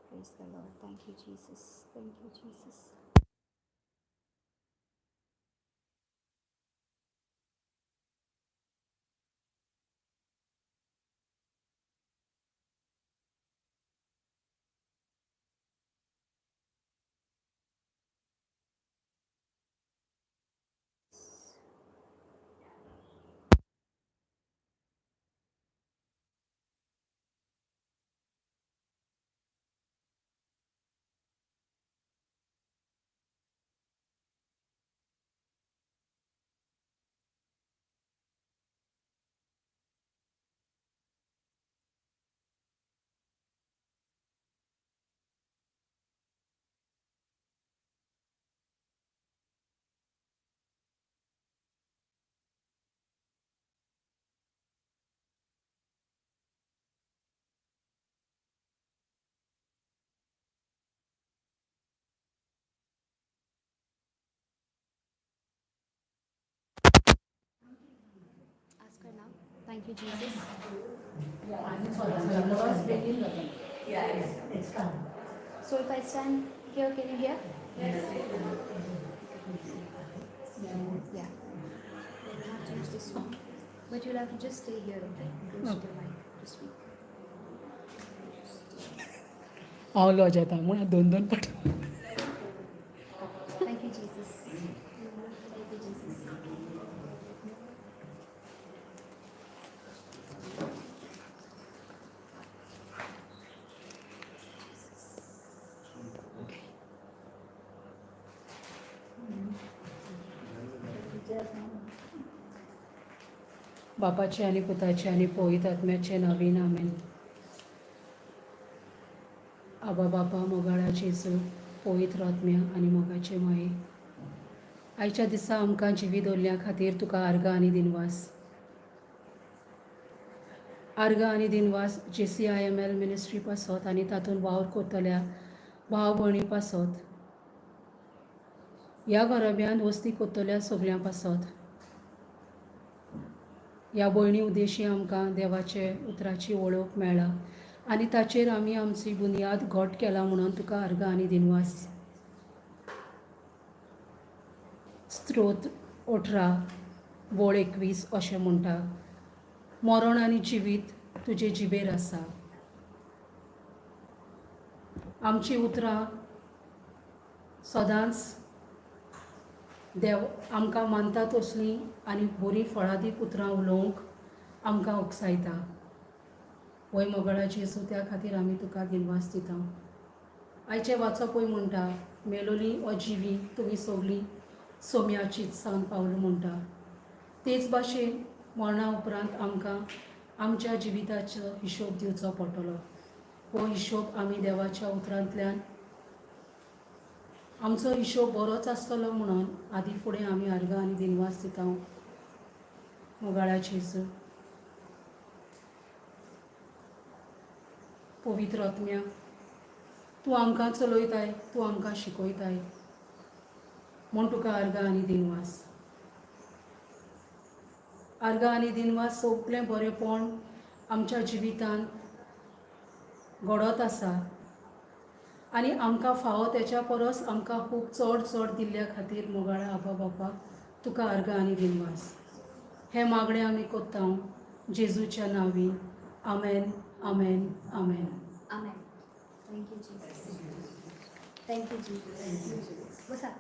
Praise the Lord. Thank you, Jesus. Thank you, Jesus. Ask her now. Thank you, Jesus. Yeah, it's come. So if I stand here, can you hear? Yes. Yeah. You'll have to use this one. But you'll have to just stay here, okay? Close to the mic to speak. हांव लजेता म्हूण दोन दोन पाट. Thank you, Jesus. Thank you, Jesus. Okay. बापाचे आनी पुताचे आनी पवित्र आत्म्याचे नवीन आमेन. आबा बापा, मोगाळा जेजू, पवित्र आत्म्या आनी मोगाचे माये, आयच्या दिसा आमकां जिवी दवरल्या खातीर तुका आर्गां आनी दिनवास. आर्गां आनी दिनवास JCIML ministry पासत आनी तातूंत वावर करतल्या भाव भयणी पासत, ह्या घराब्यांत वस्ती करतल्या सगल्यां पासत. ह्या भयणी उद्देशी आमकां देवाचे उतराची वळख मेळ्ळा आनी ताचेर आमी आमची बुनयाद घट केला म्हणून तुका आर्गां आनी दिनवास. स्त्रोत 18 वळ 21 अशें म्हणटा, मरण आनी जिवीत तुजे जिबेर आसा. आमची उतरां सदांच देव आमकां मानता तसलीं आनी बरीं फळादीक उतरां उलोवंक आमकां उकसायता. वय मोगाळा जेजू, त्या खातीर आमी तुका दिनवास दिता. आयचें वाचपूय म्हणटा, मेलोली ओ जिवी तुमी सगळीं सोम्याचीच सान पावल म्हणटा. तेच भाशेन मरणा उपरांत आमकां आमच्या जिविताचो हिशोब दिवचो पडटलो. हो हिशोब आमी देवाच्या उतरांतल्यान आमचो हिशोब बरोच आसतलो म्हणून आदी फुडें आमी आर्गां आनी दिनवास दिता. मोगाळा जेजू, पवित्र आत्म्या, तूं आमकां चलयताय, तूं आमकां शिकयताय म्हूण तुका आर्गां आनी दिनवास. आर्गां आनी दिनवास. सगळें बरेंपण आमच्या जिवितांत घडत आसा आनी आमकां फावो तेच्या परस आमकां खूब चड चड दिल्ल्या खातीर मोगाळा आबा बापा तुका आर्गां आनी दिनवास. हें मागणें आमी कोत्ता जेजूच्या नांवीन. आमेन, आमेन, आमेन. Amen. Thank you, Jesus. Thank you, Jesus. बसा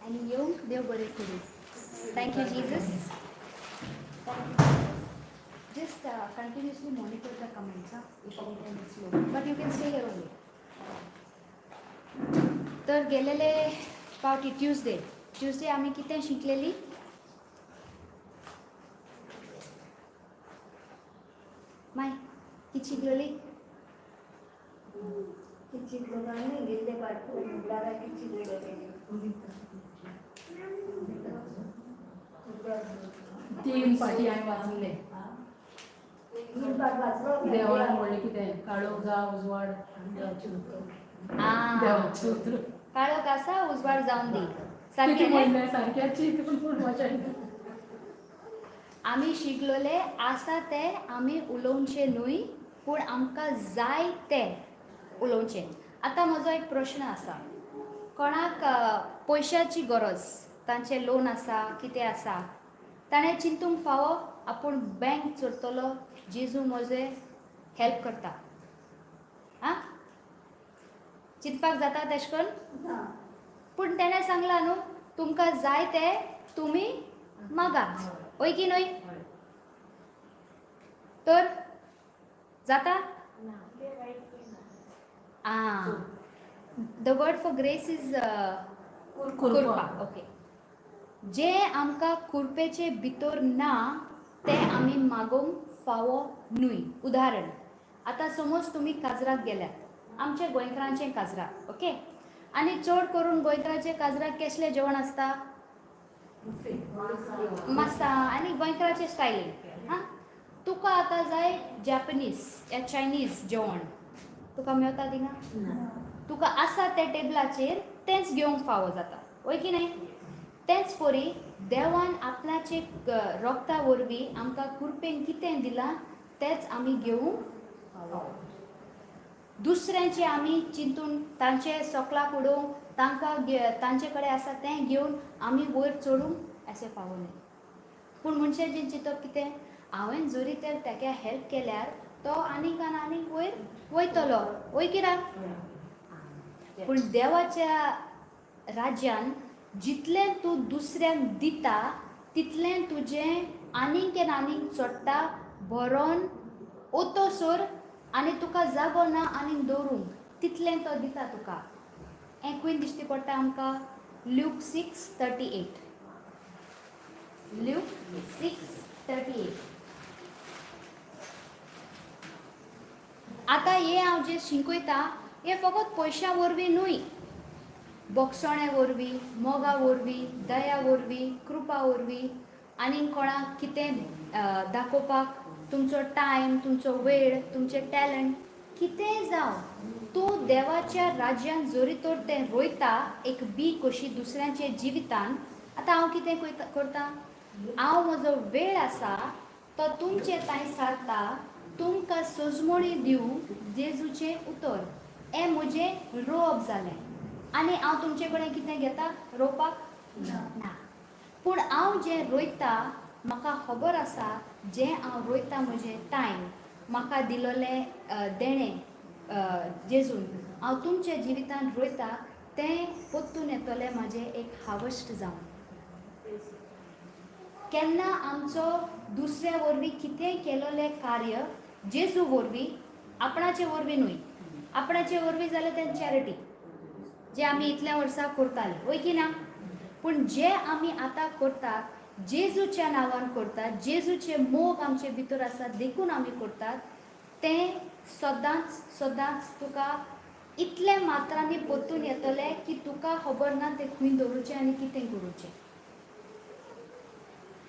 आनी येवंक देव बरें करूं. Thank you, Jesus. Thank you, Jesus. Just continuously monitor the comments, huh? If anytime it's low. But you can stay here only. तर गेलेले फावटी ट्युजडे, ट्युजडे आमी कितें शिकलेली? माय कितें शिकलोली? किती लोकांनी गेल्ले पाठ किती. तीन पाटी हांवें वाचले. तीन पाठ वाचलो. देवान म्हणलें कितें, काळोख जा उजवाड, आं, देवाचें उतर. काळोख आसा उजवाड जावन दी. कितें सारकें न्हय? म्हणलें सारकें चिंतून पूण मजा येता. आमी शिकलोले आसा ते आमी उलोवचें न्हय, पूण आमकां जाय ते उलोवचें. आतां म्हजो एक प्रश्न आसा, कोणाक पयशाची गरज, तांचें लोन आसा, कितें आसा, ताणें चिंतूंक फावो आपूण बँक चोरतलो, जेजू म्हजें हेल्प करता? आं, चिंतपाक जाता तेश करून? पूण तेणें सांगलां न्हू, तुमकां जाय ते तुमी मागात, हय की न्हय? तर जाता. आं, the word for grace is कुर्पा. ओके, जे आमकां कुर्पेचे भितर ना ते आमी मागोवंक फावो न्हय. उदाहरण, आतां समज तुमी काजराक गेल्यात, आमच्या गोंयकारांचें काजराक, ओके, आनी चड करून गोंयकारांचे काजराक कसलें जेवण आसता? मासा आनी गोंयकाराचे स्टायलीन. आं, तुका आतां जाय जॅपनीज या चायनीज जेवण, तुका मेवता थिंगा? तुका आसा त्या टेबलाचेर तेंच घेवंक फावो जाता, हय की न्हय? तेंच परी देवान आपणाचे रोगता वरवीं आमकां कुरपेन कितें दिलां तेंच आमी घेवंक फावो. दुसऱ्यांचे आमी चिंतून तांचे सोकलाक उडोवंक, तांकां तांचे कडेन आसा तें घेवन आमी वयर चडूंक अशें फावो न्हय. पूण मनशाचें चिंतप कितें, हांवें जरी तर ताका हेल्प केल्यार तो आनीक आनी आनीक वयर वयतलो, वय कित्याक? पूण देवाच्या राज्यान जितलें तूं दुसऱ्यांक दिता तितलें तुजें आनीक आनी आनीक चडटा, भरोन ओतोसर आनी तुका जागो ना आनीक दवरूंक, तितलें तो दिता तुका. हें खंय दिश्टी पडटा आमकां? Luke 6:38, Luke 6:38. आतां हें हांव जें शिकयता हें फकत पयशां वरवीं न्हय, बोगसोणे वरवीं, मोगा वरवीं, दया वरवीं, कृपा वरवीं, आनी कोणाक कितें दाखोवपाक तुमचो टायम, तुमचो वेळ, तुमचें टॅलंट कितेंय जावं, तूं देवाच्या राज्यान जरी तर तें रोयता एक बी कशी दुसऱ्यांच्या जिवितान. आतां हांव कितें करता, हांव म्हजो वेळ आसा तो तुमचे तांय सारता, तुमकां सजमणी दिवं जेजूचें उतर, हें म्हजें रोवप जालें. आनी हांव तुमचे कडेन कितें घेता रोवपाक ना, पूण हांव जें रोयता म्हाका खबर आसा जें हांव रोयता म्हजें टायम म्हाका दिलोलें देणें जेजून हांव तुमच्या जिवितान रोयता तें पोत्तून येतलें म्हाजें एक हावस्ट जावन. केन्ना आमचो दुसऱ्या वरवीं कितेंय केलोलें कार्य जेजू वरवीं, आपणाचे वरवीं न्हय, आपणाचे वरवीं जाल्यार तें चॅरिटी जे आमी इतल्या वर्सां करताले, वय की ना? पूण जे आमी आतां करतात जेजूच्या नांवान करतात, जेजूचे मोग आमचे भितर आसा देखून आमी करतात, तें सदांच सदांच तुका इतले मात्रांनी परतून येतलें की तुका खबर ना तें खंय दवरुचें आनी कितें करुचें.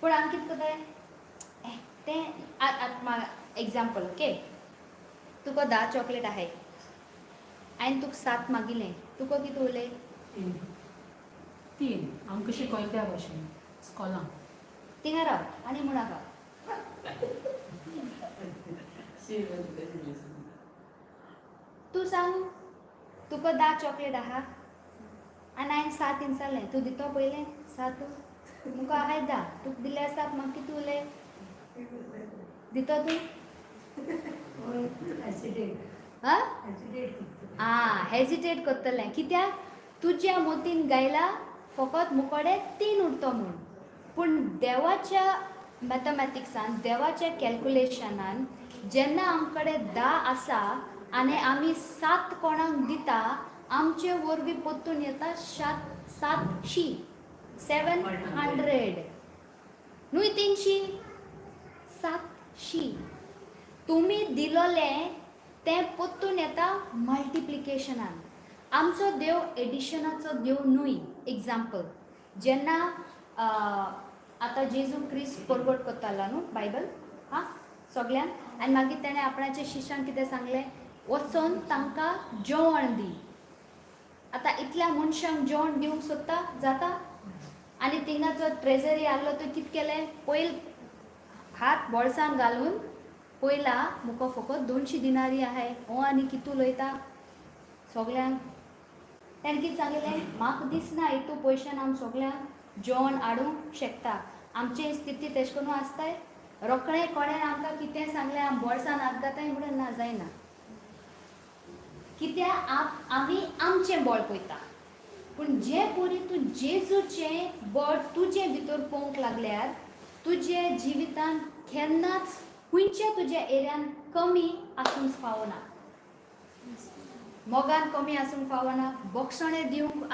पूण आमी कितें करताय तें आतां एग्जाम्पल, ओके, तुका 10 चॉकलेट आहाय, हांवें तुका 7 मागिलें, तुका कितें उरलें? 3. आमकां शिकयता त्या भाशेन स्कॉलान. थिंगा राव आनी म्हणाका. तूं सांग, तुका 10 चॉकलेट आहा आनी हांवें 7 इन्सालें, तूं दितो पयलें 7? मुका आहाय 10, तुका दिल्यार 7, म्हाका कितें उरलें? दितो तूं? आं, हेजिटेट करतलें कित्याक तुज्या मोतीन गायला फकत मुकोडे 3 उरतो म्हूण. पूण देवाच्या मॅथमॅटिक्सान, देवाच्या कॅल्कुलेशनान जेन्ना आमकडे 10 आसा आनी आमी 7 कोणाक दिता, आमचे वरवीं परतून येता 700, 700 न्हय 300, 700. तुमी दिलोलें तें परतून येता मल्टिप्लिकेशनान. आमचो देव एडिशनाचो देव न्हय. एग्जाम्पल, जेन्ना आतां जेजू क्रिस्त परगट करतालो न्हू बायबल हां सगल्यांक, आनी मागीर तेणें आपणाच्या शिश्यांक कितें सांगलें, वचोन तांकां जेवण दी. आतां इतल्या मनशांक जेवण दिवंक सोदता जाता, आनी थिंगा जो ट्रेजरी आहलो तो कितें केलें, पयल हात बोळसान घालून पयला मुको फकत 200 दिनारी आहाय, हो आनी कितू उलयता सगल्यांक. तेणें कितें सांगलें, म्हाका दिसना हितू पयशान आमी सगल्यांक जेवण हाडूंक शकता. आमची स्थिती तेश करून आसताय, रोखडें कोणें आमकां कितें सांगलें आमी बोळसान हात घाताय म्हणून ना जायना, कित्याक आमी आमचें बळ पळयता. पूण जे परी तूं जेजूचें बळ तुजे भितर पळोवंक लागल्यार तुजे जिवितान केन्नाच खंयच्या तुज्या एरियान कमी आसूंक फावना, मोगान कमी आसूंक फावना, बोगसणें दिवंक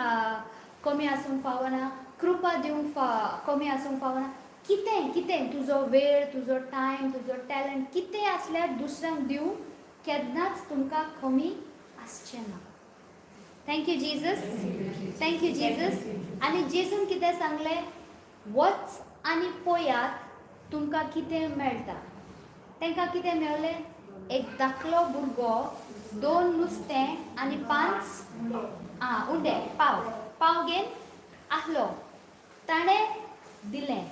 कमी आसूंक फावना, कृपा दिवंक कमी आसूंक फावना. कितें कितें तुजो वेळ, तुजो टायम, तुजो टॅलंट कितें आसल्यार दुसऱ्यांक दिवंक केन्नाच तुमकां कमी आसचें ना. Thank you Jesus, thank you Jesus. आनी जेजून कितें सांगलें, वच आनी पळयात तुमकां कितें मेळटा. तांकां कितें मेळलें, एक धाकलो भुरगो, 2 नुस्तें आनी 5 उंडे, पाव पाव घेवन आहलो, ताणें दिलें.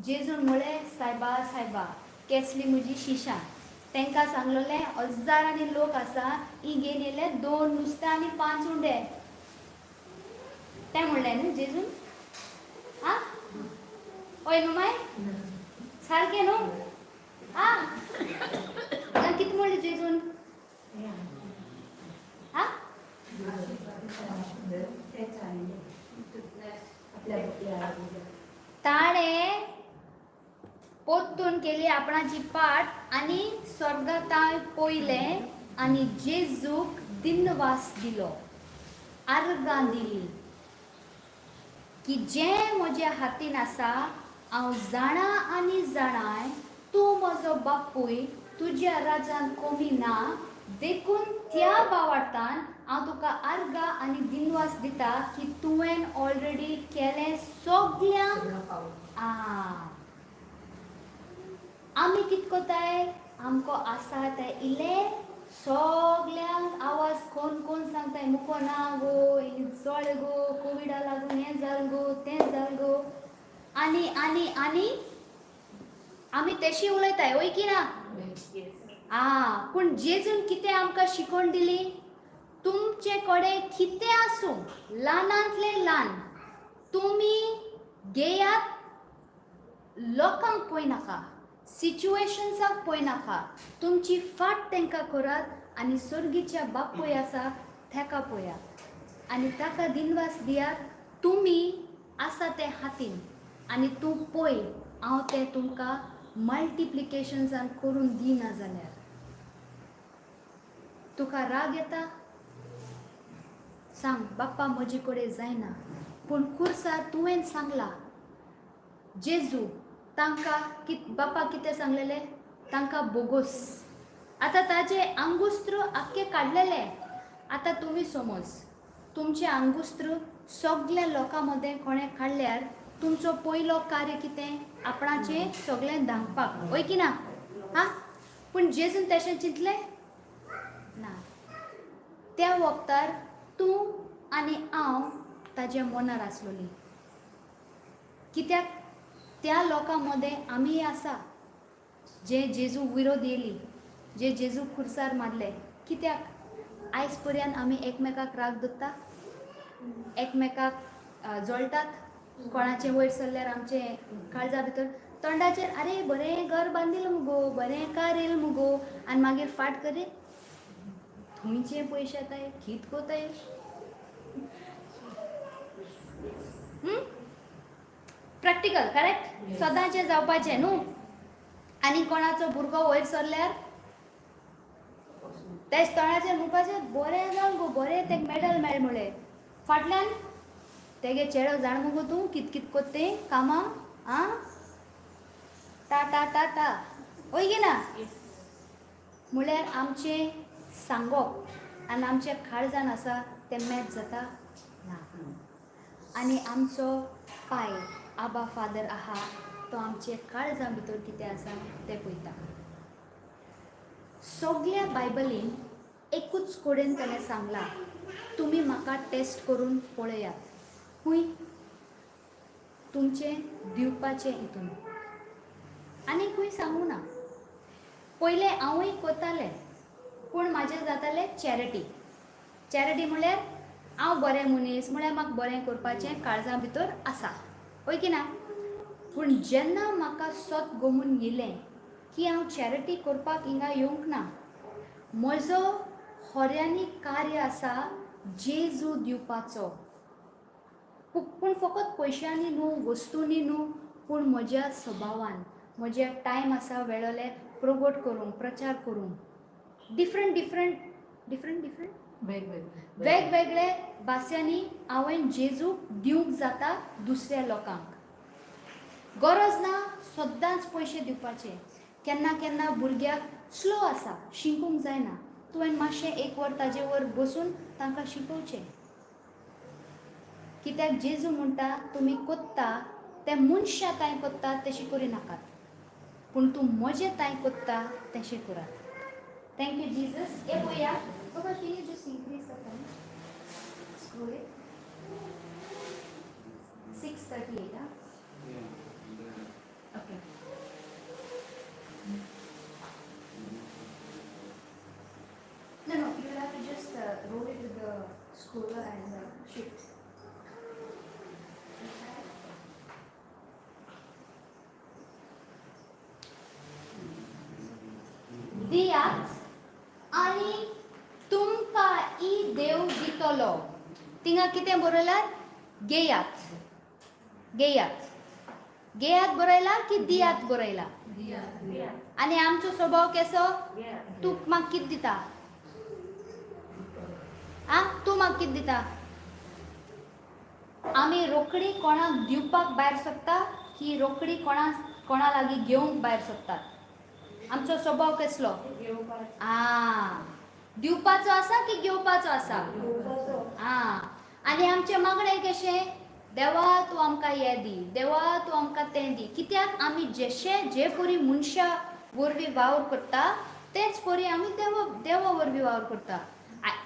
जेजून म्हळें, सायबा सायबा केसली म्हजी शिशां. तांकां सांगलोलें हजारांनी लोक आसा, ही घेवन येयले 2 नुस्तें आनी 5 उंडे. तें म्हणलें न्हू जेजून, आं हय न्हू माय, सारकें न्हू? आं कितें म्हणलें जेजून? आं ताणें पोत्तून केली आपणाची पाट आनी स्वर्गाताय पयलें आनी जेजूक दिनवास दिलो, आर्गां दिली की जें म्हज्या हातीन आसा हांव जाणा आनी जाणाय तूं म्हजो बापूय, तुज्या राजान कमी ना, देखून त्या बावार्थान हांव तुका आर्गां आनी दिनवास दिता की तुवें ऑलरेडी केलें सगळ्यांक. आ आमी कित कोताय, आमकां आसा तें इल्लें सगल्यांक आवाज कोन कोन सांगताय, मुको ना गो, जळ गो, कोविडा लागून हें जाल गो, तें जाल गो, आनी आनी आनी आमी तेशी उलयताय, वय की ना? आ पूण जेजून कितें आमकां शिकोवन दिली? तुमचे कडेन कितें आसूं, ल्हानांतलें ल्हान तुमी घेयात, लोकांक पळयनाका, सिच्युएशन्साक पळयनाका, तुमची फाट तांकां करात आनी सर्गीच्या बापूय आसा ताका पळयात आनी ताका दिनवास दियात. तुमी आसा तें हातीन आनी तूं पळय, हांव तें तुमकां मल्टिप्लिकेशन्सान करून दिना जाल्यार तुका राग येता? सांग, बाप्पा म्हजे कडेन जायना, पूण खुर्सार तुवें सांगला जेजू तांकां कित बाप्पा कितें सांगलेलें तांकां? बोगोस. आतां ताजे आंगुस्त्र आख्खे काडलेले. आतां तुमी समज तुमचें आंगुस्त्र सगल्या लोकां मदें कोणें काडल्यार तुमचो पयलो कार्य कितें? आपणाचें सगळें धांपपाक, हय की ना? हा, पूण जेजून तशें चिंतलें ना. त्या वखदार तूं आनी हांव ताज्या मनार आसलोली, कित्याक त्या लोकां मदें आमीय आसा जे जेजू विरोध येयली, जे जेजू खुर्सार मारले. कित्याक आयज पर्यंत आमी एकमेकाक राग दवरता, एकमेकाक जळटात? कोणाचें वयर सरल्यार आमचे काळजा भितर, तोंडाचेर अरे बरें घर बांदिल मुगो, बरें कार येयल मुगो, आनी मागीर फाट करीत थंयचे पयशे येताय, कित कोताय? प्रॅक्टिकल करेक्ट सदांचें जावपाचें न्हू. आनी कोणाचो भुरगो वयर सरल्यार तेच तोंडाचेर म्हणपाचें बरें जावन गो, बरें तेका मेडल मेळ म्हळें. फाटल्यान तेगे चेडो जाण मुगो तूं कित कित कोत्ता तें कामां, आं टा टा टा टा, वय की ना? म्हळ्यार आमचें सांगप आनी आमचें काळजान आसा तें मॅच जाता ना. आनी आमचो पाय आबा फादर आहा तो आमचे काळजा भितर कितें आसा तें पळयता. सगल्या बायबलीन एकूच कडेन ताणें सांगलां, तुमी म्हाका टेस्ट करून पळयात. खूंय? तुमचें दिवपाचें हितून. आनी खंय सांगूं ना. पयलें हांवूय कोतालें, पूण म्हाजें जातालें चॅरिटी. चॅरिटी म्हळ्यार हांव बरें मनीस, म्हळ्यार म्हाका बरें करपाचें काळजा भितर आसा, हय की ना? पूण जेन्ना म्हाका सत गोमून येयलें की हांव चॅरिटी करपाक हिंगा येवंक ना, म्हजो खऱ्यांनी कार्य आसा जेजू दिवपाचो, पूण फकत पयशांनी न्हू, वस्तूंनी न्हू, पूण म्हज्या स्वभावान, म्हज्या टायम आसा वेळोले प्रोगोट करूंक, प्रचार करूंक, डिफरंट डिफरंट डिफरंट डिफरंट वेगवेगळे वेगवेगळे भासांनी हांवें जेजूक दिवंक जाता दुसऱ्या लोकांक. गरज ना सद्दांच पयशे दिवपाचे. केन्ना केन्ना भुरग्याक स्लो आसा, शिकूंक जायना, तुवें मातशें एक वर ताजे वर बसून तांकां शिकोवचें. कित्याक जेजू म्हणटा, तुमी कोत्ता ते मनशां तांय कोत्ता तशें करिनाकात, पूण तूं म्हजें तांय कोत्ता तशें करात. Thank you Jesus. हे पळया बाबा, can you just increase the time? Scroll it. 6:38, ah? Okay. No, you will have to just roll it with the scroller and shift. दियात आनी तुमकां ई देव दितलो. थिंगा कितें बरयलां? घेयात, घेयात, घेयात बरयला की दियात बरयला? आनी आमचो स्वभाव केसो? तूं म्हाका कितें दिता? आ, तूं म्हाका कितें दिता? आमी रोखडी कोणाक दिवपाक भायर सोदता की रोखडी कोणा कोणा लागीं घेवंक भायर सोदतात? आमचो स्वभाव कसलो? आ, दिवपाचो आसा की घेवपाचो आसा? आं, आनी आमचें मागणें कशें? देवा तूं आमकां हें दी, देवा तूं आमकां तें दी. कित्याक आमी जशे जे परी मनशा वरवीं वावर करता तेच परी आमी देवा देवा वरवीं वावर करता.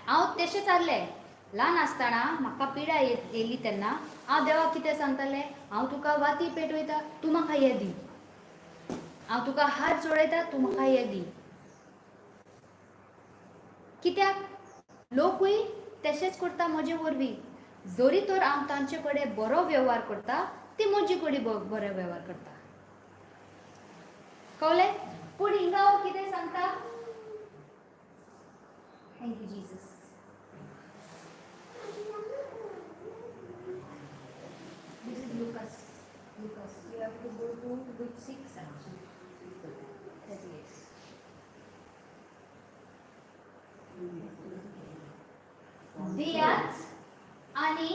हांव तशें जाल्लें ल्हान आसतना, म्हाका पिडा येयली तेन्ना हांव देवाक कितें सांगतालें, हांव तुका वाती पेटयता, तूं म्हाका हें दी, हांव तुका हात जोडयता, तूं म्हाका हें दी. कित्याक लोकूय तशेंच करता म्हजे वरवीं. जरी तर हांव तांचे कडेन बरो वेव्हार करता, ती म्हजे कडेन बरो वेव्हार करता. कळ्ळें? पूण हिंगा हांव कितें सांगता? Thank you Jesus. This is Lucas. Lucas. You have to go to Luke 6 actually. 38. दियात आनी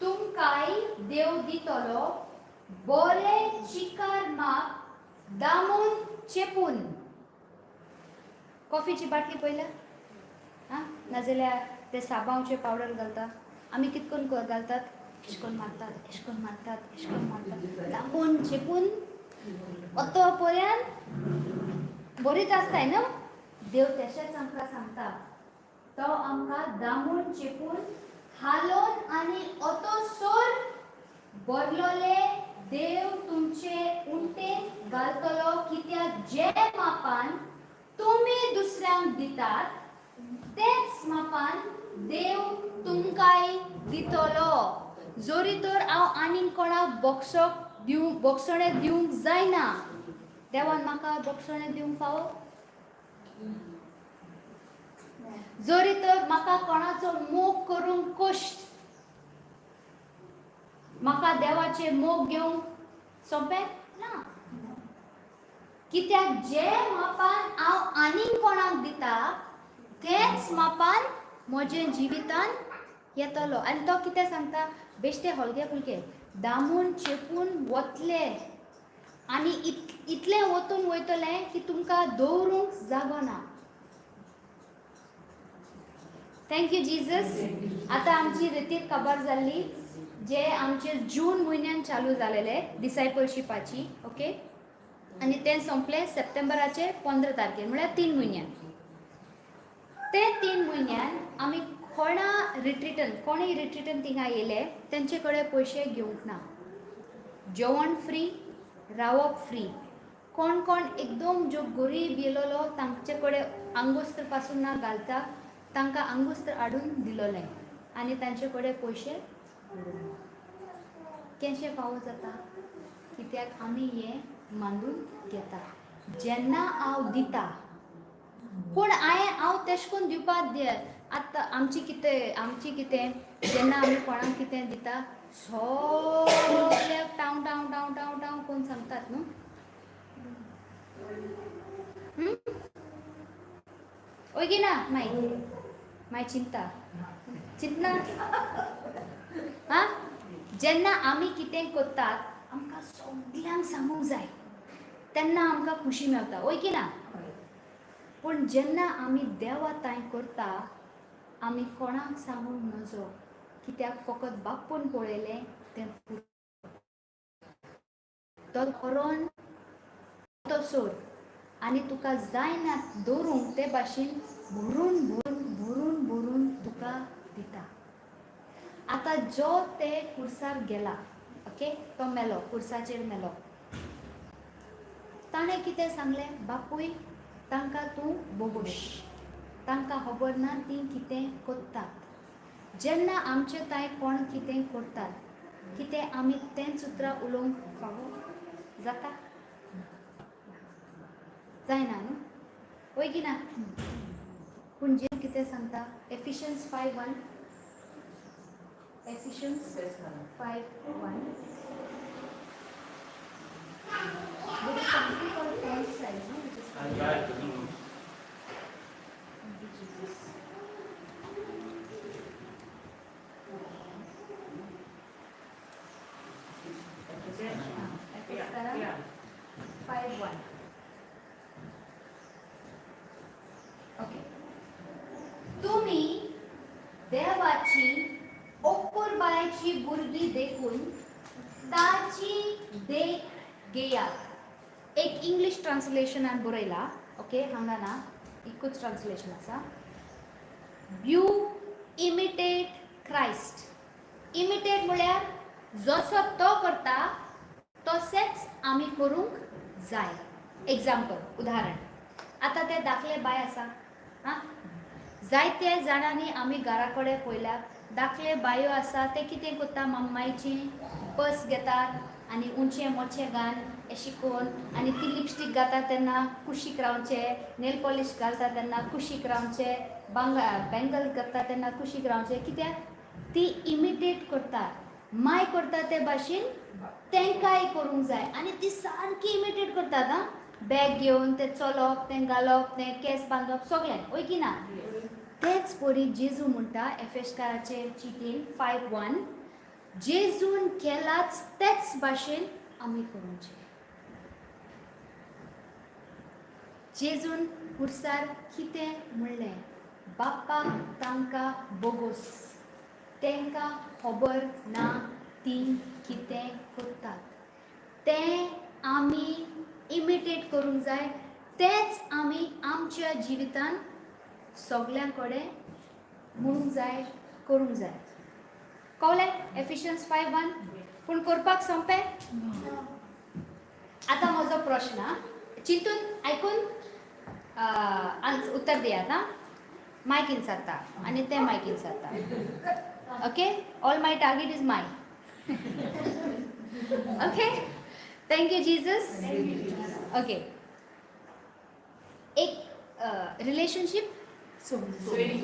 तुमकांय देव दितलो बरें चिकार माप दामून चेपून. कॉफीची बाटली पळयल्या? आं, नाजाल्यार ते साबांवचे पावडर घालता. आमी कितकोन घालतात? एशकोन मारतात, एशकोन मारतात, एशकोन मारतात, दामून चेपून अतो पर्यंत बरीच आसताय न्हू. देव तशेंच आमकां सांगता, तो आमकां दामून चेपून हालोवन आनी अतोसर बरलोले देव तुमचे उंटेन घालतलो. कित्याक जे मापान तुमी दुसऱ्यांक दितात तेच मापान देव तुमकांय दितलो. जरी तर हांव आनीक कोणाक बक्षक दिवंक बक्षणें दिवंक जायना, देवान म्हाका बक्षणें दिवंक फावो? जरी तर म्हाका कोणाचो मोग करूंक कश्ट, म्हाका देवाचे मोग घेवंक सोंपें ना. कित्याक जे मापान हांव आनीक कोणाक दिता तेच मापान म्हजें जिवितान येतलो. आनी तो कितें सांगता? बेश्टे हलके फुलके दामून चेपून वतले आनी इतलें वतून वयतलें की तुमकां दवरूंक जागो ना. Thank you Jesus. आतां आमची रितीर काबार जाल्ली, जे आमचे जून म्हयन्यान चालू जालेले डिसायपलशिपाची. ओके, आनी तें सोंपलें सप्टेंबराचे 15 तारखेर, म्हळ्यार 3 म्हयन्यान. ते 3 म्हयन्यान आमी कोणा रिट्रिटन, कोणूय रिट्रिटन थिंगा येयले तेंचे कडेन पयशे घेवंक ना. जेवण फ्री, रावप फ्री. कोण कोण एकदम जो गरीब येयलेलो तांचे कडेन आंगोस्त्र पासून ना घालता, तांकां आंगोस्त्र हाडून दिलोलें आनी तांचे कडेन पयशे केशें फावो जाता. कित्याक आमी हें मांडून घेता जेन्ना हांव दिता. पूण हांवें हांव तेश कोन्न दिवपाक आतां आमची कितें जेन्ना आमी कोणाक कितें दिता सगळ्याक टाव टाव टाव टाव टाव कोण सांगतात न्हू. ओय की ना? माय माय चिंता चिंतना. आं, जेन्ना आमी कितें करतात आमकां सगल्यांक सांगूंक जाय तेन्ना आमकां खुशी मेळटा. ओय की ना? पूण जेन्ना आमी देवा तांय करता आमी कोणाक सांगूंक नजो. कित्याक फकत बापून पळयलें तें तो करोन तो सोड आनी तुका जायना दवरूंक ते भाशेन भरून भरून भरून भरून तुका दिता. आतां जो ते कुर्सार गेला, ओके, तो मेलो, कुर्साचेर मेलो, ताणें कितें सांगलें? बापूय तांकां तूं बोगोश, तांकां खबर ना तीं कितें करतात. जेन्ना आमचे तांय कोण कितें करतात कितें आमी तेंच उतरां उलोवंक फावो जाता? जायना न्हू? वय की ना? पूण जे कितें सांगता एफिशियन्स 5:1, एफिशियन्स 5:1. There is something called font size, no? Which is called. Thank you, Jesus. 5:1. Okay. देवाची ओकुरबायची भुरगीं देखून ताची देख घेयात. एक इंग्लीश ट्रान्सलेशनान बरयला, ओके, हांगा ना, एकूच ट्रान्सलेशन आसा. You imitate Christ. Imitate म्हळ्यार जसो तो करता तशेंच आमी करूंक जाय. एग्जाम्पल, उदाहरण, आतां ते दाखले बाय आसा, आं, जायते जाणांनी आमी घरा कडेन पळयल्या, दाखले बायो आसा ते कितें करता, मम्मायची पर्स घेतात आनी उंचे मोचे घालून अशें करून आनी ती लिपस्टीक घालता तेन्ना कुशीक रावचें, नेल पॉलीश घालता तेन्ना कुशीक रावचें, बँगल घालता तेन्ना कुशीक रावचें. कित्याक ती इमिटेट करतात, माय करता ते भाशेन तेंकांय करूंक जाय आनी ती सारकी इमिटेट करतात. आं, बॅग घेवन तें चलप, तें घालप, तें केंस बांदप, सगळें, वय की ना? तेच परी जेजू म्हणटा एफेशकाराचे चिटीन 5:1, जेजून केलाच तेच भाशेन आमी करूंचे. जेजून खुर्सार कितें म्हणलें? बाप्पा तांकां बोगोस, तांकां खबर ना ती कितें करतात. तें आमी इमिटेट करूंक जाय, तेंच आमी आमच्या जिवितान सगल्यां कडेन म्हणूंक जाय, करूंक जाय. कळ्ळें? एफिशियन्स 5:1. पूण करपाक सोंपें? आतां म्हजो प्रश्न आं, चिंतून आयकून उत्तर दियात. आं, मायकीन जाता आनी तें मायकीन जाता. Okay, all my target is mic. Okay, thank you Jesus. Okay, एक रिलेशनशीप, सोयरी,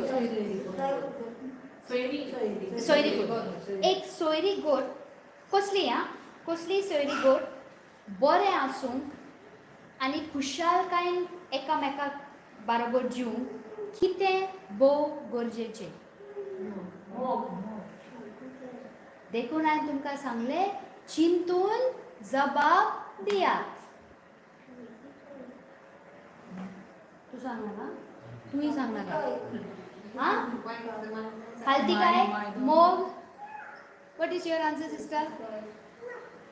एक सोयरी गोट कसली, आं, कसली सोयरी गोट बरें आसूंक आनी खुशालकायेन एकामेका बारोबर जिवंक कितें भोव गरजेचें? देखून हांवें तुमकां सांगलें, चिंतून जबाब दियात. तूं सांगनाका, तूंय सांगनाका. आं, खालती काय मोग. What is your answer, sister?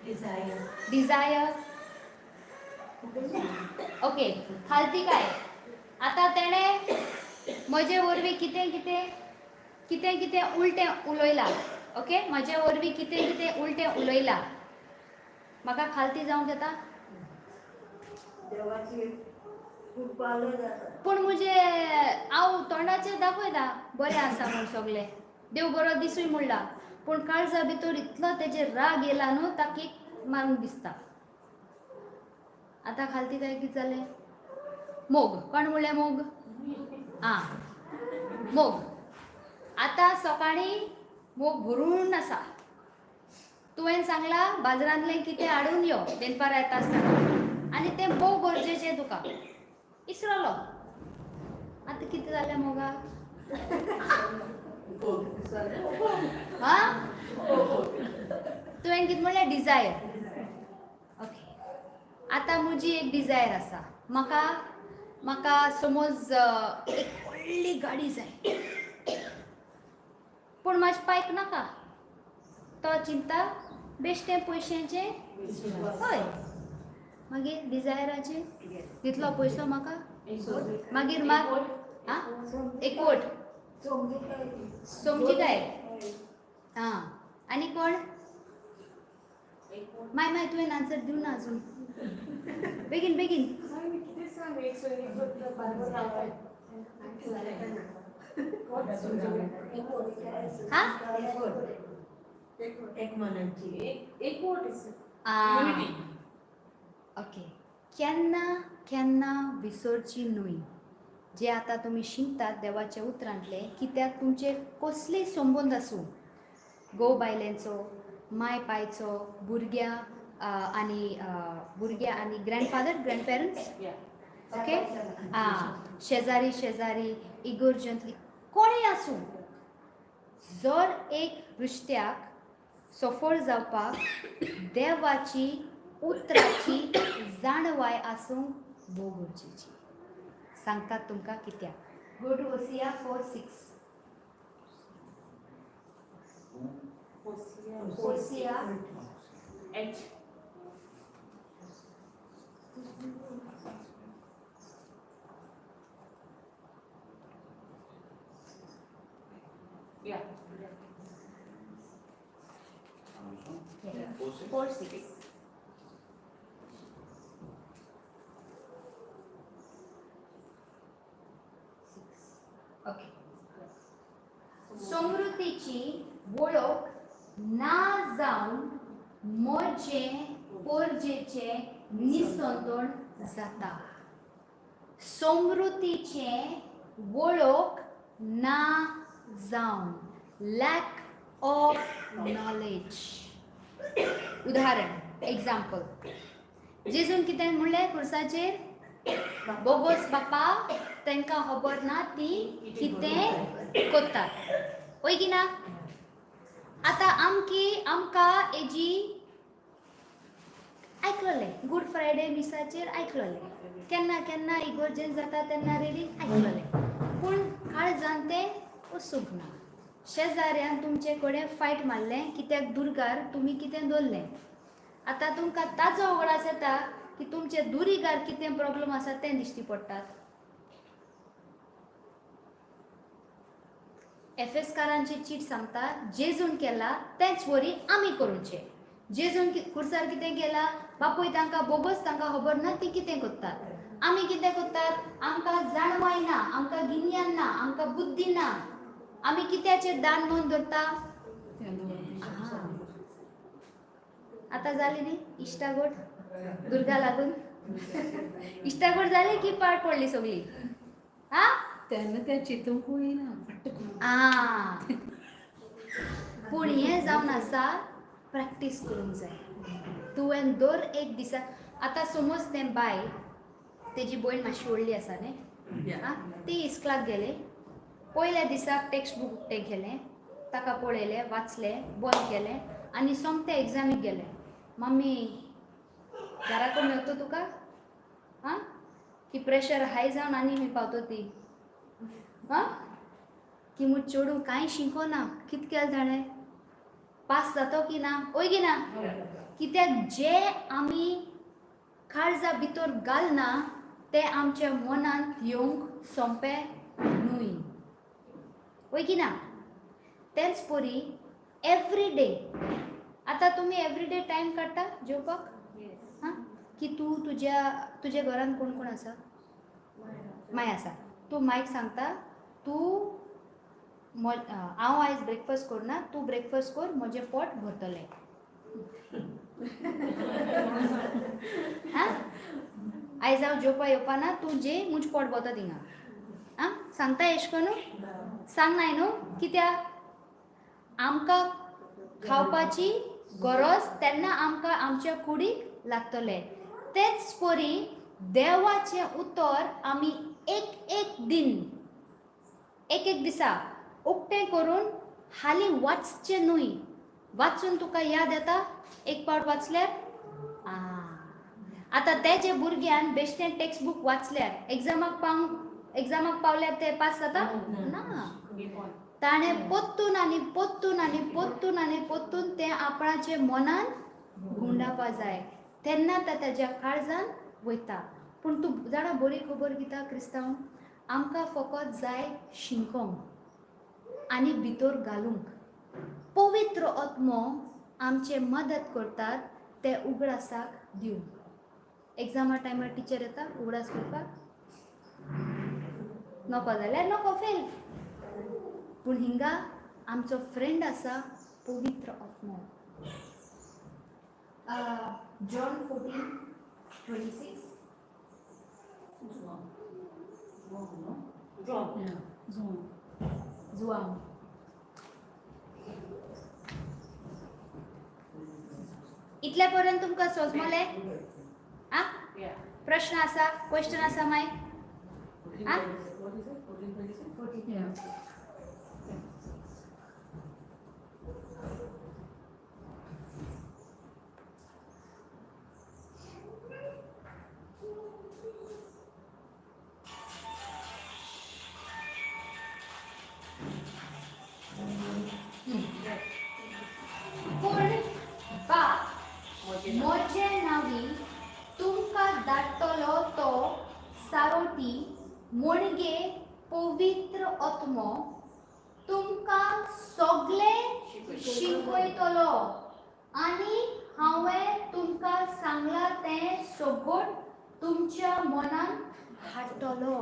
Desire. Desire, okay. खालती काय? आतां तेणें म्हजे वरवीं कितें कितें कितें कितें उलटें उलयलां, ओके, म्हजे वरवीं कितें कितें उलटें उलयलां, म्हाका खालती जावंक येता? देवाची कृपालो जाता. पूण म्हजे हांव तोंडाचेर दाखयता बरें आसा म्हूण, सगळें देव बरो दिसूय म्हणला, पूण काळजा भितर इतलो तेजेर राग येयला न्हू, ताका एक मारूंक दिसता. आतां खालती काय कितें जालें? मोग. कोण म्हणलें मोग? आं, मोग. आतां सकाळीं मोग भरून आसा. तुवें सांगलां बाजारांतलें कितें हाडून यो दनपारां येता आसतना, आनी तें भोव गरजेचें तुका इसरलो. आतां कितें जालें मोगा? आं, तुवें कितें म्हणलें? डिजायर. ओके, आतां म्हजी एक डिजायर आसा, म्हाका म्हाका समज एक व्हडली गाडी जाय, पूण म्हाज्या पायक नाका. तो चिंता बेश्टें पयशांचें, हय, मागीर डिजायराचें तितलो पयसो म्हाका मागीर मात आं एकवट समजिकाय. आं, आनी कोण? माय माय, तुवें आन्सर दिवना अजून. बेगीन बेगीन. कितें सांग, एक सोयरीक बारबर रावताय. हा. एक मनाची. एकवट. आं, ओके. केन्ना केन्ना विसरची न्हय जे आतां तुमी शिकतात देवाच्या उतरांतले, कित्याक तुमचे कसलेय संबंद आसूं, घोव बायलेंचो, माय पायचो, भुरग्यां आनी भुरग्यां आनी ग्रँडफादर, ग्रँडपेरंट्स, ओके, आं, शेजारी शेजारी, इगोर्जंतली कोणूय आसूं, जर एक नुस्त्याक सफळ जावपाक देवाची उतराची जाणवाय आसूंक भोव गरजेची. सांगतात तुमकां कित्याक. Go to Hosea 4:6. Hosea H. Yeah. 4:6. Okay. समृद्धीची वळख ना जावन मोरचे पोरजेचे निसंतोण जाता. समृद्धीचे वळख ना जावन, लॅक ऑफ नॉलेज. उदाहरण, एग्जाम्पल, जेजून कितें म्हणलें खुर्साचेर? बोगोस बापा, तांकां खबर ना ती कितें कोत्तात. वय की ना? आतां आमकी आमकां हेजी आयकलोलें, गूड फ्रायडे मिसाचेर आयकलोलें, केन्ना केन्ना इगोर्जेन जाता तेन्ना रिडींग आयकलोलें, पूण काळजान तें वचूंक ना. शेजाऱ्यान तुमचे कडेन फायट मारलें कित्याक दुर्गार तुमी कितें दवरलें. आतां तुमकां ताजो उगडास येता की तुमचे दुरीगार कितें प्रॉब्लम आसा तें दिश्टी पडटात. एफएसकारांची चीट सांगता जेजून केला तेंच वरी आमी करूचें. जेजून खुर्सार कितें केला, बापूय तांकां बोगस, तांकां खबर ना ती कितें करतात. आमी कितें करतात, आमकां जाणवाय ना, आमकां गिन्यान ना, आमकां बुद्धी ना. आमी कित्याचेर दान म्हणून धरता? आतां जाली न्ही इश्टागोट दुर्गा लागून? इश्टागोट जाली की पाड पडली सगळी. हा, तेन्ना तें चिंतूंकूय ना पट्ट. पूण हें जावन आसा प्रॅक्टीस करूंक जाय तुवें दर एक दिसा. आतां समज तें बाय, तेजी भयण मातशी व्हडली आसा न्ही, आं, ती इस्कलाक गेले. पयल्या दिसाक टॅक्स्ट बूक उक्तें केलें, ताका पळयलें, वाचलें, बंद केलें आनी सोमतें एग्जामीक गेलें. मम्मी, घरा कोण मेवतो तुका? आं, की प्रेशर हाय जावन आनी खंय पावतो ती? आं, की म्हूण चेडूं कांय शिकोना, कित केलें ताणें, पास जातो की ना? वय की ना? कित्याक जे आमी काळजा भितर घालना ते आमच्या मनांत येवंक सोंपें न्हय. वय की ना? तेंच परी एवरी डे. आतां तुमी एवरी डे टायम काडटा जेवपाक? हां, की तूं तुज्या तुज्या घरान कोण कोण आसा? माय आसा. तूं मायक सांगता, तूं हांव आयज ब्रेकफास्ट करना, तूं ब्रेकफास्ट कर, म्हजें पोट भरतलें. आं, आयज हांव जेवपा येवपा ना, तूं जे, म्हजें पोट भरता थिंगा. आं, सांगता एश करून? सांगनाय न्हू. कित्याक आमकां खावपाची गरज तेन्ना आमकां आमच्या कुडीक लागतलें. तेच परी देवाचें उतर आमी एक एक दिन, एक एक दिसा उक्तें करून हालीं वाचचें न्हय. वाचून तुका याद येता एक पावट वाचल्यार. आतां तेजे भुरग्यान बेश्टें टॅक्स्ट बूक वाचल्यार एग्जामाक पावंक, एग्जामाक पावल्यार ते पास जाता ना. ताणें पोत्तून आनी पोत्तून आनी पोत्तून आनी पोत्तून तें आपणाचे मनान गुंडापा जाय, तेन्ना तें तेज्या काळजान वयता. पूण तूं जाणा बरी खबर कित्याक क्रिस्तांव आमकां फकत जाय शिकोंक आनी भितर घालूंक. पवित्र आत्मो आमचे मदत करतात ते उगडासाक दिवंक. एग्जामा टायमार टिचर येता उगडास करपाक, नको जाल्यार नको, फेल. पूण हिंगा आमचो फ्रेंड आसा पवित्र आत्मो. John 14:26. John. जुआंव. इतल्या पर्यंत तुमकां सोजमलें? आ, प्रश्न आसा, क्वेश्चन आसा माय? आ? Yeah. बोडगे पवित्र आत्मो तुमकां सगळें शिकयतलो आनी हांवें तुमकां सांगलां तें सगट तुमच्या मनान हाडटलो.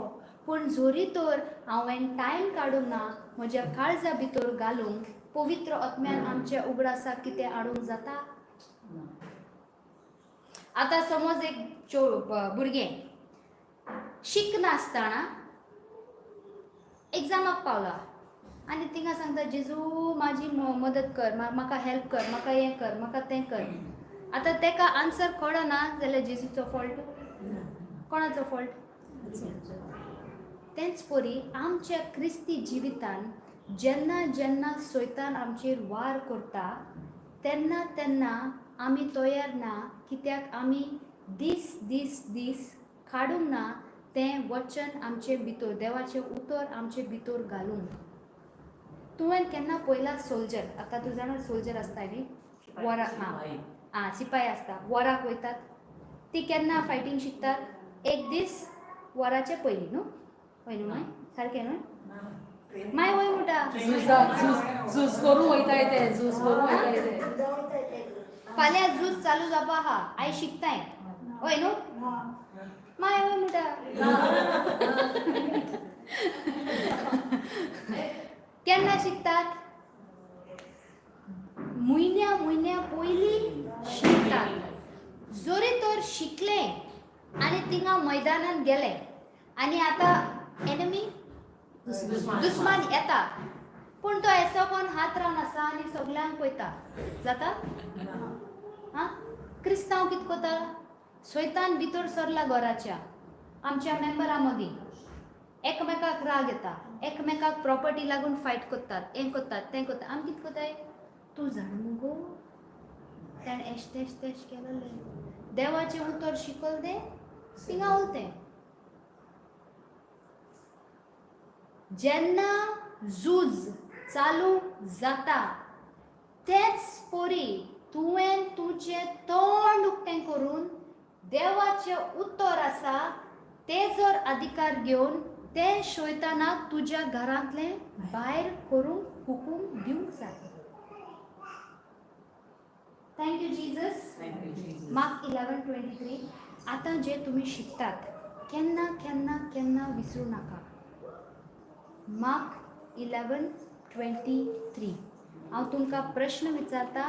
पूण जरी तर हांवें टायम काडूंक ना म्हज्या काळजा भितर घालूंक, पवित्र आत्म्यान आमच्या उगडासाक कितें हाडूंक जाता? आतां समज एक भुरगें शिकनासतना एग्जामाक पावला आनी थिंगा सांगता, जेजू म्हाजी मदत कर, म्हाका हेल्प कर, म्हाका हें कर, म्हाका तें कर. आतां तेका आन्सर कळना जाल्यार जेजूचो फॉल्ट? कोणाचो फॉल्ट? तेंच परी आमच्या क्रिस्ती जिवितान जेन्ना जेन्ना सैतान आमचेर वार करता तेन्ना तेन्ना आमी तयार ना, कित्याक आमी दीस दीस दीस काडूंक ना तें वचन आमचे भितर, देवाचें उतर आमचे भितर घालूंक. तुवें केन्ना पळयला सोल्जर? आतां तूं जाणा सोल्जर आसता न्ही, वराक, आं आं सिपाही आसता, वराक वयतात ती केन्ना फायटींग शिकतात? एक दीस वराचे पयलीं न्हू? हय न्हू माय? सारकें न्हू माय? वय म्हणटा. झूज करूं वयताय ते, झूज करूं वयताय ते. फाल्यां झूज चालू जावपा आहा, आयज शिकताय, हय न्हू माय? वय म्हणटा. केन्ना शिकतात? म्हयन्या म्हयन्या पयलीं शिकतात. जरी तर शिकले आनी थिंगा मैदानान गेले आनी आतां एनिमी, दुस्मान येता, पूण तो एसो कोण हात रावन आसा आनी सगल्यांक पळयता, जाता? आं, क्रिस्तांव कितें करता? सैतान भितर सरला घराच्या आमच्या मेंबरां मदीं, एकमेकाक राग येता, एकमेकाक प्रॉपर्टी लागून फायट करतात, हें करतात, तें करतात. आमी कितें करताय? तूं जाण मुगो, तेणें एश तेश तेश केलेलें. देवाचें उतर शिकल तें थिंगा उरतें. जेन्ना झूज चालू जाता तेच परी तुवें तुजें तोंड उक्तें करून देवाचें उतर आसा तें जर अधिकार घेवन तें शैतानाक तुज्या घरांतलें भायर करूंक हुकूम दिवंक जाय. Thank you Jesus. Mark 11:23. आतां जे तुमी शिकतात केन्ना केन्ना केन्ना विसरूं नाका. मार्क 11:23. हांव तुमकां प्रश्न विचारता,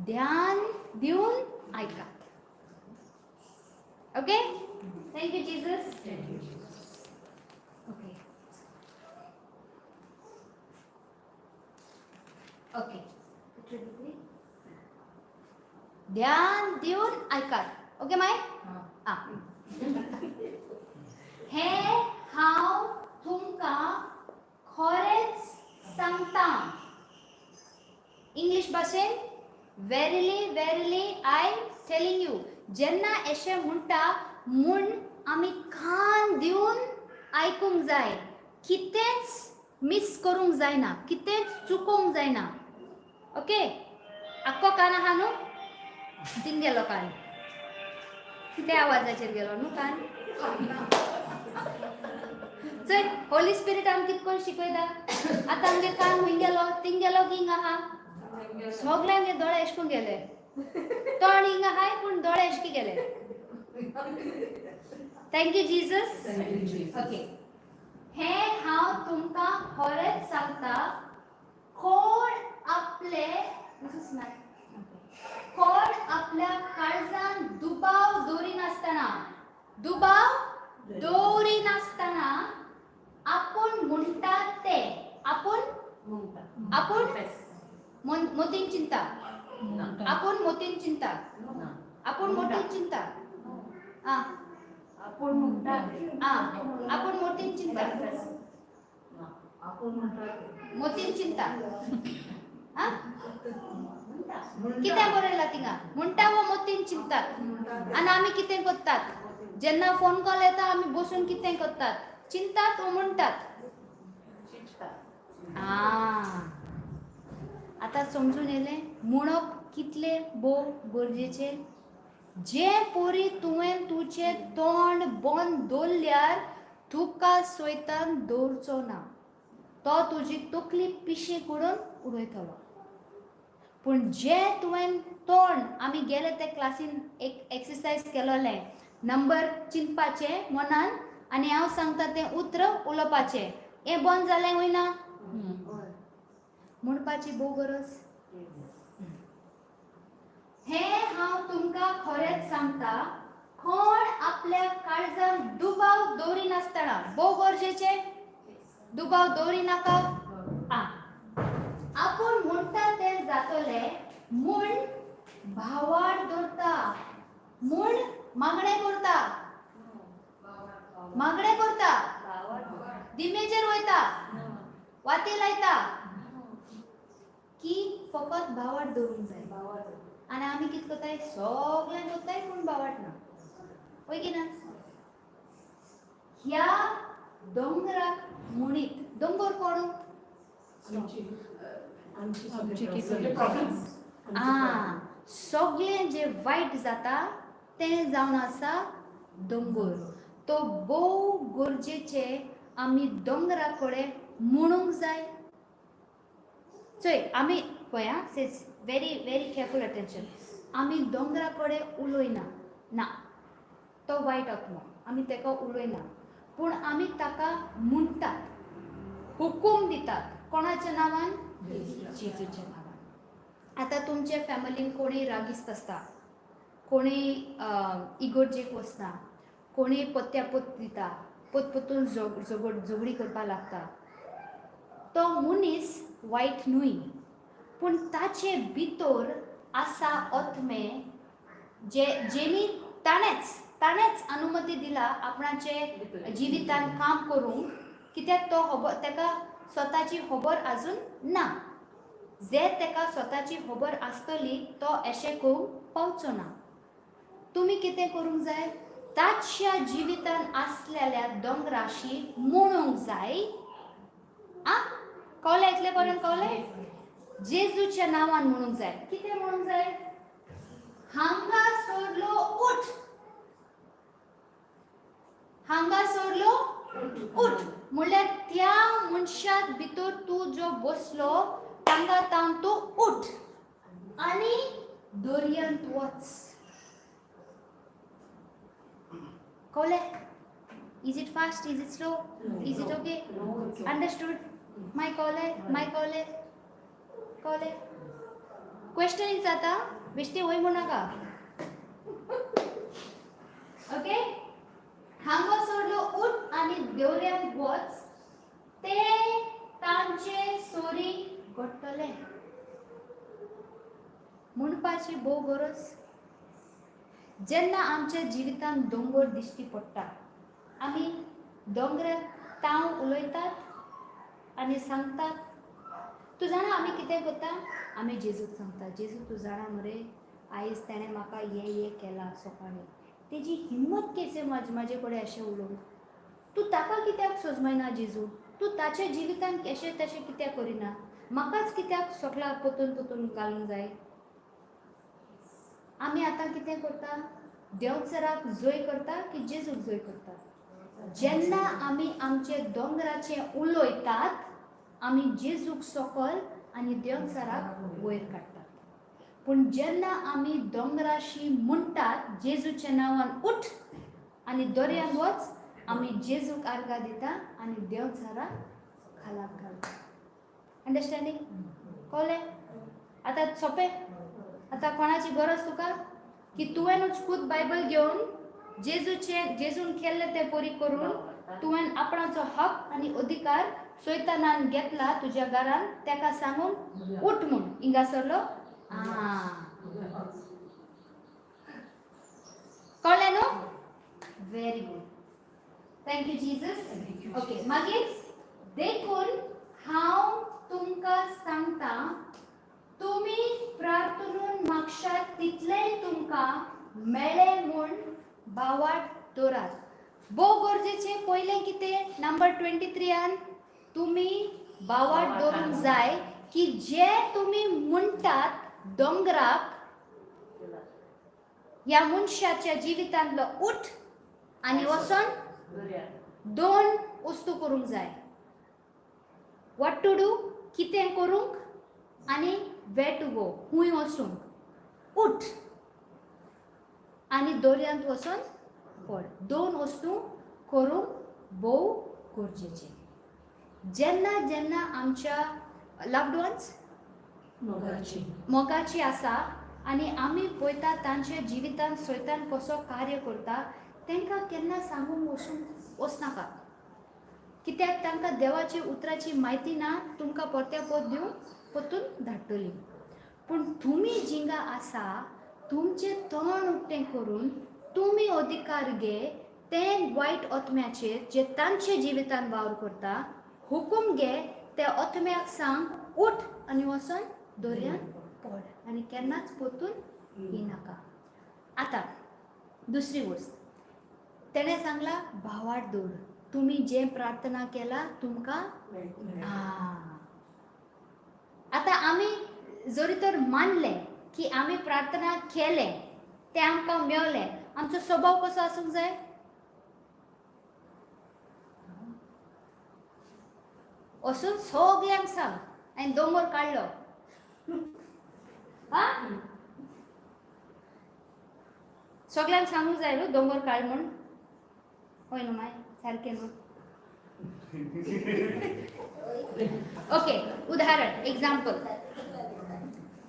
ध्यान दिवन आयकात. Okay, thank you Jesus. Okay okay, ध्यान दिवन आयकात. ओके माय? आं, हें हांव तुमकां खरेंच सांगता. इंग्लीश भाशेन verily verily I telling you. जेन्ना अशें म्हणटा म्हूण आमी कान दिवन आयकूंक जाय, कितेंच मीस करूंक जायना, कितेंच चुकोवंक जायना. ओके, आक्को कान आहा न्हू? थिंग गेलो कान, कितें आवाजाचेर गेलो न्हू कान? चल, होली स्पिरीट आमकां कितें करून शिकयता. आतां आमगे कान खूंय गेलो? थिंग गेलो की हिंगा आहा? सगल्यांगे दोळे एश करून गेले, तोंड हिंगा आहाय पूण दोळे एशकी गेले. Thank you Jesus. Okay, हें हांव तुमकां खरेंच सांगता, कोण आपले कोण आपल्या काळजान दुबाव दवरिनासतना, दुबाव दवरिनासतना आपूण म्हणटा ते, आपूण आपूण मोतीन चिंता, आपूण मोतीन चिंता, आपूण मोतीन चिंता, आं आपूण म्हणटा. आं, आपूण मोतीन चिंता, आपूण म्हणटा. मोतीन चिंता. आं, कितें बरयलां थिंगा? म्हणटा वो मोतीन चिंतात. आनी आमी कितें करतात? जेन्ना फोन कॉल येता आमी बसून कितें करतात? चिंतात वो म्हणटात? आं, आतां समजून येयलें म्हणप कितलें भोव गरजेचें. जे पोरी तुवें तुजें तोंड बंद दवरल्यार तुका सोयतान दवरचो ना, तो तुजी तकली पिशी करून उडयतलो. पूण जे तुवें तोंड, आमी गेले ते क्लासीन एक एक्सरसायज केलोलें, नंबर चिंतपाचें मनान आनी हांव सांगता तें उतर उलोवपाचें, हें बंद जालें वयना म्हणपाची भोव गरज. हें हांव तुमकां खरेंच सांगता, कोण आपल्या काळजान दुबाव दवरिनासतना, भोव गरजेचें, दुबाव दवरिनाका. आ आपूण म्हणटा तें जातलें म्हूण भावार दवरता, म्हूण मागणें करता, मागणें करता, दिमेचेर वयता, वाती लायता, की फकत भावार दवरूंक जाय. आनी आमी कितें करताय, सगळें करताय पूण भावाट ना, वय की ना? ह्या दोंगराक म्हणीत, दोंगर कोण? आमची कितें आ सगळें जें वायट जाता तें जावन आसा दोंगर. तो भोव गरजेचें आमी दोंगरा कडेन म्हणूंक जाय. चोय आमी पळय आं, it's very very careful attention. आमी दोंगरा कडेन उलयना ना, तो वायट आत्मो, आमी ताका उलयना, पूण आमी ताका म्हणटात, हुकूम दितात. कोणाच्या नांवान? जेजूच्या नांवान. आतां तुमच्या फॅमिलीन कोणी रागिस्त आसता, कोणी इगोर्जेक वचना, कोणी पत्त्या पोत दिता, पोत पोतून झगडी करपाक लागता, तो मनीस वायट न्हय, पूण ताचे भितर आसा आत्मे जे जेणी ताणेंच ताणेंच अनुमती दिला आपणाचे जिवितान काम करूंक, कित्याक तो खबर ताका स्वताची खबर आजून ना. जे ताका स्वताची खबर आसतली तो अशें करूंक पावचो ना. तुमी कितें करूंक जाय, ताच्या जिवितान आसलेल्या दोंगराशी म्हणूंक जाय. आ कळ्ळें? इतले पर्यंत कळ्ळें? जेजूच्या नांवान म्हणूंक जाय. कितें म्हणूंक जाय? हांगा सोडलो उठ, हांगा सोडलो उठ, म्हणल्यार त्या मनशात भितर तूं जो बसलो तांगा तावन तूं उठ आनी दर्यांत वच. कळ्ळें? Is it fast? Is it slow? Is it okay? Understood? My कळ्ळें? माय कळ्ळें? कळ्ळें? क्वेश्चन जाता बेश्टे वय म्हणनाका. ओके, हांगा सोडलो उठ आनी देवऱ्यांत वच, ते तांचे सोरी घडटले. म्हणपाची भोव गरज. जेन्ना आमच्या जिवितांत दोंगर दिश्टी पडटा, आमी दोंगरार ताव उलयतात आनी सांगतात. तूं जाणा आमी कितें करता? आमी जेजूक सांगता, जेजू तूं जाणा मरे, आयज ताणें म्हाका हें हें केलां सकाळीं, तेजी हिम्मत केसे म्हाजे कडेन अशें उलोवंक, तूं ताका कित्याक सोजमायना जेजू, तूं ताच्या जिवितान अशें तशें कित्याक करिना, म्हाकाच कित्याक सगळ्या पोतून पोतून घालूंक जाय. आमी आतां कितें करता, देंवचाराक जय करता की जेजूक जय करता? जेन्ना आमी आमचे दोंगराचे उलयतात, आमी जेजूक सकल आनी देंवचाराक वयर काडटात. पूण जेन्ना आमी दोंगराशी म्हणटात जेजूच्या नांवान उठ आनी दर्यांत वच, आमी जेजूक आर्गां दिता आनी देंवचाराक खालाक घालता. अंडरस्टँडींग? कळ्ळें? आतां सोंपें. आतां कोणाची गरज तुका की तुवेंनूच खूद बायबल घेवन जेजूचे जेजून केल्लें तें परी करून तुवें आपणाचो हक आनी अधिकार सोयतानान घेतला तुज्या घरान, ताका सांगून उठ म्हूण हिंगा सरलो. कळ्ळें न्हू? Very good, thank you Jesus. Okay, मागीर देखून हांव तुमकां सांगता, तुमी प्रार्थनून मागशात तितलेंय तुमकां मेळ्ळें म्हूण भावार्थ दवरात. भोव गरजेचें. पयलें कितें, नंबर 23 तुमी भावार्थ दवरूंक जाय की जे तुमी म्हणटात दोंगराक, ह्या मनशाच्या जिवितांतलो उठ आनी वचोन दोन वस्तू करूंक जाय. What to do, कितें करूंक, आनी वेर टू गो, खूंय वचूंक. उठ आनी दर्यांत वचून पड. दोन वस्तू करूंक भोव गरजेचें. जेन्ना जेन्ना आमच्या लव्ड वन्स मोगाची मोगाची आसा आनी आमी पळयता तांच्या जिवितांत सैतान कसो कार्य करता, तांकां केन्ना सांगूंक वचूंक वचनाका, कित्याक तांकां देवाची उतराची म्हायती ना. तुमकां परते पद दिवन परतून धाडटली. पूण तुमी जिंगा आसा तुमचें तोंड उक्तें करून तुमी अधिकार घे तें वायट आत्म्याचेर जे तांचे जिवितान वावर करता. हुकूम घे त्या आत्म्याक सांग, उठ आनी वचोन दर्यान पड आनी केन्नाच परतून येनाका. आतां दुसरी गोश्ट तेणें सांगलां, भावार्थ दवर, तुमी जें प्रार्थना केला तुमकां. आतां आमी जरी तर मानलें की आमी प्रार्थना केलें, तें आमकां मेवलें, आमचो स्वभाव कसो आसूंक जाय? वचून सगल्यांक सांग आनी दोंगर काडलो. हा, सगल्यांक सांगूंक जाय न्हू दोंगर काड म्हूण. हय न्हू माय, सारकें न्हू? ओके, उदाहरण, एग्जाम्पल,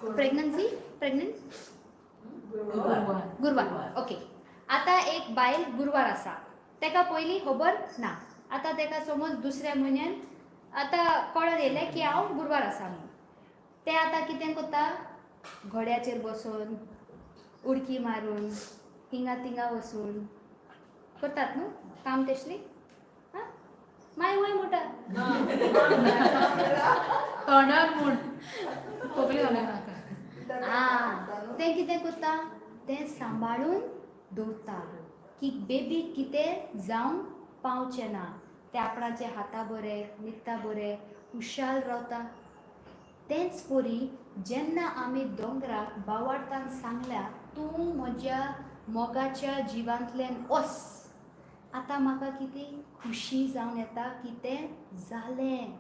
प्रेग्नन्सी, प्रेग्नंट गुरवार. गुरवार. ओके, आतां एक बायल गुरवार आसा, ताका पयलीं खबर ना. आतां ताका समज दुसऱ्या म्हयन्यान आतां कळोन येयलें की हांव गुरवार आसा म्हणून. तें आतां कितें करता? घोड्याचेर बसून उडकी मारून हिंगा तिंगा वचून करतात न्हू काम तसली. आं, मागीर वय म्हणटा. तोंडार म्हूण तकली घालूं नाका. आं, तें कितें करता? तें सांबाळून दवरता की बेबी कितें जावंक पावचें ना. तें आपणाचे हाता बरें न्हिदता, बरें खुशाल रावता. तेंच परी जेन्ना आमी दोंगराक बावार्थान सांगल्या, तूं म्हज्या मोगाच्या जिवांतल्यान वस, आतां म्हाका कितें खुशी जावन येता की तें जालें.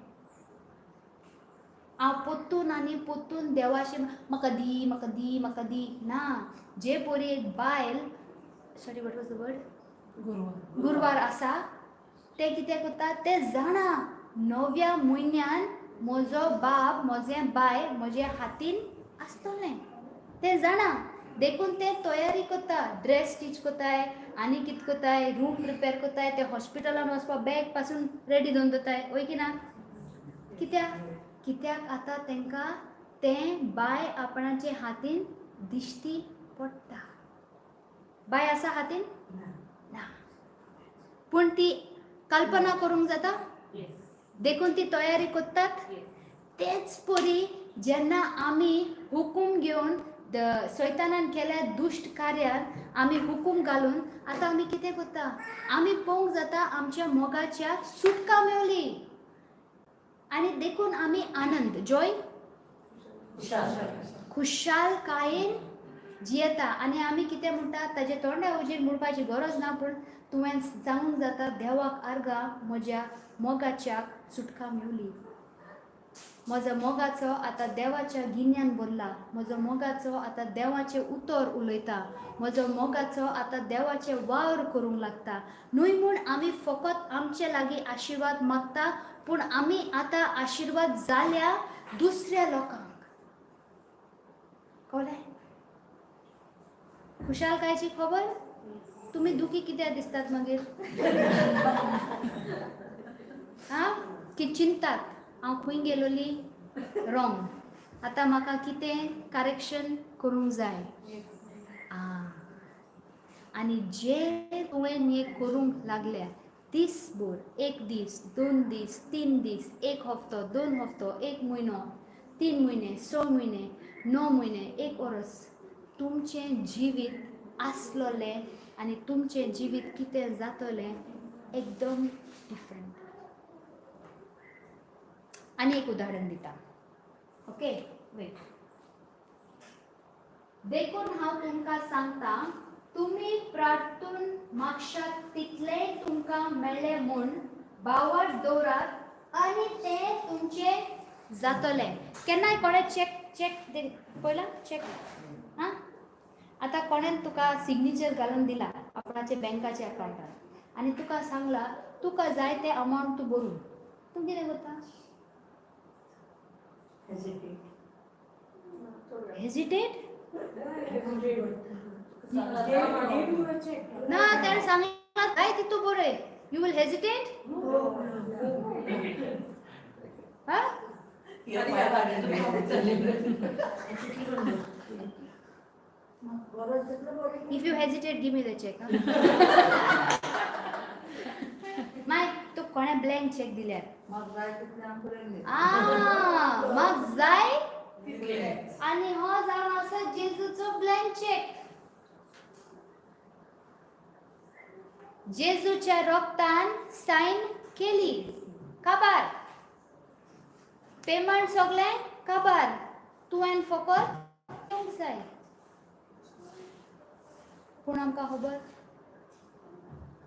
हांव परतून आनी परतून देवाशें म्हाका दी, म्हाका दी, म्हाका दी ना. जे परी एक बायल, sorry, what was the word? गुरवार. गुरवार आसा, तें कितें करता? तें जाणा नव्या म्हयन्यान म्हजो बाब, म्हजें बाय म्हज्या हातीन आसतलें. तें जाणा, देखून तें तयारी करता, ड्रेस स्टीच करताय आनी कितें करताय, रूम प्रिपेर करताय, ते हॉस्पिटलान वचपाक बॅग पासून रेडी दवरून दवरताय. वय की ना? कित्याक? कित्याक आतां तांकां तें बाय आपणाचे हातीन दिश्टी पडटा. बाय आसा हातीन ना, पूण ती कल्पना करूंक जाता, देखून ती तयारी करतात. तेच परी जेन्ना आमी हुकूम घेवन सैतानान केल्या दुश्ट कार्यान आमी हुकूम घालून आतां आमी कितें करता? आमी पळोवंक जाता आमच्या मोगाच्या सुटका मेवली आनी देखून आमी आनंद, जॉय, खुशालकायेन जियेता. आनी आमी कितें म्हणटा? ताजे तोंडा हुजीर म्हणपाची गरज ना, पूण तुवें सांगूंक जाता, देवाक आर्गां, म्हज्या मोगाच्याक सुटका मेवली, म्हजो मोगाचो आतां देवाच्या गिन्यान भरला, म्हजो मोगाचो आतां देवाचें उतर उलयता, म्हजो मोगाचो आतां देवाचें वावर करूंक लागता. न्हय म्हूण आमी फकत आमचे लागीं आशिर्वाद मागता, पूण आमी आतां आशिर्वाद जाल्या दुसऱ्या लोकांक. कळ्ळें? खुशालकायेची खबर. तुमी दुखी कित्याक दिसतात मागीर? आं, की चिंतात हांव खंय गेलोली रॉंग, आतां म्हाका कितें करेक्शन करूंक जाय. आं, आनी जे तुवें हें करूंक लागल्या दीसभर, एक दीस, 2 दीस, 3 दीस, एक हफ्तो, 2 हफ्तो, एक म्हयनो, 3 म्हयने, 6 म्हयने, 9 म्हयने, एक वर्स, तुमचें जिवीत आसलोलें आनी तुमचें जिवीत कितें जातलें एकदम डिफरंट. आनी एक उदाहरण दिता. Okay, wait. देखून हांव तुमकां सांगता, तुमी प्रार्थून मागशात तितलेंय तुमकां मेळ्ळें म्हूण भावार्थ दवरात आनी तें तुमचें जातलें. केन्नाय कोणें चॅक चॅक पळयला चॅक? आं, आतां कोणें तुका सिग्नेचर घालून दिला आपणाचे बँकाच्या अकावंटार आनी तुका सांगला तुका जाय तें अमावंट तूं भरून, तूं कितें करता? हेजिटेट? ना, ताणें सांगलां जाय तितू बरय. You will hesitate? हा. If you hesitate, give me the check. माय तूं कोणें ब्लँक चॅक दिल्यार आ म्हाक जाय आनी हो जावन आसा जेजूचो ब्लँक चॅक. जेजूच्या रोगतान सायन केली, काबार पेमेंट सगळें काबार, तुवें फकत दिवंक जाय. पूण आमकां खबर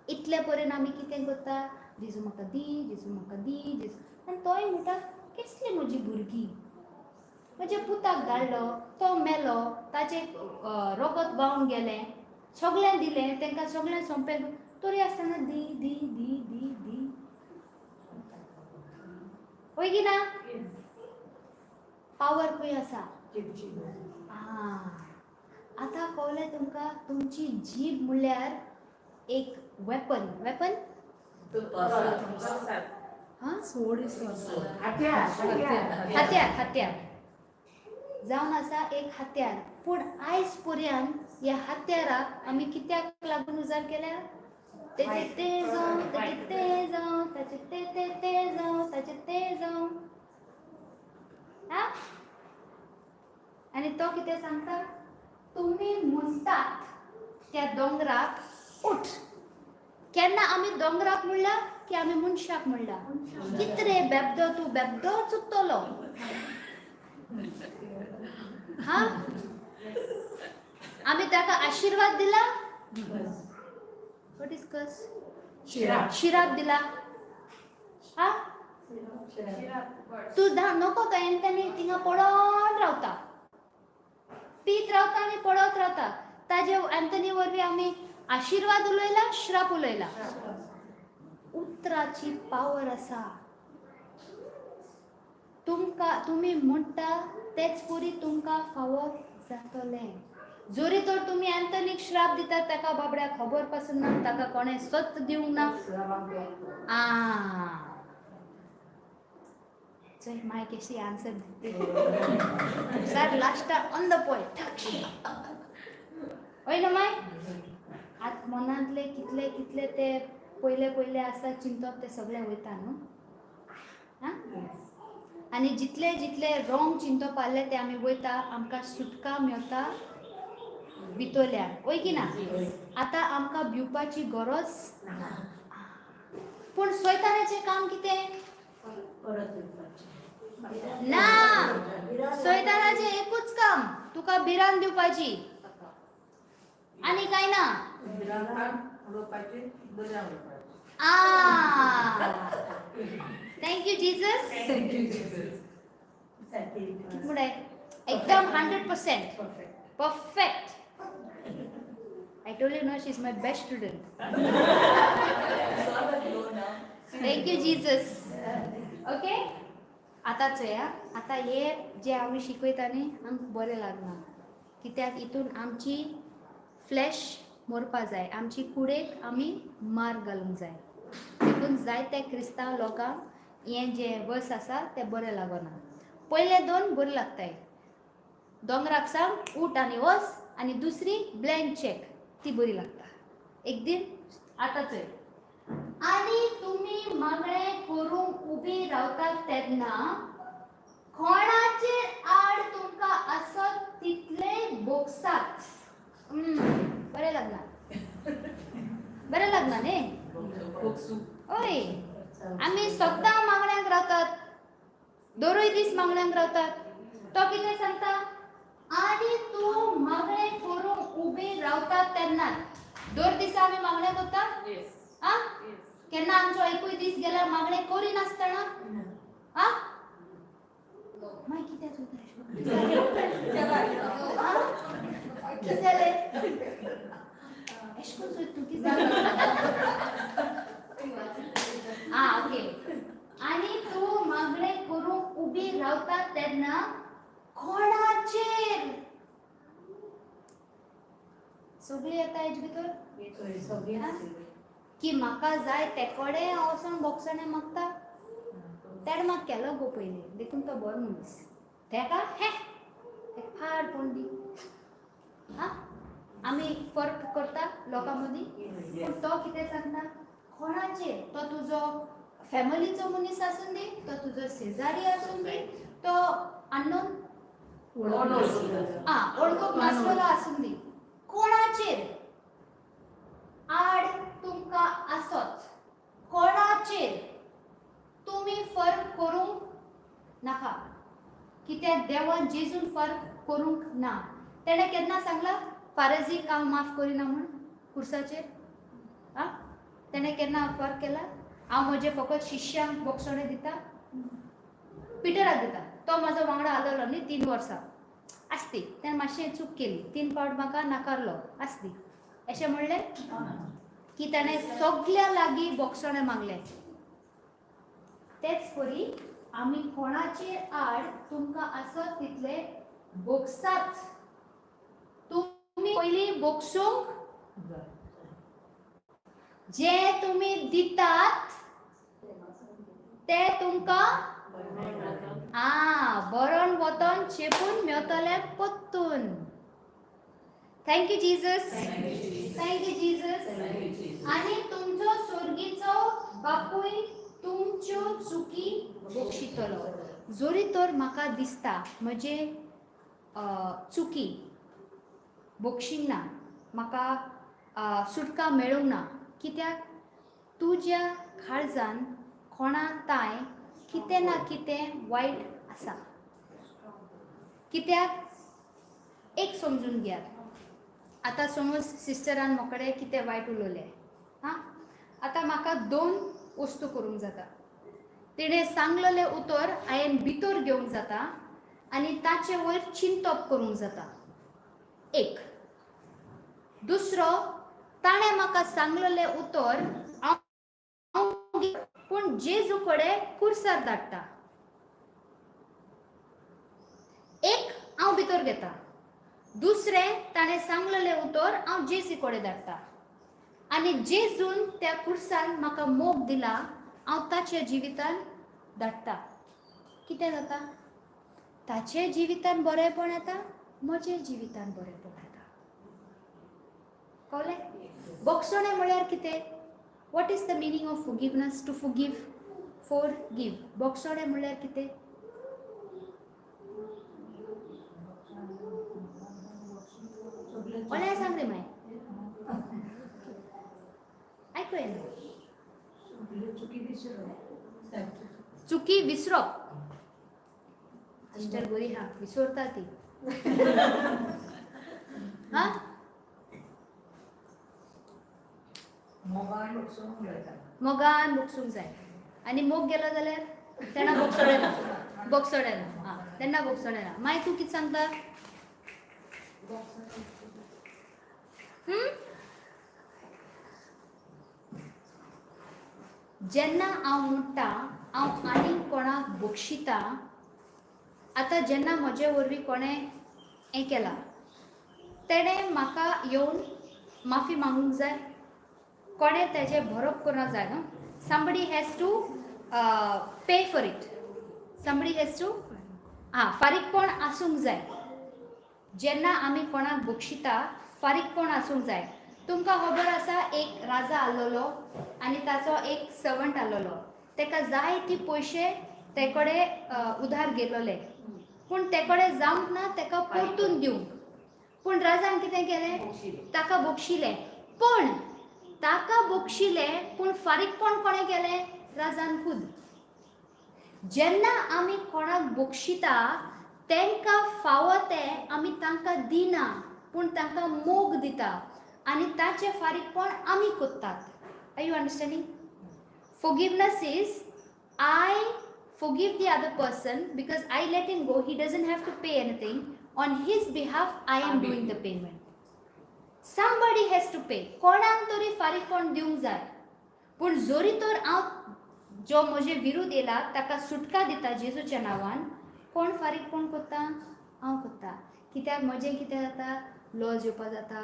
इतले पर्यंत आमी कितें करता? जेजू म्हाका दी, जेजू म्हाका दी, जेजू. आनी तोय म्हणटा केसली म्हजी भुरगीं, म्हज्या पुताक धाडलो, तो मेलो, ताचें रोगत व्हांवन गेलें, सगळें दिलें तांकां, सगळें सोंपें, तरी आसतना दी दी दी दी दी. वय की ना? पावर खंय आसा? आं, आतां कळ्ळें तुमकां? तुमची जीब म्हणल्यार एक वेपन. वेपन? हां. Sword is sword. हत्यार. हत्यार जावन आसा एक हत्यार. पूण आयज पर्यंत ह्या हत्याराक आमी कित्याक लागून उजार केल्या? तेचे ते जावं, ताचे ते जावं, ताचे ते ते ते जावं, ताचे ते जावं. हा, आनी तो कितें सांगता? तुमी म्हणटात त्या दोंगराक उठ. केन्ना आमी दोंगराक म्हणला की आमी मनशाक म्हणला? कितरे बेबदो तूं, बेबदो चुकतलो. हा, आमी ताका आशिर्वाद दिला. What is curse? शिराप दिला. हा, तूं नको तो एंथनी थिंगा पडोन रावता, पीत रावता आनी पडत रावता. ताजे एंथनी वरवीं आमी आशिर्वाद उलयला, श्राप उलयला. उतराची पावर आसा. तुमकां तुमी म्हणटा तेच परी तुमकां फावो जातलें. जरी तर तुमी एंथनीक श्राप दितात, ताका बाबड्याक खबर पासून ना, ताका कोणें सत दिवंक ना. आ चल माय कशी आन्सर दिते सर, लास्टाक ऑन the point. हय न्हू माय? आतां मनांतले कितले कितले ते पयले पयले आसा चिंतप, ते सगळे वयता न्हू. आं, आनी जितले जितले रॉंग चिंतप आहले ते आमी वयता, आमकां सुटका मेवता भितरल्यान. वय की ना? आतां आमकां भिवपाची गरज ना. पूण सैतानाचें काम कितें? ना, सैतानाचें एकूच काम, तुका भिरांत दिवपाची आनी काय ना. आ, thank you Jesus. Thank you, Jesus. कित म्हणटाय? एकदम 100% perfect. I told you, no, she is my best student. Thank you Jesus. Okay, आतां चोया, आतां हे जे आमी शिकयता न्ही, आमकां बरें लागना, कित्याक हितून आमची फ्लॅश मरपा जाय, आमची कुडेक आमी मार घालूंक जाय. देखून जायते क्रिस्तांव लोकांक हें जें वर्स आसा तें बरें लागना. पयले दोन बरें लागताय, दोंगराक सांग उठ आनी वच, आनी दुसरी ब्लँक चॅक, ती बरी लागता. एक दीन आतां चोय, आनी तुमी मागणें करूंक उबी रावतात तेन्ना कोणाचेर आड तुमकां आसत तितलें भोगसात. बरें लागना, बरें लागना न्ही? हय, आमी सद्दां मागण्यांक रावतात, दरूय दीस मागण्यांक रावतात. तो कितें सांगता? आनी तूं मागणें करूंक उबी रावता तेन्ना. दर दिसा आमी मागणें करता? आ, केन्ना आमचो एकूय दीस गेल्यार मागणें करिनासतना? आ, मागीर कित्याक चोयता? कितें जालें? एशें करून चोयता तूं, कितें जालें? आ, ओके. आनी तूं मागणें करूंक उबी रावता तेन्ना कोणाचेर सगळीं येता हेजे भितर की म्हाका जाय ते कडेन हांव वचोन बोगसणें मागता. तेणें म्हाका केलो गो पयलीं, देखून तो बरो मनीस. तेका हें तेका फार पण दी. आं, आमी फरक करता लोकां मदीं. पूण तो कितें सांगता, कोणाचेर, तो तुजो फॅमिलीचो मनीस आसून दी, तो तुजो शेजारी आसून दी, तो अननोन, आ, वळखूंक नासलेलो आसून दी, कोणाचेर आड तुमकां आसत, कोणाचेर तुमी फरक करूंक नाका. कित्याक देवान जेजून फरक करूंक ना. तेणें केन्ना सांगलां फारजीक हांव माफ करिना म्हूण खुर्साचेर? आ, तेणें केन्ना फरक केला? हांव म्हजे फकत शिश्यांक बोगसणें दिता, पिटराक दिता, तो म्हाजो वांगडा आसलेलो न्ही 3 वर्सां आसती, तेणें मातशें चूक केली, 3 फावट म्हाका नाकारलो आसती, अशें म्हणलें की ताणें सगल्या लागीं बोगसणें मागलें. तेच परी आमी कोणाचे आड तुमकां आसत तितले बोगसात. तुमी पयलीं बोगसूंक जे तुमी दितात ते तुमकां आ बरोन वतन चेपून मेवतले पोत्तून. Thank you Jesus, thank you Jesus. आनी तुमचो सोर्गीचो बापूय तुमच्यो चुकी बक्षितलो. जरी तर म्हाका दिसता म्हजे चुकी बक्षींक ना, म्हाका सुटका मेळूंक ना, कित्याक तुज्या काळजान कोणा ताय कितें ना कितें वायट आसा. कित्याक एक समजून घेयात, आतां समज सिस्टरान म्हाका कितें वायट उलयलें, आं, आतां म्हाका 2 वस्तू करूंक जाता. तिणें सांगलेलें उतर हांवें भितर घेवंक जाता आनी ताचे वयर चिंतप करूंक जाता. एक दुसरो, ताणें म्हाका सांगलेलें उतर हांव पूण जेजू कडेन कुर्सार धाडटा. एक हांव भितर घेता, दुसरें ताणें सांगलेलें उतर हांव जेजू कडेन धाडटा आनी जेजून त्या कुर्सान म्हाका मोग दिला, हांव ताच्या जिवितान धाडटा. कितें जाता? ताचे जिवितान बरेंपण येता, म्हजे जिवितान बरेंपण येता. कळ्ळें? बोगसणें म्हळ्यार कितें? What is the meaning of forgiveness? To forgive, forgive. बोगसणें म्हळ्यार कितें? कोणें सांग रे मागीर, आयकूं येना. चुकी विसरप. सिस्टर बरी हा, विसरता ती. हा, मोगान बोगसूंक जाय. आनी मोग गेलो जाल्यार तेन्ना बोगसणें ना, बोगसणें ना. आं, तेन्ना बोगसणें ना. मागीर तूं कितें सांगता? जेन्ना हांव म्हणटा हांव आनीक कोणाक बक्षिता, आतां जेन्ना म्हजे वरवीं कोणें हें केलां, तेणें म्हाका येवन माफी मागूंक जाय, कोणें तेजें भरप करूंक जाय न्हू. Somebody has to pay for it, somebody has to, आं, फारीकपण आसूंक जाय. जेन्ना आमी कोणाक बक्षिता फारीकपण आसूंक जाय. तुमकां खबर आसा, एक राजा आसलेलो आनी ताचो एक सर्वंट आसलेलो. ताका जाय ती पयशे ते कडेन उधार गेलोले, पूण ते कडेन जावंक ना ताका परतून दिवंक. पूण राजान कितें केलें? ताका बक्षिलें. पूण ताका बक्षिलें, पूण फारीकपण कोणें केलें? राजान खूद. जेन्ना आमी कोणाक बक्षिता तांकां फावो तें आमी तांकां दिना, पूण तांकां मोग दिता आनी ताचें फारीकपण आमी कोत्तात. Are you understanding? Forgiveness is I forgive the other person because I let him go. He doesn't have to pay anything. On his behalf, I am doing the payment. Somebody has to pay. कोणाक तरी फारीकपण दिवंक जाय. पूण जरी तर हांव जो म्हजे विरुद्ध येयला ताका सुटका दिता जेजूच्या नांवान, कोण फारीकपण कोत्ता? हांव कोत्ता. कित्याक म्हजें कितें जाता, लॉज येवपा जाता,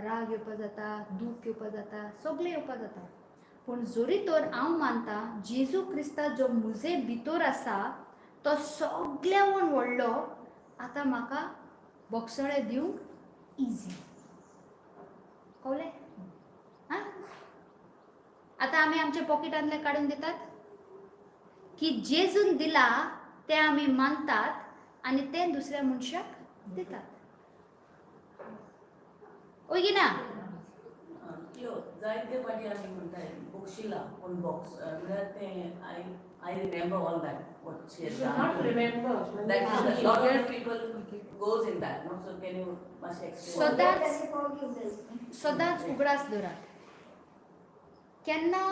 राग येवपा जाता, दूख येवपा जाता, सगळें येवपा जाता. पूण जरी तर हांव मानता जेजू क्रिस्ता जो म्हजे भितर आसा तो सगळ्यावन व्हडलो, आतां म्हाका बोगसोळे दिवंक इजी. कळ्ळें? आं, आतां आमी आमच्या पॉकेटांतले काडून दितात की जेजून दिला तें आमी मानतात आनी तें दुसऱ्या मनशाक दितात. ओय की ना? त्यो जायते फावटी आमी म्हणटाय बक्षिला पूण बॉक्स म्हळ्यार तें I remember all that what she You should not remember. That is a lot of people goes in that, no? So can you मातशें explain? सदांच सदांच उगडास दवरात, केन्ना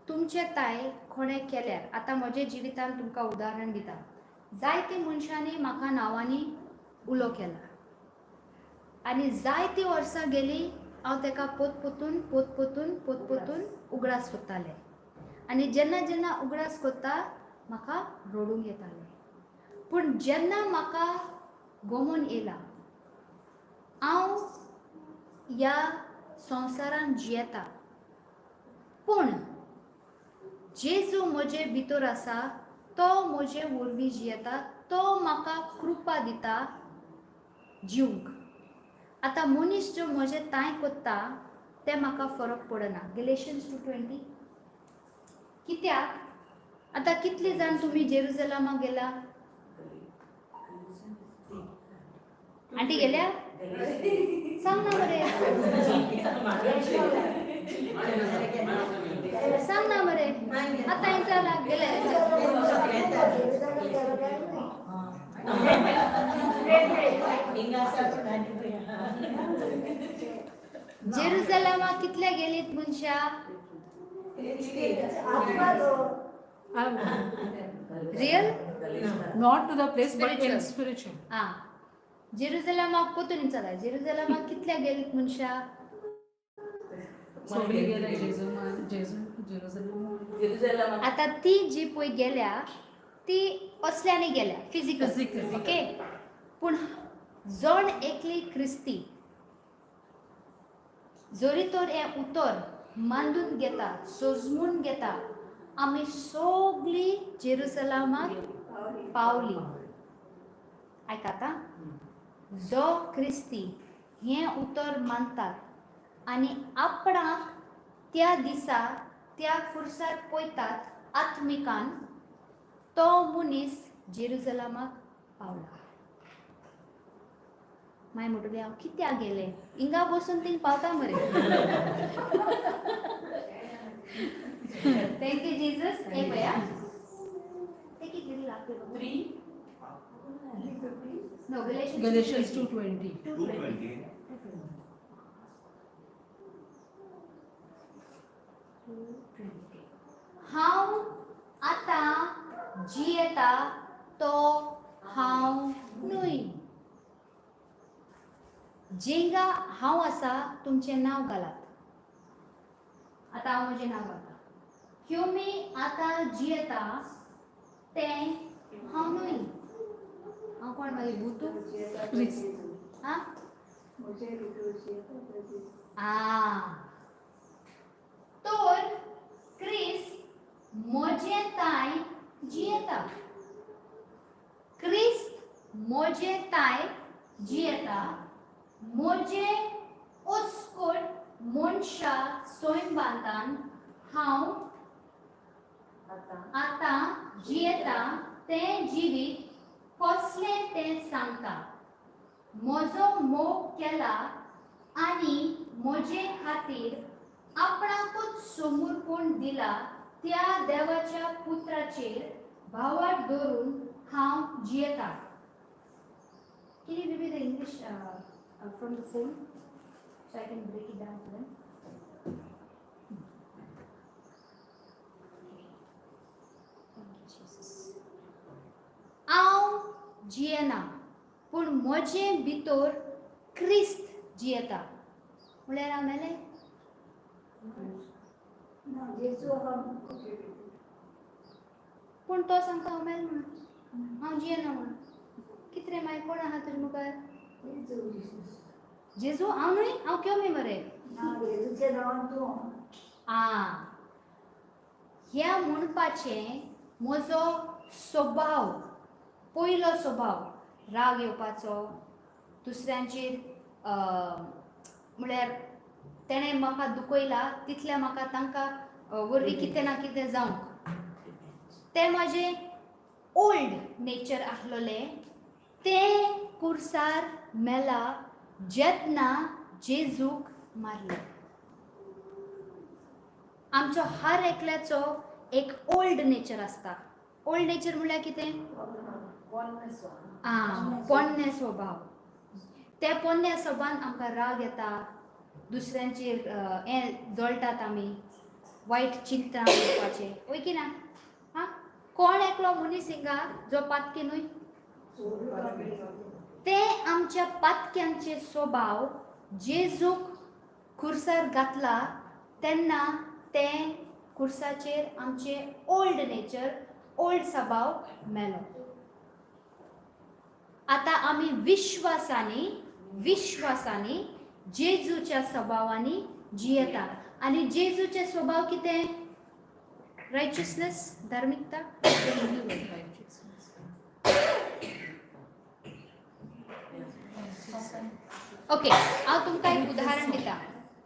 तुमचे ताय कोणें केल्यार, आतां म्हज्या जिवितांत तुमकां उदाहरण दिता, जायते मनशांनी म्हाका नांवांनी उलो केला आनी जायतीं वर्सां गेलीं हांव ताका पोत पोतून पोत पोतून पोत पोतून उगडास कोत्तालें आनी जेन्ना जेन्ना उगडास कोत्ता म्हाका रडूंक येतालें. पूण जेन्ना म्हाका गोमोन येयला हांव ह्या संवसारांत जियेता, पूण जेजू म्हजे भितर आसा, तो म्हजे वरवीं जियेता, तो म्हाका कृपा दिता जिवंक. आतां मनीस जो म्हजें तांय कोत्ता तें म्हाका फरक पडना. गलेशियन्स 2:20. कित्याक आतां कितले जाण तुमी जेरुजलामा गेला? आंटी गेल्या? सांग ना मरे, सांग ना मरे. आतां जाला गेले. जेरुजलामा कितल्या गेलीत मनशां? Real? Not to the place but in Spiritual. Spiritual. आं, जेरुजलामाक पोतून विचारा, जेरुजलामाक कितल्या गेलीत मनशां? सगळी गेले जेजू जेजू जेरुजलेम. जेरुजलेम. आतां ती जी पळय गेल्या ती असल्यांनी गेल्या फिजिकल. Physical. Okay, पूण जण एकली क्रिस्ती जरी तर हें उतर मांदून घेता, सोजमून घेता, आमी सगळीं जेरुसलामाक पावली. आयकाता, जो क्रिस्ती हें उतर मानतात आनी आपणाक त्या दिसा त्या खुर्सार पळयतात आत्मिकान, तो मनीस जेरुजलामाक पावला. मागीर म्हणटलें हांव कित्याक गेलें? हिंगा बसून थिंग पावता मरे. Thank you Jesus. हे पळया, ते कितें लागते? Three. No, Galatians. Galatians 2:20. 2:20. हांव आतां जियेता तो हांव न्हय, जेंगा हांव आसा तुमचें नांव घालात. आतां हांव म्हजें नांव घालता. ह्यो मी आतां जियेता तें हांव न्हय. हांव कोण मागीर? भूतू? क्रिस्त. आं आ तर क्रिस्त म्हजें ताय जियेता, क्रिस्त म्हजें ताय जियेता, म्हजें ओस्कोट मनशा सोयम बांदान हांव आतां जियेता तें जिवीत कसलें तें सांगता. म्हजो मोग केला आनी म्हजे खातीर आपणाकूच समर्पण दिला त्या देवाच्या पुत्राचेर भावार्थ दवरून हांव जियेता. Can you give me the English from the phone so I can break it down for them? Thank you, Jesus. हांव जियेना पूण म्हजे भितर क्रिस्त जियेता. म्हणल्यार हांव मेलें? ना, जेजू आहा. पूण तो सांगता हांव मेल म्हणून, हांव जियेना म्हणून. कितें रे मागीर कोण आहा तुजे मुखार? जेजू Jesus. जेजू हांव न्हय, हांव क्योमी मरे. ना, जेजूच्या नांवान तूं. आ ह्या म्हणपाचें म्हजो स्वभाव, पयलो स्वभाव राग येवपाचो दुसऱ्यांचेर, म्हळ्यार तेणें म्हाका दुखयला तितलें म्हाका तांकां वरवीं कितें ना कितें जावंक, तें म्हाजें ओल्ड नेचर आसलोलें तें कुर्सार मेला जेन्ना जेजूक मारलें. आमचो हर एकल्याचो एक ओल्ड नेचर आसता. ओल्ड नेचर म्हणल्यार कितें? आ पोन्ने स्वभाव. त्या पोन्न्या स्वभावान आमकां राग येता, दुसऱ्यांचेर हें जळटात आमी, वायट चिंतनां करपाचें, वय की ना? आं, कोण एकलो मनीस हिंगा जो पातकी न्हय? ते आमच्या पातक्यांचे स्वभाव जेजूक खुर्सार घातला तेन्ना ते खुर्साचेर आमचे ओल्ड नेचर, ओल्ड स्वभाव मेलो. आतां आमी विश्वासांनी विश्वासांनी जेजूच्या स्वभावांनी जियेता. आनी जेजूचे स्वभाव कितें? रायचियसनेस, धार्मिकता. ओके, हांव तुमकां एक उदाहरण दिता,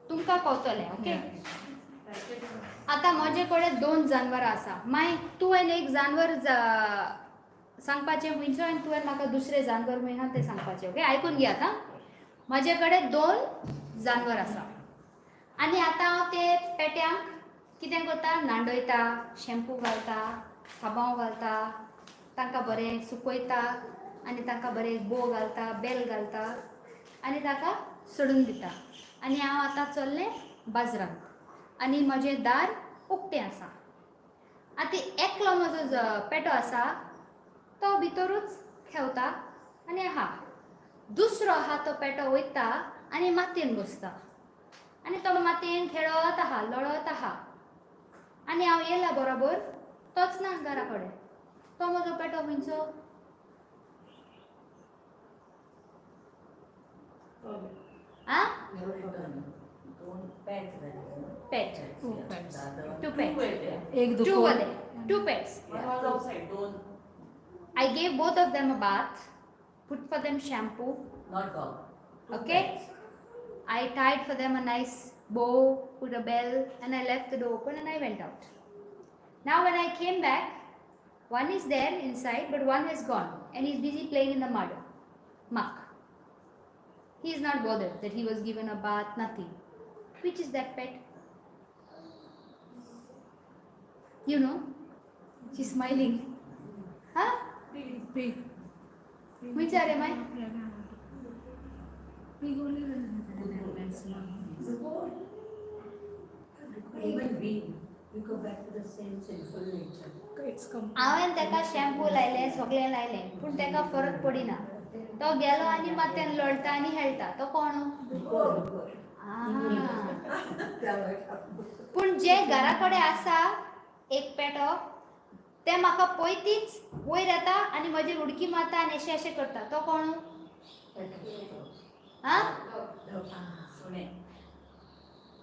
तुमकां कळटलें. ओके, आतां म्हजे कडेन दोन जानवरां आसा. मागीर तुवें एक जानवर सांगपाचें खंयचो आनी तुवें म्हाका दुसरें जानवर खंय आहा तें सांगपाचें. ओके, आयकून घेयात. आं, म्हजे कडेन दोन जानवर आसा आनी आतां हांव ते पेट्यांक कितें करता? नांडयता, शॅम्पू घालता, साबांव घालता, तांकां बरें सुकयता आनी तांकां बरें बो घालता, बेल घालता आनी ताका सोडून दिता. आनी हांव आतां चल्लें बाजारांत आनी म्हजें दार उक्तें आसा. आतां एकलो म्हजो पेटो आसा तो भितरूच खेवता आनी आहा. दुसरो आहा तो पेटो वयता आनी मातयेन बसता आनी तो मातयेन खेळत आहा, लळत आहा. आनी हांव येयला बरोबर तोच ना घरा कडेन. तो म्हजो पेटो खंयचो? आ pet. Two pets. Two pets. एक टू दुकोर. वले two pets. I gave both of them a bath, put for them shampoo. Not dog. Okay. I tied for them a nice bow, put a bell, and I left the door open and I went out. Now, when I came back, one is there inside, but one has gone and he's busy playing in the mud, muck. He is not bothered that he was given a bath, nothing. Which is that pet? You know? She's smiling. Huh? Pig. Which are am I? Pig only. Even we go back to the same sinful nature. It's come. हांवें ताका shampoo लायले, सगळें लायलें, पूण ताका फरक पडिना. तो गेलो आनी मातयेन लोळटा आनी खेळटा. तो कोण? पूण जे घरा कडेन आसा एक पेटो, ते म्हाका पयतीच वयर येता आनी म्हजेर उडकी मारता आनी अशें अशें करता. तो कोण? आं,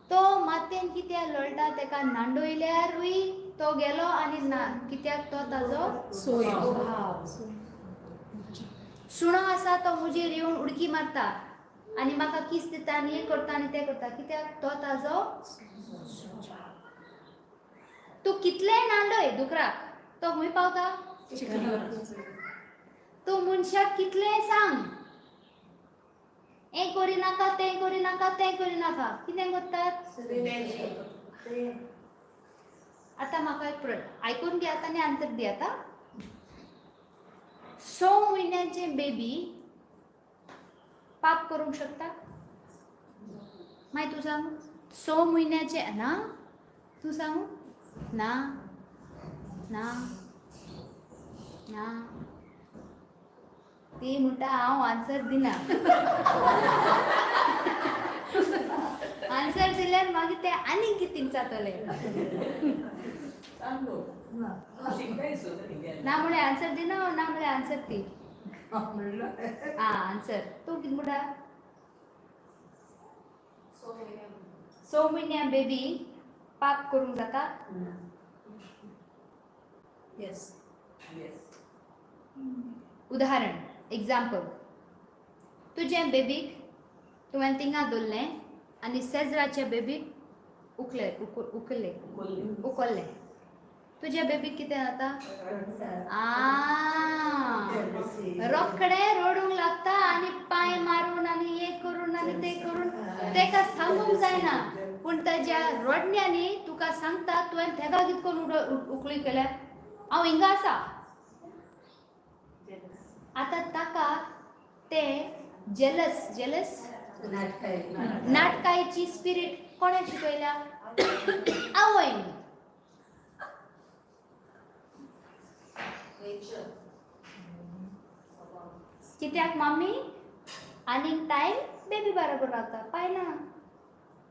तो मातयेन कित्याक लोळटा? ताका नांडयल्यारूय तो गेलो आनी ना, कित्याक तो ताजो सोय. स्वभाव. सुणो आसा तो म्हजेर येवन उडकी मारता आनी म्हाका किस दिता आनी हें करता आनी तें करता, कित्याक तो ताजो. तूं कितलेंय नांडय दुकराक, तो खंय पावता? तूं मनशाक कितलेंय सांग, हें करी नाका, तें करी नाका, तें करी नाका, कितें करतात? आतां म्हाका एक प्रश्न, आयकून घेयात आनी आन्सर दियात. आं, 6 म्हयन्याचें बेबी पाप करूंक शकता? मागीर तूं सांग, 6 म्हयन्याचे ना, तूं सांग ना ना ना, ती म्हणटा हांव आन्सर दिना. आन्सर दिल्यार मागीर ते आनीक कितें जातलें. सांग गो. शिकताय सो तिगेलें. ना म्हळ्यार आन्सर दिना, ना म्हळ्यार आन्सर ती. आ आन्सर तूं कितें म्हणटा? 6 म्हयन्या बेबी पाप करूंक जाता? येस. येस. उदाहरण, एग्जाम्पल, तुजें बेबीक तुवें थिंगा दवरलें आनी शेजराच्या बेबीक उखले उखल्लें उखल्लें, तुज्या बेबीक कितें जाता? आ रोखडें रडूंक लागता आनी पांय मारून आनी हें करून आनी तें करून, तेका सांगूंक जायना, पूण ताज्या रडण्यांनी तुका सांगता तुवें तेका कितें करून उखली केल्या, हांव हिंगा आसा. आतां ताका ते जेलस, जेलस नाटकायची स्पिरीट कोणें शिकयल्या? आवयन. कित्याक मामी आनीक टायम बेबी बरोबर रावता, पाय ना,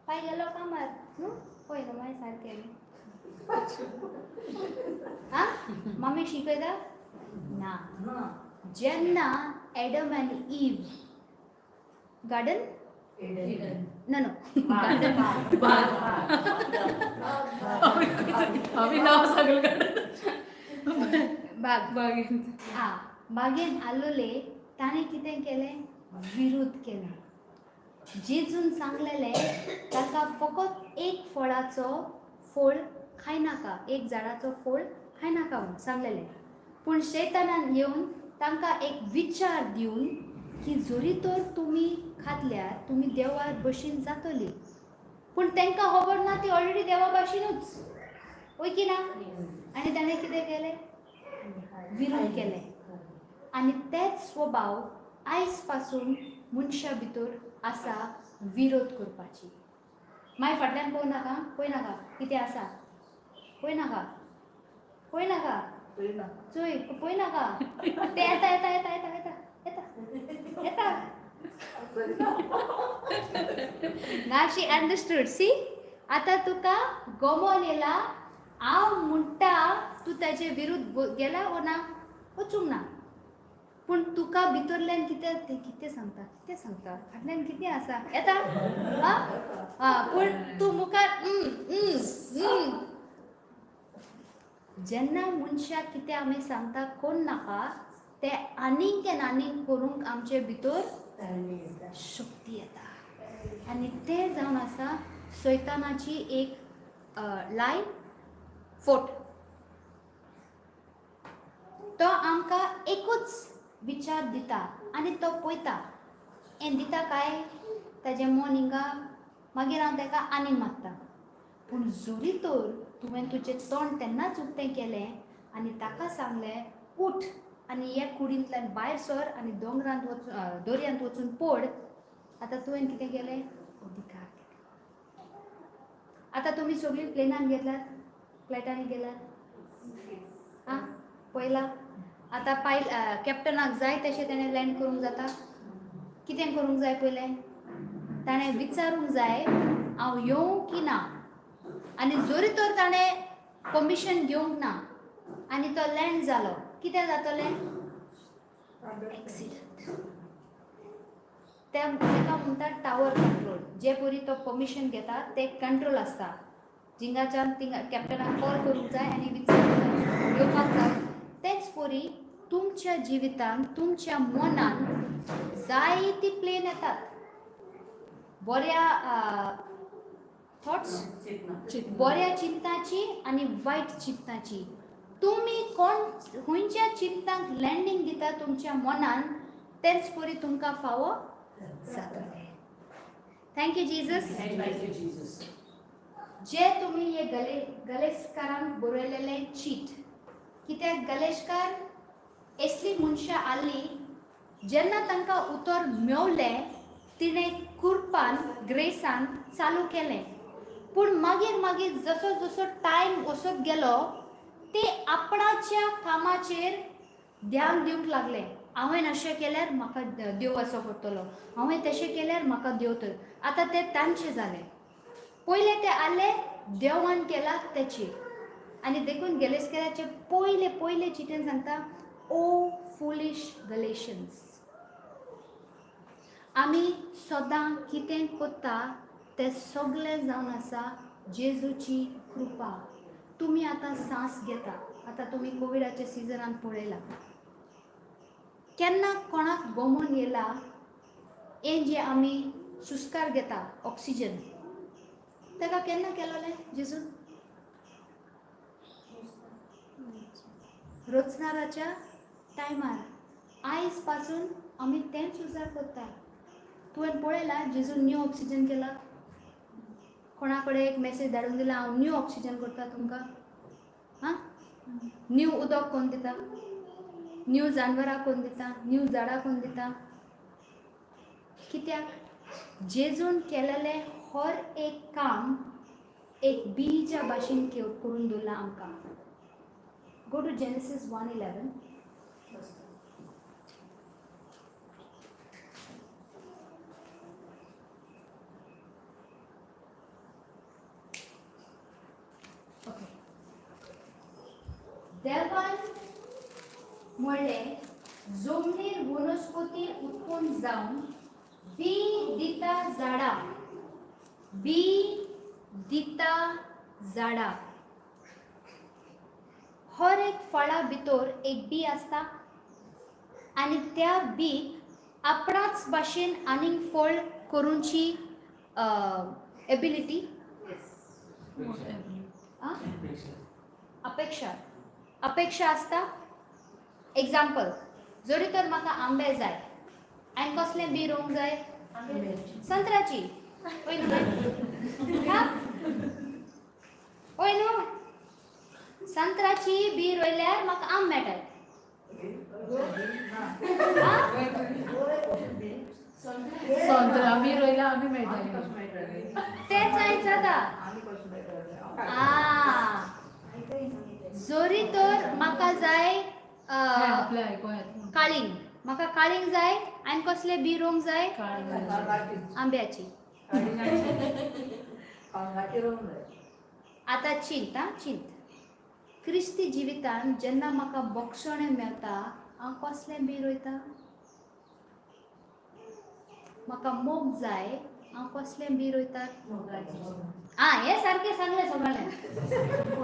पाय गेलो कामार न्हू, पळय न्हू मागीर सारकें आं मामी शिकयता ना. जेन्ना एडम आनी ईव गार्डन ना नो हांवें नांव सांगलें. बाग बागेन. आ बागेन आलोले, ताणें कितें केलें? विरोध केलो. जेजून सांगलेलें ताका फकत एक फळाचो फळ खायनाका, एक झाडाचो फळ खायनाका म्हूण सांगलेलें, पूण शैतानान येवन तांकां एक विचार दिवन की जरी तर तुमी खातल्यार तुमी देवा भशेन जातली, पूण तांकां खबर ना ती ऑलरेडी देवा भाशेनूच, वय की ना? आनी ताणें कितें केलें? विरोध केलें. आनी तेच स्वभाव आयज पासून मनशा भितर आसा, विरोध करपाची. मागीर फाटल्यान पळोवं नाका, पळय नाका कितें आसा, पळय नाका, पळय नाका, चोय पळय नाका, तें येता येता येता येता येता येता येता. ना शी अंडरस्टूड. सी आतां तुका गमोन येयला, हांव म्हणटा तूं ताजे विरुद्ध गेला वो ना, वचूंक ना, पूण तुका भितरल्यान कितें तें कितें सांगता, कितें सांगता, फाटल्यान कितें आसा येता. आं आं, पूण तूं मुखार जेन्ना मनशाक कितें आमी सांगता कोण नाका, ते आनीक आनी आनीक करूंक आमचे भितर शक्ती येता. आनी तें जावन आसा सैतानाची एक लाय फोट. तो आमकां एकूच विचार दिता आनी तो पळयता हें दिता काय ताजें मन हिंगा, मागीर हांव ताका आनीक मागता. पूण जरी तर तुवें तुजें तोंड तेन्नाच उक्तें केलें आनी ताका सांगलें उठ आनी ह्या कुडींतल्यान भायर सर आनी दोंगरांत वचून दर्यांत वचून पड, आतां तुवें कितें केलें? अधिकार दिलो. आतां तुमी सगळीं प्लेनान गेलात, फ्लायटांनी गेलात, आं पळयलां. आतां पायल कॅप्टनाक जाय तशें तेणें लँड करूंक जाता. कितें करूंक जाय पयलें? ताणें विचारूंक जाय हांव येवं की ना, आनी जरी तर ताणें परमिशन घेवंक ना आनी तो लँड जालो, कितें जातलें? एक्सिडंट. ताका म्हणटा टावर कंट्रोल. जे परी तो परमिशन घेता ते कंट्रोल आसता, जिंगाच्यान थिंगा कॅप्टनाक कॉल करूंक जाय आनी विचारूंक जाय येवपाक जाय. तेच परी तुमच्या जिवितांत तुमच्या मनान जायती प्लेन येतात, बऱ्या थॉट्स, बऱ्या चिंतनाची आनी वायट चिंतनाची. तुमी कोण खंयच्या चिंतनाक लँडींग दिता तुमच्या मनान, तेच परी तुमकां फावो जातलें. Thank you Jesus. Thank you Jesus. जे तुमी हे गलेशकारांक बरयलेलें चीट, कित्याक गलेशकार असली मनशां आहली जेन्ना तांकां उतर मेवलें तिणें कुरपान ग्रेसान चालू केलें. पूण मागीर मागीर जसो जसो टायम वचत गेलो ते आपणाच्या कामाचेर ध्यान दिवंक लागले. हांवें अशें केल्यार म्हाका देव असो करतलो, हांवें तशें केल्यार म्हाका देव तर. आतां ते तांचे जाले. पयले ते आसले देवान केला तेचे. आनी देखून गेलेस्कराचे पयले पयले चिटेन सांगता, ओ फुलिश गलेशन्स. आमी सदां कितें करता तें सगळें जावन आसा जेजूची कृपा. तुमी आतां सांस घेता, आतां तुमी कोविडाच्या सिजनान पळयला केन्ना कोणाक गोमोन येयला हें जें आमी सुस्कार घेता ऑक्सिजन, ताका केन्ना केलोलें जेजून? रोचनाराच्या टायमार. आयज पासून आमी तेंच उजार करता. तुवें पळयला जेजून न्यू ऑक्सिजन केला? कोणा कडेन एक मॅसेज धाडून दिला हांव न्यू ऑक्सिजन करता तुमकां? आं, न्यू उदक कोण दिता? न्यू जानवरां कोण दिता? न्यू झाडां कोण दिता? कित्याक जेजून केलेलें हर एक काम एक बीच्या भाशेन करून दवरलां आमकां. Go to Genesis 1:11. Okay. देवान म्हणलें जमनीर वनस्पती उत्पन्न जावन बी दिता झाडां, बी दिता झाडां. हर एक फळा भितर एक बी आसता आनी त्या बीक आपणाच भाशेन आनीक फळ करूंची एबिलिटी, अपेक्षा अपेक्षा आसता. एग्जाम्पल, जरी तर म्हाका आंबे जाय आनी कसलें बी रोवंक जाय? संत्राची. वय न्हू? वय न्हू? संत्राची बी रोयल्यार म्हाका आंब मेळटात. संत्रा बी रोयल्यार आमी मेळटाले. तेंच आयज जाता. जरी तर म्हाका जाय काळींग, म्हाका काळींग जाय आनी कसलें बी रोवंक जाय? आंब्याची. आतां चिंत, आं चिंत. क्रिस्ती जिवितान जेन्ना म्हाका बक्षणें मेळटा हांव कसलें बी रोयता? म्हाका मोग जाय हांव कसलें बी रोयता? आं, हें सारकें सांगलें सगळ्यांक.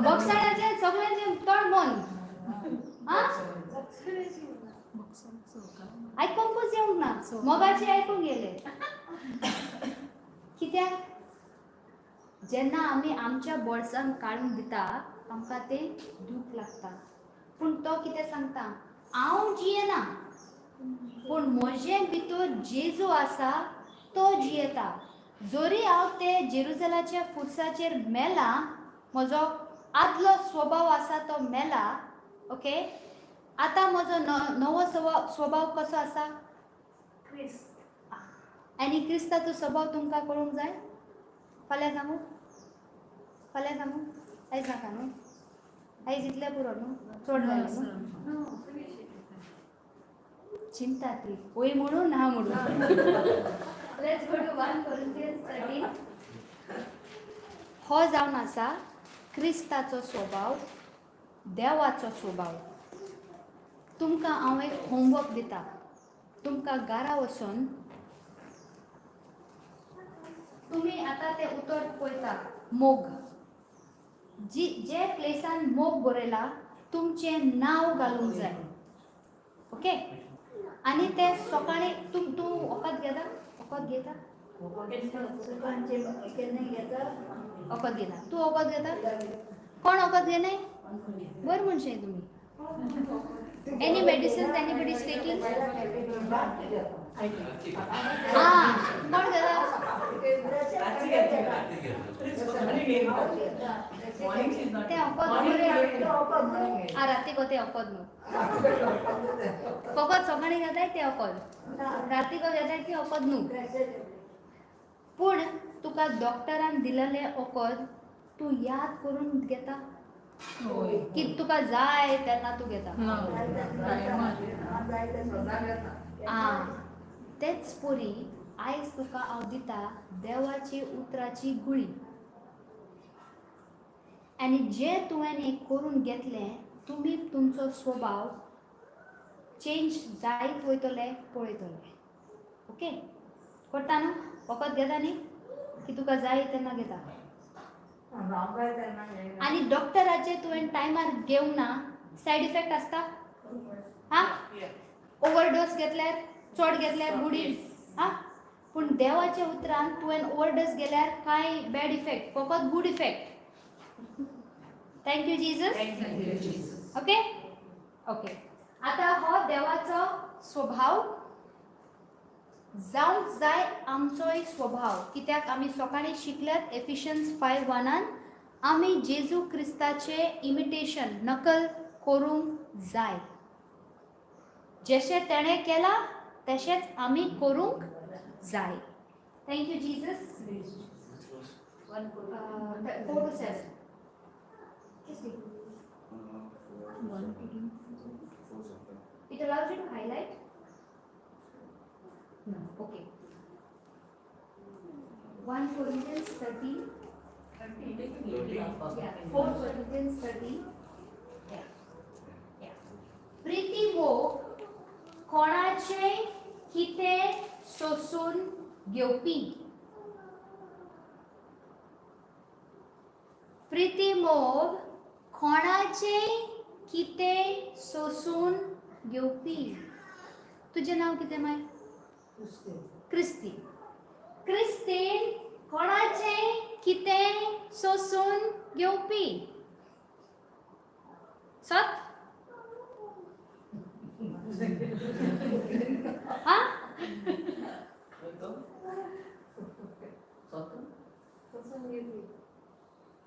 बक्षणाचें सगळ्यांचें तोंड बंद. आं, आयकोंकूच येवंक ना, मोगाचें आयकूंक गेलें. कित्याक जेन्ना आमी आमच्या बोल्सान काडून दिता आमकां तें दूख लागता. पूण तो कितें सांगता, हांव जियेना पूण म्हजे भितर जेजू आसा तो जियेता. जरी हांव ते जेरुजलाच्या फुरसाचेर मेला, म्हजो आदलो स्वभाव आसा तो मेला. ओके, आतां म्हजो नवो स्वभाव कसो आसा? क्रिस्त. आनी क्रिस्ताचो स्वभाव तुमकां कळूंक जाय? फाल्यां सांगू? फाल्यां सांगू? आयज नाका न्हू, आयज इतलें पुरो न्हू, चड जालें न्हू. चिंता ती वय म्हणून ना म्हणून. Let's go to 1 Corinthians 13. हो जावन आसा क्रिस्ताचो स्वभाव, देवाचो स्वभाव. तुमकां हांव एक होमवर्क दिता. तुमकां घरा वचून तुमी आतां तें उतर पळयता मोग, जी जे प्लेसान मोग बरयला तुमचें नांव घालूंक जाय. ओके, आनी तें सकाळीं तूं वखद घेता? वखद घेता? वखद घेता? तूं वखद घेता? कोण वखद घेनाय? बरें मनशां तुमी. Any medicine anybody is taking? आं, कोण घेता? तें वखद बरें. आं, राती गो तें वखद न्हू. फकत सकाळी घेताय तें वखद, रातीक घेताय ती वखद न्हू. पूण तुका डॉक्टरान दिलेलें वखद तूं याद करून घेता की तुका जाय तेन्ना तूं घेता? आं, तेच परी आयज तुका हांव दिता देवाची उतराची गुळी, आनी जें तुवें हें करून घेतलें, तुमी तुमचो स्वभाव चेंज जायत वयतले पळयतले. ओके, करता न्हू? वखद घेता न्ही की तुका जाय तेन्ना घेता? आनी डॉक्टराचे तुवें टायमार घेवंक ना, सायड इफेक्ट आसता. हा, ओवरडोस घेतल्यार, चड घेतल्यार गुडी. हा, पूण देवाच्या उतरान तुवें ओवरडोस गेल्यार कांय बॅड इफेक्ट, फकत good effect. Thank you Jesus. Okay okay, आतां हो देवाचो स्वभाव जावंक जाय आमचोय स्वभाव, कित्याक आमी सकाळीं शिकल्यात एफिशियन्स 5:1 आमी जेजू क्रिस्ताचे इमिटेशन, नकल करूंक जाय. जशें तेणें केलां तशेंच आमी करूंक जाय. Thank you Jesus. 4 to 7. It allows you to highlight? No. Okay. 1 Corinthians 13. Yeah. 4 Corinthians 13. Yeah. Yeah. Preeti मोग कोणाचे कितें सोसून घेवपी. प्रीती मोग कोणाचे कितें सोसून घेवपी. तुजें नांव कितें माय? क्रिस्ती. क्रिस्तीन कोणाचें कितें सोसून घेवपी. सत हा. स्वता.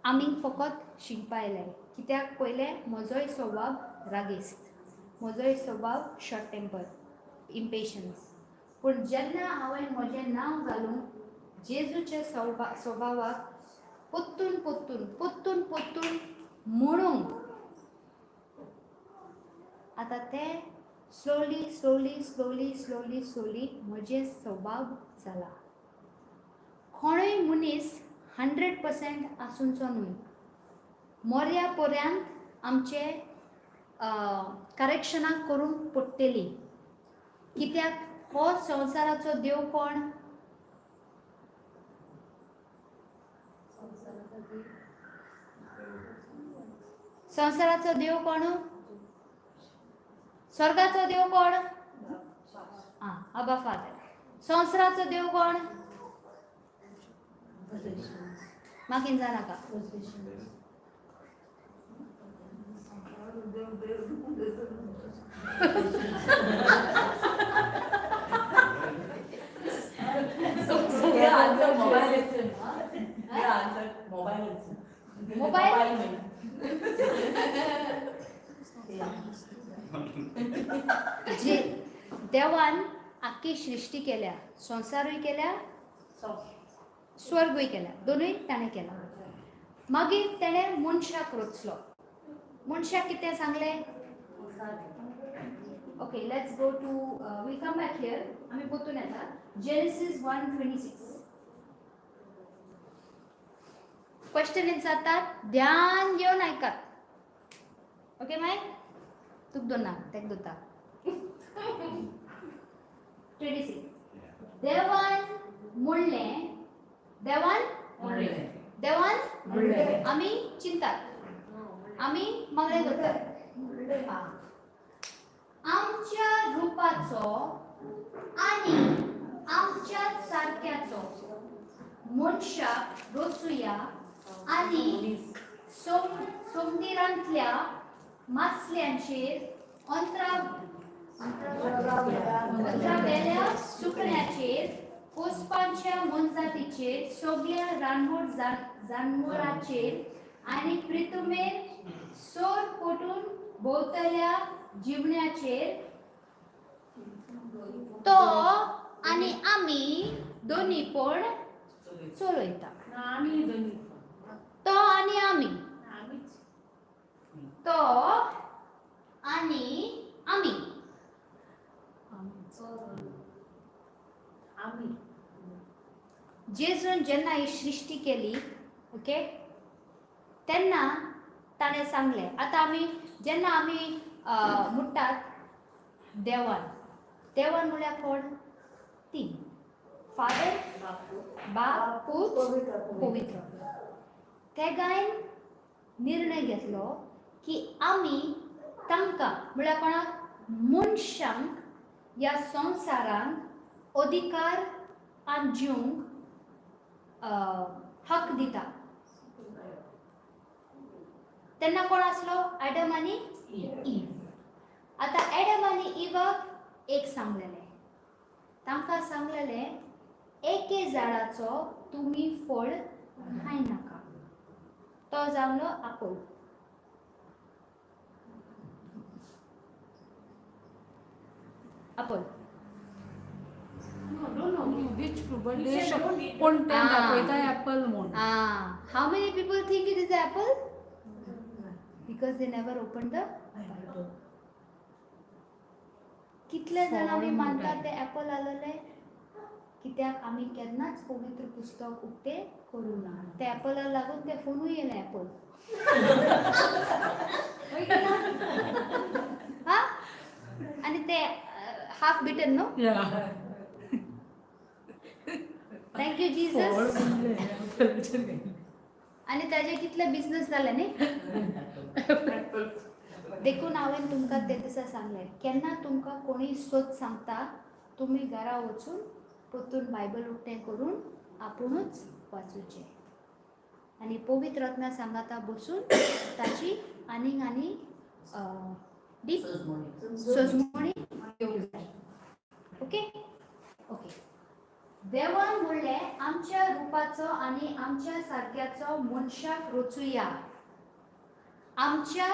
आमी फकत शिकपा आयले, कित्याक पयलें म्हजोय स्वभाव रागेस्त, म्हजोय स्वभाव शॉर्ट टेम्पर, इम्पेशन्स. पूण जेन्ना हांवें म्हजें नांव घालून जेजूच्या स्वभावाक पोत्तून पोत्तून पोत्तून पोत्तून म्हणूंक आतां तें slowly slowly slowly slowly slowly म्हजें स्वभाव जाला. कोणूय मनीस 100% आसूंचो न्हय. मोर्या पर्यंत आमचे करेक्शनां करूंक पडटलीं, कित्याक हो संवसाराचो देव कोण? संवसाराचो देव कोण? स्वर्गाचो देव कोण? आं, आबा फादर. संवसाराचो देव कोण? म्हाका जाणाका. हे आन्सर मोबायल. हे आन्सर मोबायल. मोबायल? जे देवान आख्खी सृश्टी केल्या, संवसारूय केल्या, स्वर्गूय केला, दोनूय ताणें केला. मागीर ताणें मनशाक रचलो. मनशाक कितें सांगलें? Okay, let's go to, we come back here. आमी परतून येता जेनेसीस 1:26. क्वेश्चन विचारतात, ध्यान घेवन आयकात. ओके माय, तुक दोना तेक दोता. 26. देवान म्हणलें, देवान म्हणलें. देवान म्हणलें. आमी चिंतात, आमी मागणें करतात. आं. आमच्या रुपाचो आनी आमच्या सारक्याचो मनशाक रचुया आनी सोमदिरांतल्या मासल्यांचेर, अंतरावेल्या सुकण्याचेर, कोसपाच्या मोनजातीचेर, सगल्या रानवट जानवराचेर आनी प्रितुमेर सोर पोटून भोंवतल्या जिवण्याचेर तो आनी आमी दोनी पण चलयता. आमी दोनी. तो आनी आमी. आमीच. तो आनी आमी. आमी. जेजून जेन्ना ही सृश्टी केली, ओके, तेन्ना ताणें सांगलें. आतां आमी जेन्ना आमी म्हणटात देवान, देवान म्हळ्यार कोण? तीन फादर, बाप, पूत, पवित्र. तेगायन निर्णय घेतलो की आमी तांकां म्हळ्यार कोणाक, मनशांक ह्या संवसारांत अधिकार आनी जिवंक हक दिता. तेन्ना कोण आसलो? एडम आनी इव. आतां एडम आनी इवाक एक सांगलेलें, तांकां सांगलेलें, एके झाडाचो तुमी फळ खायनाका. तो जावलो आपोल. आपोल. No, don't know. Which fruit, but He they said show don't eat. पूण तें Ah. दाखयता एप्पल म्हूण. Ah, how many people think it is apple? Because they never opened the Bible. कितले जाण आमी फळ मानतात म्हणटाय. ते एपल आसलेले? कित्याक आमी केन्नाच पवित्र पुस्तक उक्तें करूं ना. ते एपलाक लागून ते फोनूय येयलें एपल. हय की ना? हा, आनी ते हाफ बिटन न्हू. या. Thank you फळ जीजस. म्हणलें एप्पलाचेर घातलें. आनी ताजे कितले बिजनस जाले न्ही. देखून हांवें तुमकां ते दिसा सांगलें, केन्ना तुमकां कोणीय सोद सांगता, तुमी घरा वचून परतून बायबल उक्तें करून आपुणूच वाचुचें आनी पवित्र आत्म्या सांगाता बसून ताची आनीक आनी डीप सजमणी घेवंक जाय. Okay okay. देवान म्हणलें, आमच्या रुपाचो आनी आमच्या सारक्याचो मनशाक रचुया. आमच्या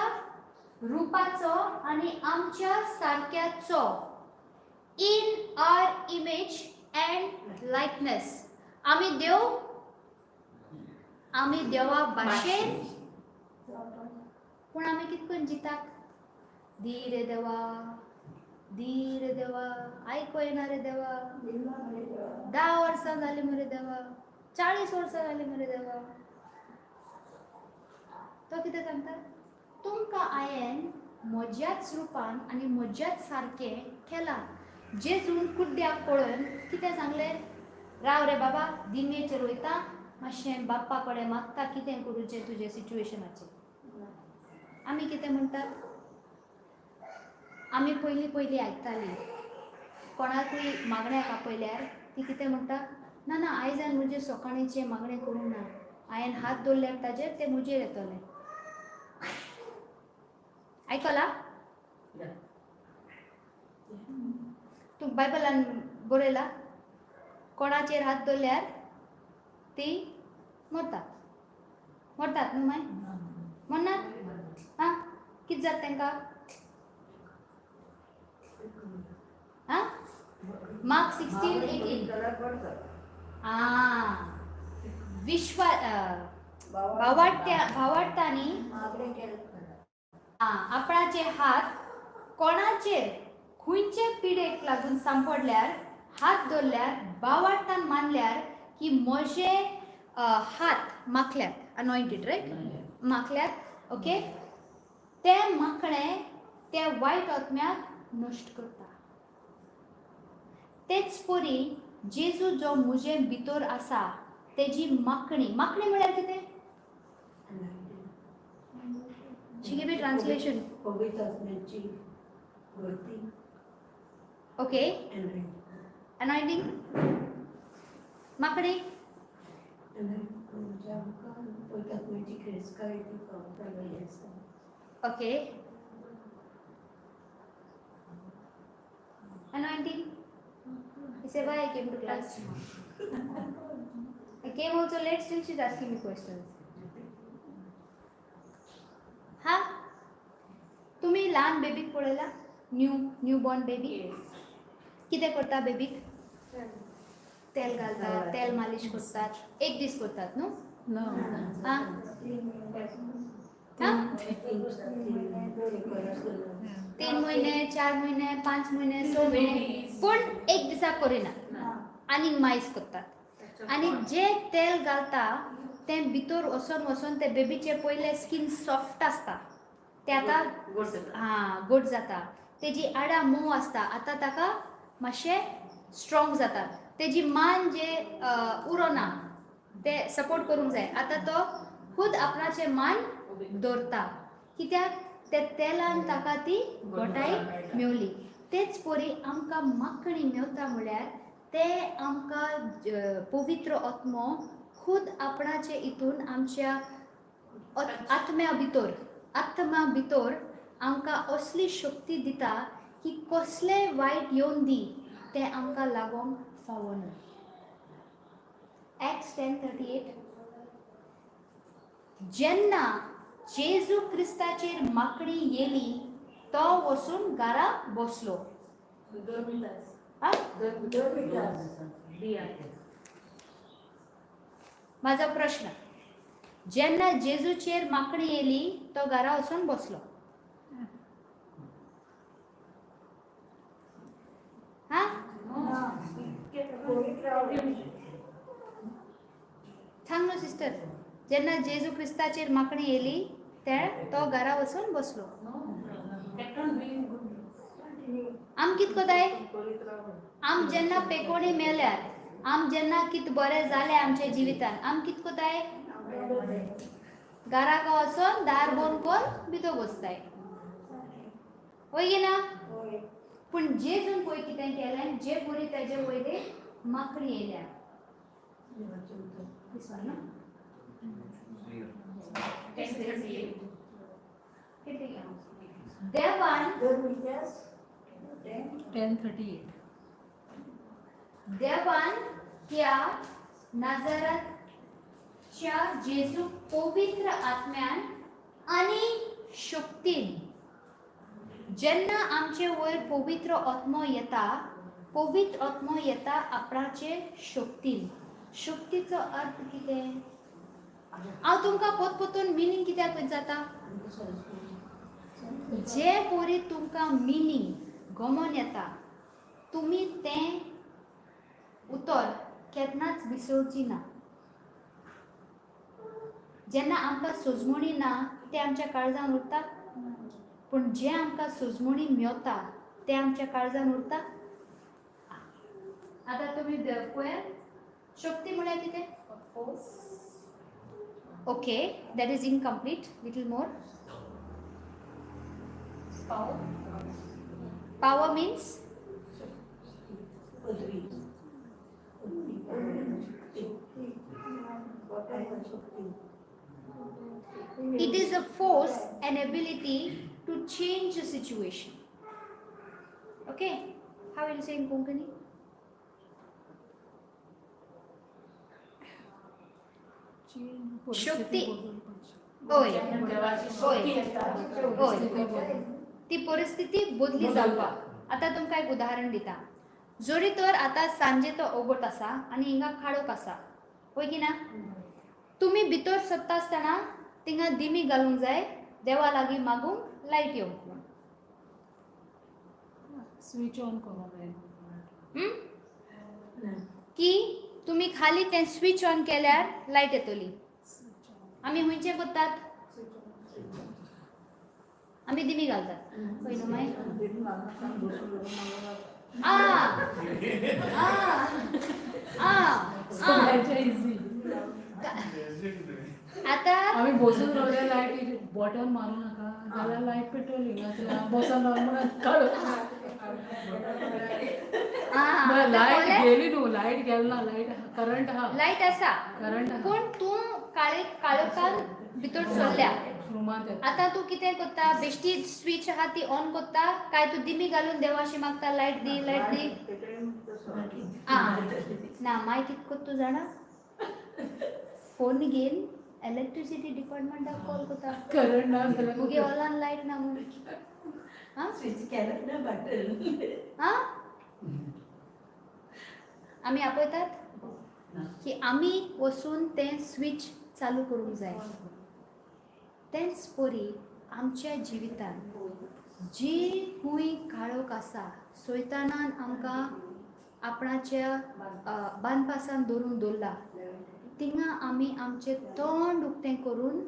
रुपाचो आनी आमच्या सारक्याचो, in our image and likeness. आमी देव, आमी देवा भाशेन, पूण आमी कितें करून जितात? दी रे देवा, दी रे देवा, आयको येना रे देवा, 10 वर्सां जालीं मरे देवा, 40 वर्सां जालीं मरे देवा. तो कितें सांगता तुमकां? हांवें म्हज्याच रुपान आनी म्हज्याच सारकें केलां. जेजून कुड्ड्याक पळोवन कितें सांगलें? राव रे बाबा, दिमयेचेर वयता, मातशें बाप्पा कडेन मागता कितें करूचें तुजें सिच्युएशनाचेर. आमी कितें म्हणटात? आमी पयलीं पयलीं आयकतालीं, कोणाकूय मागण्याक आपयल्यार ती कितें म्हणटा? ना ना, आयजान म्हजें सकाळीचें मागणें करूंक ना, हांवें हात दवरल्यार ताजेर तें म्हजेर येतलें. आयकलां तूं? बायबलान बरयला, कोणाचेर हात दवरल्यार ती मरतात. मरतात न्हू माय? मरनात? आं, कितें जाता तांकां? आं, मार्क 16:18. आं, विश्वा भावाट्या भावार्थांनी आपणाचे हात कोणाचेर खंयचे पिडेक लागून सांपडल्यार हात दवरल्यार, भावार्थान मानल्यार की म्हजे हात माखल्यात, अनॉयंटेड, रायट, माखल्यात, ओके, ते माखणें त्या वायट आत्म्याक नश्ट करता. तेच परी जेजू जो म्हजे भितर आसा तेजी माखणी. माखणी म्हळ्यार कितें? She gave a translation. पवित्र आत्म्याची वरती. ओके. अनॉयंटिंग, माखणी. म्हणजे आमकां पवित्र आत्म्याची गिरेस्तकाय ती पावता जाल्ली आसा. Okay. Anointing. He said, why I came to class? I came also late, still she's asking me questions. हा, तुम्ही लहान बेबीक पळयला? New new born baby. कितें करता बेबीक? तेल घालतात, तेल मालिश करतात, एक दीस करतात न्हू? ना. आं, आं, 3 म्हयने, 4 म्हयने, 5 म्हयने, 6 म्हयने, पूण एक दिसा करिना, आनीक मायज करतात. आनी जे तेल घालता तें भितर वचोन वचोन ते बेबीचे पयले स्कीन सॉफ्ट आसता, ते आतां गोड जाता. हां, गोड जाता. तेजी आडां मोव आसता, आतां ताका मातशें स्ट्रॉंग जाता. तेजी मान जे उरोना, ते सपोर्ट करूंक जाय. आतां तो खुद आपणाचे मान दवरता, कित्याक ते तेलान ताका ती घटाय मेवली. तेच परी आमकां माकणी मेवता म्हळ्यार ते आमकां पवित्र आत्मो खुद आपणाचे हितून आमच्या आत्म्या भितर आमकां असली शक्ती दिता की कसलें वायट येवन दी, तें आमकां लागोंक फावो न्हय. Acts 10:38. जेन्ना जेजू क्रिस्ताचेर माकडी येली, तो वचून घरा बसलो. दोन. आ? दोन. माझा प्रश्न, जेन्ना जेजूचेर माकडी येली, तो घरा वचून बसलो. हा, सांग न्हू सिस्टर, जेन्ना जेजू क्रिस्ताचेर माकडी येली ते तो घरा वचून बसलो. आम कित कोताय? आम जेन्ना पेकोणी मेल्यार, आम जेन्ना कित बरें जालें आमच्या जिवितान, आम कित कोताय? घराक वचोन दार बंद करून भितर बसताय, वय की ना? पूण जेजून पळय कितें केलें. जे परी तेजे वयले माकडी येयल्या. This one, no? 10:38. देवान 10:38. देवान ह्या नाजराच्या जेजू पवित्र आत्म्यान आनी शक्तीन. जेन्ना आमचे वयर पवित्र आत्मो येता, पवित्र आत्मो येता आपणाचे शक्तीन. शक्तीचो अर्थ कितें? हांव तुमकां पोत पोतून मिनींग कित्याक जाता? जे परी तुमकां मिनींग गमोन येता, तुमी तें उतर केन्नाच विसरची ना. जेन्ना आमकां सोजमणी ना, तें आमच्या काळजान उरता, पूण जें आमकां सोजमणी मेवता तें आमच्या काळजान उरता. आतां तुमी पळयात, शक्ती म्हळ्यार कितें? Okay, that is incomplete. Little more. Power. Power means? पदवी. It is a force and ability to change a situation. Okay, how will you say in Konkani? शक्ती. होय. देवाची शक्ती येता. होय, ती परिस्थिती बदली जावपाक. आतां तुमकां एक उदाहरण दिता. जरी तर आतां सांजे तो ओगोट आसा आनी हिंगा काळोख आसा, हय की ना? तुमी भितर सरता आसतना थिंगा दिमी घालूंक जाय, देवा लागीं मागूंक लायट येवंक म्हूण. स्विच ऑन करूंक जाय. हम्म? की तुमी खाली तें स्विच ऑन केल्यार लायट येतली? आमी खंयचे करतात? आमी दिमी घालतात, हय न्हू माय? आ आ आ आ इझी. आतां आमी बसून रावले, लायट बटन मारूं नाका जाल्यार लायट पेटवली, नाजाल्यार बसून रावले म्हणून काडू. आ लायट गेली न्हू, लायट गेल ना, लायट करंट आहा. लायट आसा. करंट आहा. पूण तूं काळे काळोखान भितर सरल्या. रुमांत येता. आतां तूं कितें करता? बेश्टी स्विच आहा ती ऑन करता काय तूं दिमी घालून देवाशी मागता, लायट दी, लायट दी? आ ना, मागीर कितें करता तूं जाणा? फोन घेवन इलेक्ट्रिसिटी डिपार्टमेंटाक कॉल करता. करंट ना जाल्यार. मुगे हॉलान लायट ना म्हूण. आं. स्विच केलं ना बटन. आं. आमी आपयतात की आमी वचून तें स्विच चालू करूंक जाय. तेंच परी आमच्या जिवितान जी खूंय काळोख आसा, सैतानान आमकां आपणाच्या बांदपासान धरून दवरला, थिंगा आमी आमचें तोंड उक्तें करून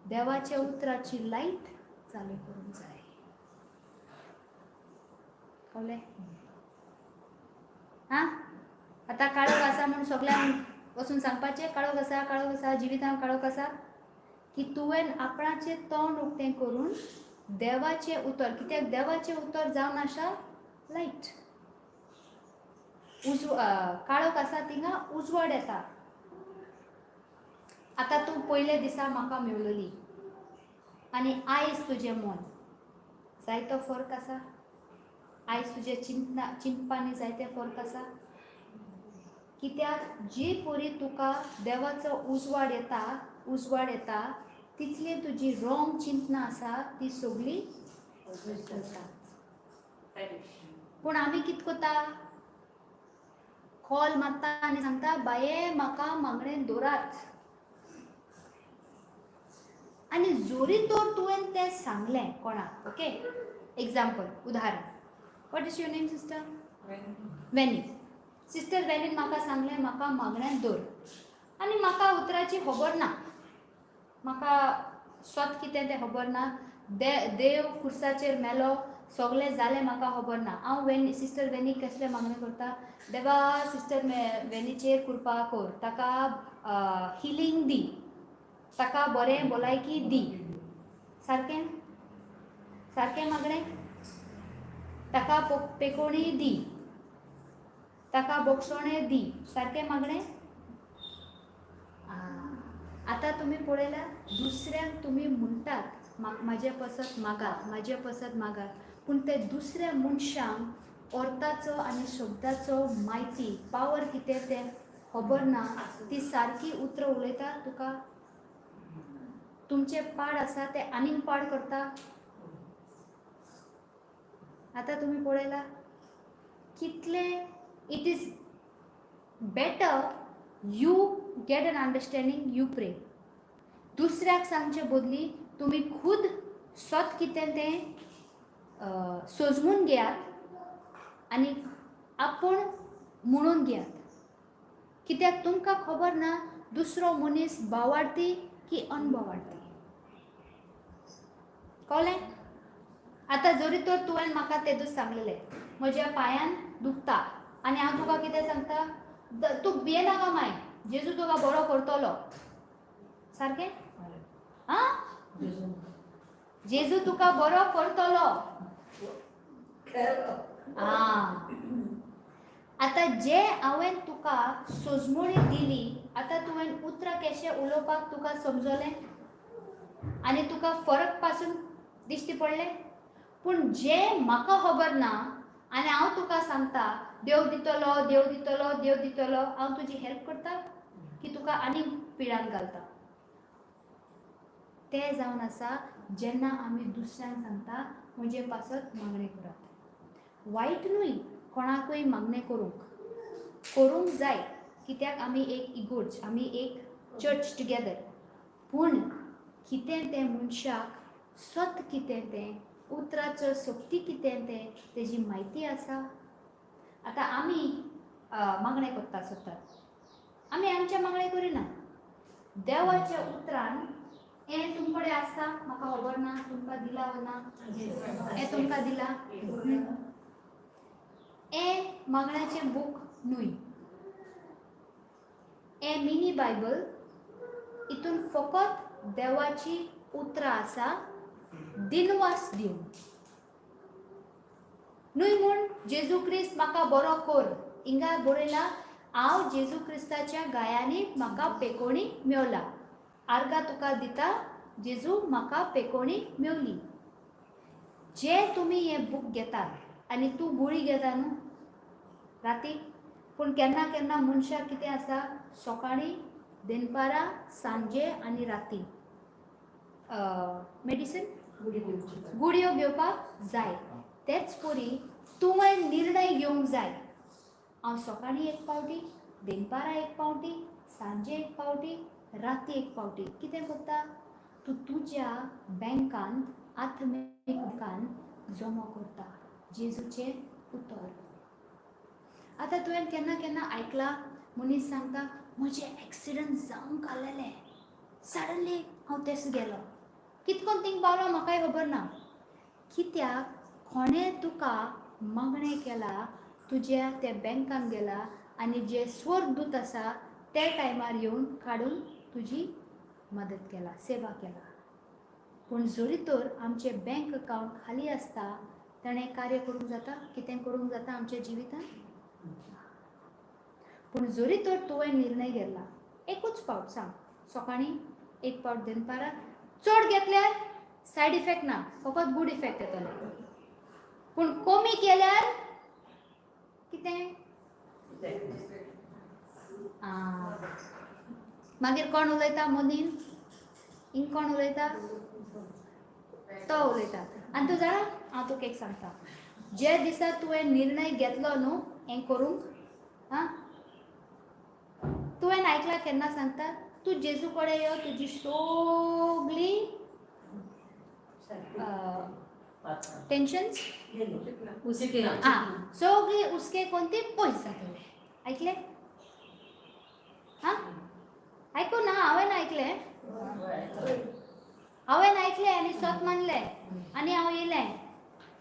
देवाच्या उतराची लायट चालू करूंक जाय. कळ्ळें? आं, आतां काळोख आसा म्हूण सगल्यांक वचून सांगपाचें काळोख आसा, काळोख आसा, जिवितांत काळोख आसा, की तुवें आपणाचें तोंड उक्तें करून देवाचें उतर, कित्याक देवाचें उतर जावन आसा लायट. उजव काळोख आसा थिंगा उजवाड येता. आतां तूं पयले दिसा म्हाका मेवलेली आनी आयज तुजें मन जायतो फरक आसा. आयज तुजें चिंतना चिंतपानी जायते फरक आसा. कित्याक जी परी तुका देवाचो उजवाड येता, उजवाड येता, तितली तुजी रोंग चिंतना आसा ती सगळी वता. पूण आमी कित कोता, कॉल मारता आनी सांगता बाये म्हाका मागणेन दवरात. आनी जोरी तर तुवें तें सांगलें कोणाक, ओके, एग्जाम्पल, उदाहरण, what is your name sister? Veni. Sister वेनीन म्हाका सांगलें म्हाका मागण्यान दवर, आनी म्हाका उतराची खबर ना, म्हाका स्वत कितें तें खबर ना, देव खुर्साचेर मेलो सगळें जालें म्हाका खबर ना. हांव वेनी, सिस्टर वेनी कसलें मागणें करता, देवा सिस्टर वेनीचेर कृपा कर, ताका हिलींग दी, ताका बरें भलायकी दी. सारकें सारकें मागणें, ताका पेकोणी दी, ताका बोगसोणें दी, सारकें मागणें. आतां तुमी पळयल्यार दुसऱ्यांक तुमी म्हणटात म्हाजे पसत मागात, म्हाजे पसत मागात, पूण ते दुसऱ्या मनशांक अर्थाचो आनी शब्दाचो म्हायती पावर कितें तें खबर ना. ती सारकी उतरां उलयता तुका, तुमचें पाड आसा तें आनीक पाड करता. आतां तुमी पळयला कितलें it is better you get an understanding, you pray. दुसऱ्याक सांगचे बदली तुमी खूद स्वत कितें तें सोजमून घेयात आनी आपूण म्हणून घेयात. कित्याक तुमकां खबर ना दुसरो मनीस बावाडती की अनबावाडती. कळ्ळें? आतां जरी तर तुवें म्हाका तेदूस सांगलेलें म्हज्या पांयान दुखता, आनी हांव तुका कितें सांगता, तूं भियेनाका माय, जेजू तुका बरो करतलो. सारकें? आं, जेजू तुका बरो करतलो. आं, आतां जे हांवें तुका सोजमणी दिली, आतां तुवें उतरां कशें उलोवपाक तुका समजलें आनी तुका फरक पासून दिश्टी पडलें. पूण जें म्हाका खबर ना आनी हांव तुका सांगता देव दितलो, देव दितलो, देव दितलो, हांव तुजी हेल्प करता की तुका आनीक पिळान घालता. तें जावन आसा जेन्ना आमी दुसऱ्यांक सांगता म्हजे पासत मागणें करात. वायट न्हय कोणाकूय मागणें करूंक, करूंक जाय, कित्याक आमी एक इगोर्ज, आमी एक चर्च टुगेदर. पूण कितें तें मनशाक सत कितें तें, उतराचो शक्ती कितें तें तेजी म्हायती आसा. आतां आमी मागणें करता स्वता, आमी आमचें मागणें करिना. देवाच्या उतरान हें तुमचे कडेन आसता म्हाका खबर ना, तुमकां दिला वो ना, हें तुमकां दिला, हें मागण्याचें बूक न्हय, हें मिनी बायबल. हितून फकत देवाची उतरां आसा दिनवास दिवन न्हय म्हूण जेजू क्रिस्त म्हाका बरो कर, हिंगा बरयला हांव जेजू क्रिस्ताच्या गायांनी म्हाका पेकोणी मेवला, आर्गां तुका दिता जेजू म्हाका पेकोणी मेवली. जे तुमी हें बूक घेतात आनी तूं गुळी घेता न्हू राती, पूण केन्ना केन्ना मनशाक कितें आसा, सकाळीं, दनपारां, सांजे आनी राती मेडिसीन गुळयो घेवपाक जाय. तेच परी तुवें निर्णय घेवंक जाय. हांव सकाळीं एक पावटी, दनपारां एक पावटी, सांजे एक पावटी, राती एक पावटी कितें करता? तूं तुज्या बँकांत, आत्मीक बँकांत जमो करता जेजूचें उतर. आतां तुवें केन्ना केन्ना आयकलां मनीस सांगता म्हजें एक्सिडंट जावंक आसलेलें, सडनली हांव तेस गेलो, कितकोन थिंग पावलो म्हाकाय खबर ना. कित्याक कोणें तुका मागणें केलां, तुज्या त्या बँकान गेला आनी जे स्वर्गदूत आसा त्या टायमार येवन काडून तुजी मदत केला, सेवा केला. पूण जरी तर आमचें बँक अकावंट खाली आसता ताणें कार्य करूंक जाता, कितें करूंक जाता आमच्या जिवितान. पूण जरी तर तुवें निर्णय घेतला एकूच पावट सांग, सकाळीं एक पावट, दनपारां, चड घेतल्यार सायड इफेक्ट ना, फकत गूड इफेक्ट येतलो. पूण कमी केल्यार कितें? मागीर कोण उलयता मदीं? हिंग कोण उलयता? तो उलयता. आनी तूं जाणा, हांव तुका एक सांगता, जे दिसा तुवें निर्णय घेतलो न्हू हें करूंक, आं तुवें आयकलां केन्ना सांगता, तूं जेजू कडेन यो, तुजी सगळी टेंशन्स उसके. आं सगळी उसके कोण ती पयस जातले. आयकलें? आं आयकूं ना? हांवें आयकलें, हांवें आयकलें आनी सत मानलें आनी हांव येयलें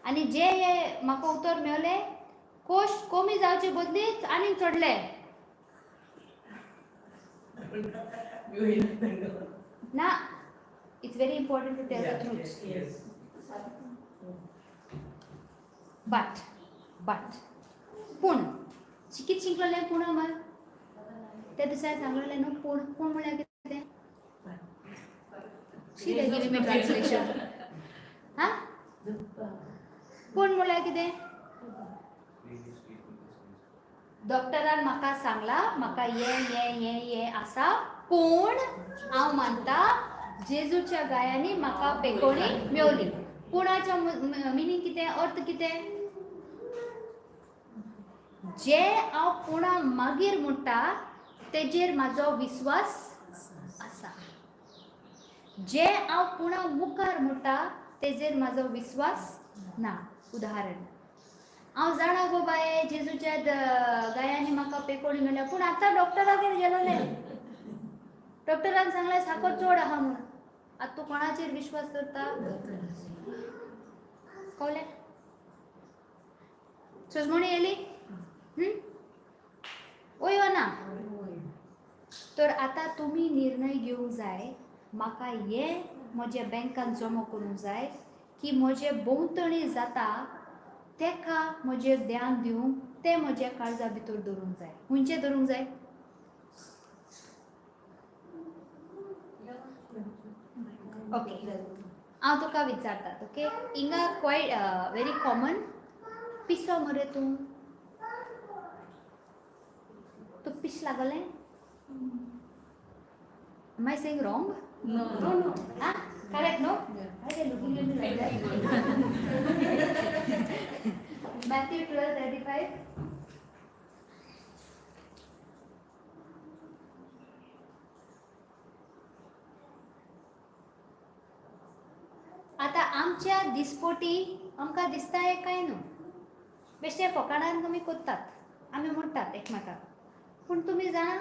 आनी जे हे म्हाका उतर मेवलें, कोश कमी जावचे बदलीच आनीक चडले ना. It's very important to tell the truth. But but पूण कितें शिकलोलें पूण आमकां त्या दिसा सांगलेलें न्हू, पूण पूण म्हळ्यार कितें? She they giving me translation. हा, पूण म्हळ्यार कितें? डॉक्टरान म्हाका सांगलां म्हाका हें हें हें हें आसा, पूण हांव मानता जेजूच्या गायांनी म्हाका पेकोणी मेवली. पूणाचो मिनींग कितें, अर्थ कितें? जे हांव पुणा मागीर म्हणटा तेजेर म्हाजो विस्वास आसा, जे हांव पुणा मुखार म्हणटा तेजेर म्हाजो विस्वास ना. उदाहरण, हांव जाणा गो बाये जेजूच्या गायांनी म्हाका पेकोणी मेळ्ळ्या, पूण आतां डॉक्टरागेर गेलोलें, डॉक्टरान सांगलें साकर चड आहा म्हणून. आतां तूं कोणाचेर विश्वास दवरता? कळ्ळें? सजमणी येयली? वय वा ना? तर आतां तुमी निर्णय घेवंक जाय, म्हाका हें म्हज्या बँकान जमो करूंक जाय की म्हजे भोंवतणी जाता तेका म्हजेर ध्यान दिवंक, तें म्हज्या काळजा भितर दवरूंक जाय. खंयचें दवरूंक जाय? ओके, हांव तुका विचारतात. ओके, हिंगा क्वायट व्हेरी कॉमन, पिसो मरे तूं, तूं पिश लागलें? Am I saying wrong? No. No, no. Ah, correct, no? Yeah. Why they looking at me like that? Matthew 12:35. आतां आमच्या दिसपोटी आमकां दिसता हें कांय न्हू, बेश्टे फकाणान तुमी कोत्तात, आमी म्हणटात एकमेकाक, पूण तुमी जाणा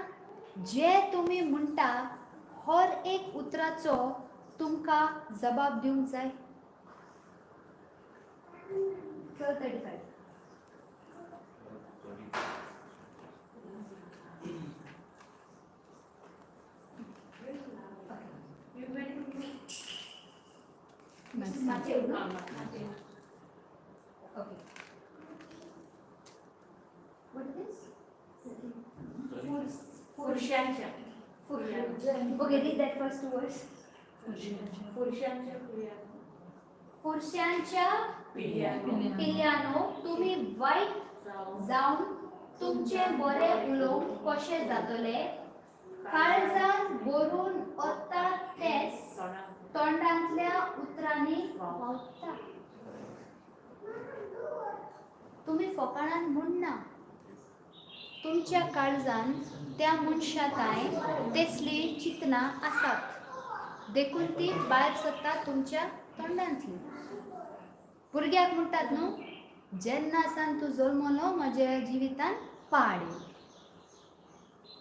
जे तुमी म्हणटा हर एक उतराचो तुमकां जबाब दिवंक जाय. 12:35. You went to Matthew, no? Okay. What it is? पुरुषांच्या Okay, read that first two words. पुरुषांच्या पिढ्या पुरुषांच्या पिढ्यांनो पिल्यांनो, तुम्ही वायट जावन तुमचे बरे उलोवंक कशें जातले? काळजान भरून ओत्ता तेच तोंडांतल्या उतरांनी व्हांवता. तुमी फोकाणान म्हणना, तुमच्या काळजान त्या मनशा तांय तेसली चिंतनां आसात, देखून ती भायर सरता तुमच्या तोंडांतली. भुरग्याक म्हणटात न्हू, जेन्ना सान तूं जल्मलो म्हज्या जिवितान पाड.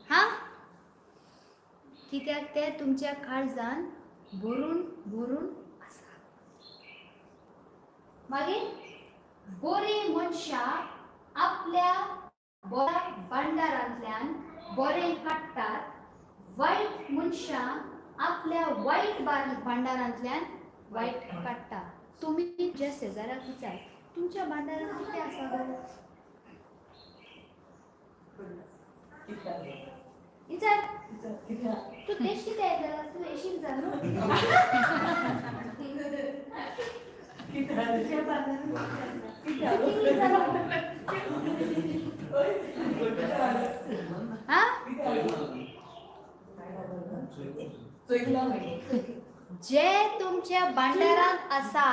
हां, कित्याक ते तुमच्या काळजान भरून भरून आसा. मागीर बरीं मनशां आपल्या बऱ्या भांडारांतल्यान बरें काडटात, वायट मनशां आपल्या वायट भांडारांतल्यान वायट काडटा. तुमी तुमच्या शेजाऱ्याक विचार, तुमच्या भांडारांत कितें आसा गो? विचार. तूं तेश कितें येता, तूं येशील जा न्हू. कितें जालो? आं, जे तुमच्या भांडारांत आसा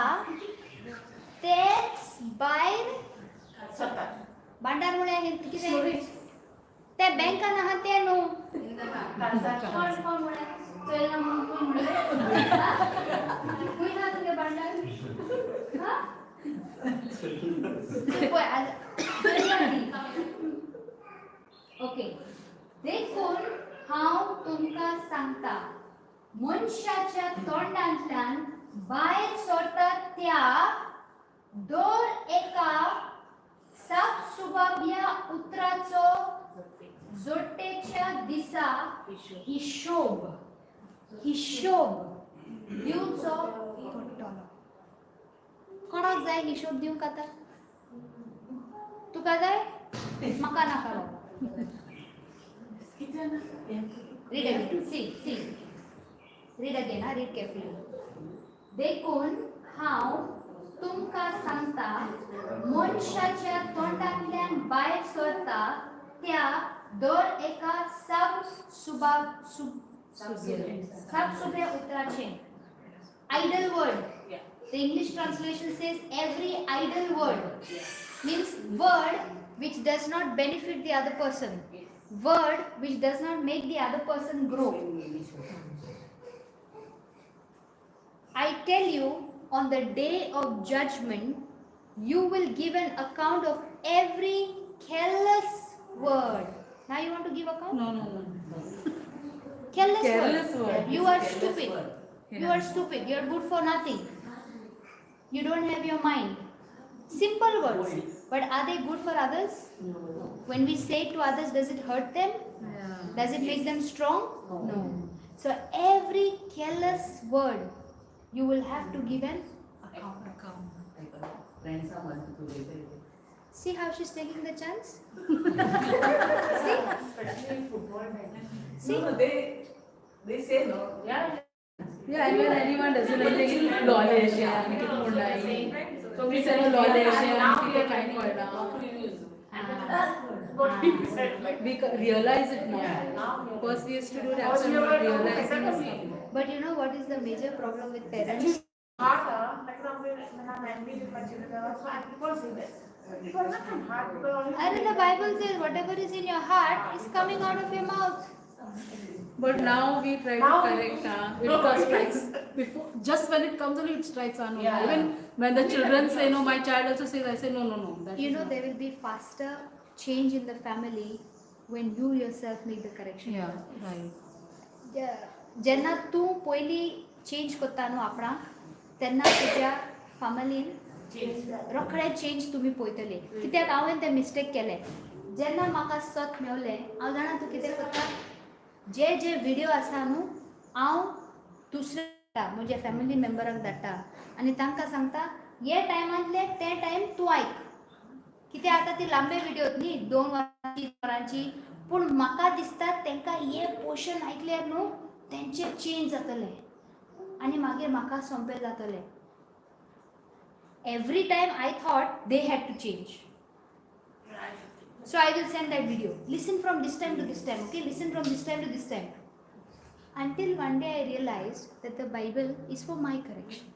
तेच भायर. भांडार म्हळ्यार हें कितें? ते बँकान आहा तें न्हू. कोण कोण म्हळ्यार चोयला म्हणून कोण म्हणलें? खंय ना तुगे भांडार? हां, पळय चोयला न्ही. ओके, देखून हांव तुमकां सांगता, मनशाच्या तोंडांतल्यान भायर सरता त्या दर एका सापसुबाब्या उतराचो जोडटेच्या दिसा हिशोब हिशोब दिवचो पडटलो. कोणाक जाय हिशोब दिवंक आतां? तुका जाय? म्हाका नाका बाबा. Read again. See, see. Read again, huh? Read carefully. देखून हांव तुमकां सांगता, मनशाच्या तोंडांतल्यान भायर सरता त्या दर एका साप सुबा सापसुब्या उतराचें, idle word. The English translation says every idle word, means word which does not benefit the other person, word which does not make the other person grow. I tell you, on the day of judgment, you will give an account of every careless word. Now you want to give account? No. Careless, Careless word. Word. You are Careless stupid. Word. You are stupid. You are good for nothing. You don't have your mind. Simple words. But are they good for others? When we say it to others, does it hurt them? Yeah. Does it make them strong? No. So every careless word, you will have to give an account. Account. फ्रेंड्सा म्हणटा तूं उलयताय. See how she's taking the chance? See? See? No, they say no. Yeah. Yeah, and when anyone doesn't like they lolly आनी कितें म्हणना, So we say lolly आनी कितें कांय कळना. What to use. Ah. What we said, like. We realize it now. Yeah, now we First we used to do that, First so we not were realizing talking it's But you know what is the major problem with parents? Hard, like now when I'm angry with my children, also I people say that. It was not from heart because only And the Bible says whatever is in your heart is coming out of your mouth. But now we try to Now- correct, huh? It No. Strikes before, just when it comes only it strikes. No. Yeah. Even when the children say no, my child also says, I say no, no, no. That You is know not. there will be faster change in the family when you yourself make the correction. Yeah, right. जेन्ना तूं पयलीं change करता न्हू आपणाक, तेन्ना तुज्या फामिलीन रोखडे change तुमी पळयतले. कित्याक हांवें तें मिस्टेक केलें. जेन्ना म्हाका सत मेवलें, हांव जाणा तूं कितें करता, जे जे विडियो आसा न्हू, हांव दुसऱ्या म्हज्या फॅमिली मेंबराक धाडटा आनी तांकां सांगता, हे टायमांतले ते टायम तूं आयक. कित्याक आतां ती लांबे विडियो न्ही, 2 वरांची, 3 वरांची, पूण म्हाका दिसता तांकां हे पोर्शन आयकल्यार न्हू तेंचे चेंज जातलें आनी मागीर म्हाका सोंपें जातलें. Every time I thought they had to change. So I will send that video. Listen from this time to this time, okay? Listen from this time to this time. Until one day I realized that the Bible is for my correction.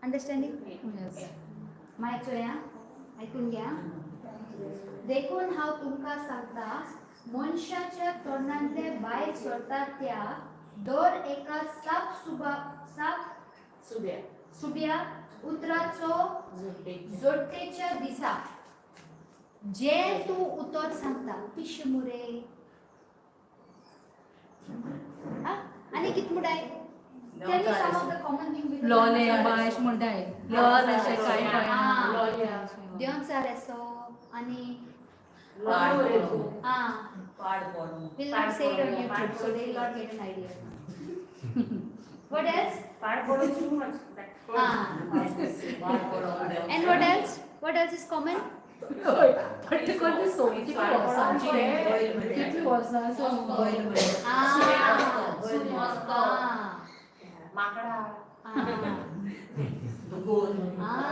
Understanding? Yes. My चोया. आयकून घ्या. देखून हांव तुमकां सांगता, मनशाच्या तोंडांतले भायर सरता त्या दर एका साप सुबा साप सुब्या. सुब्या उतराचो जोडटेच्या दिसा जे तूं उतर सांगता, पिशे मुरे आनी कित मुडाय. Tell me some of the common thing we do. लोले बायश म्हणटाय, लोल अशें कांय कळना. देंवचार असो आनी ah पाड पडूं. We'll not say it on YouTube, so they'll not get an idea. What else? पाड पडूं too much. Ah. पाड पडूं. And what else? What else is common? हय, particularly सोय कितली वर्सांची, कितली वर्सां. Ah. Ah. माकडा. Ah. Ah.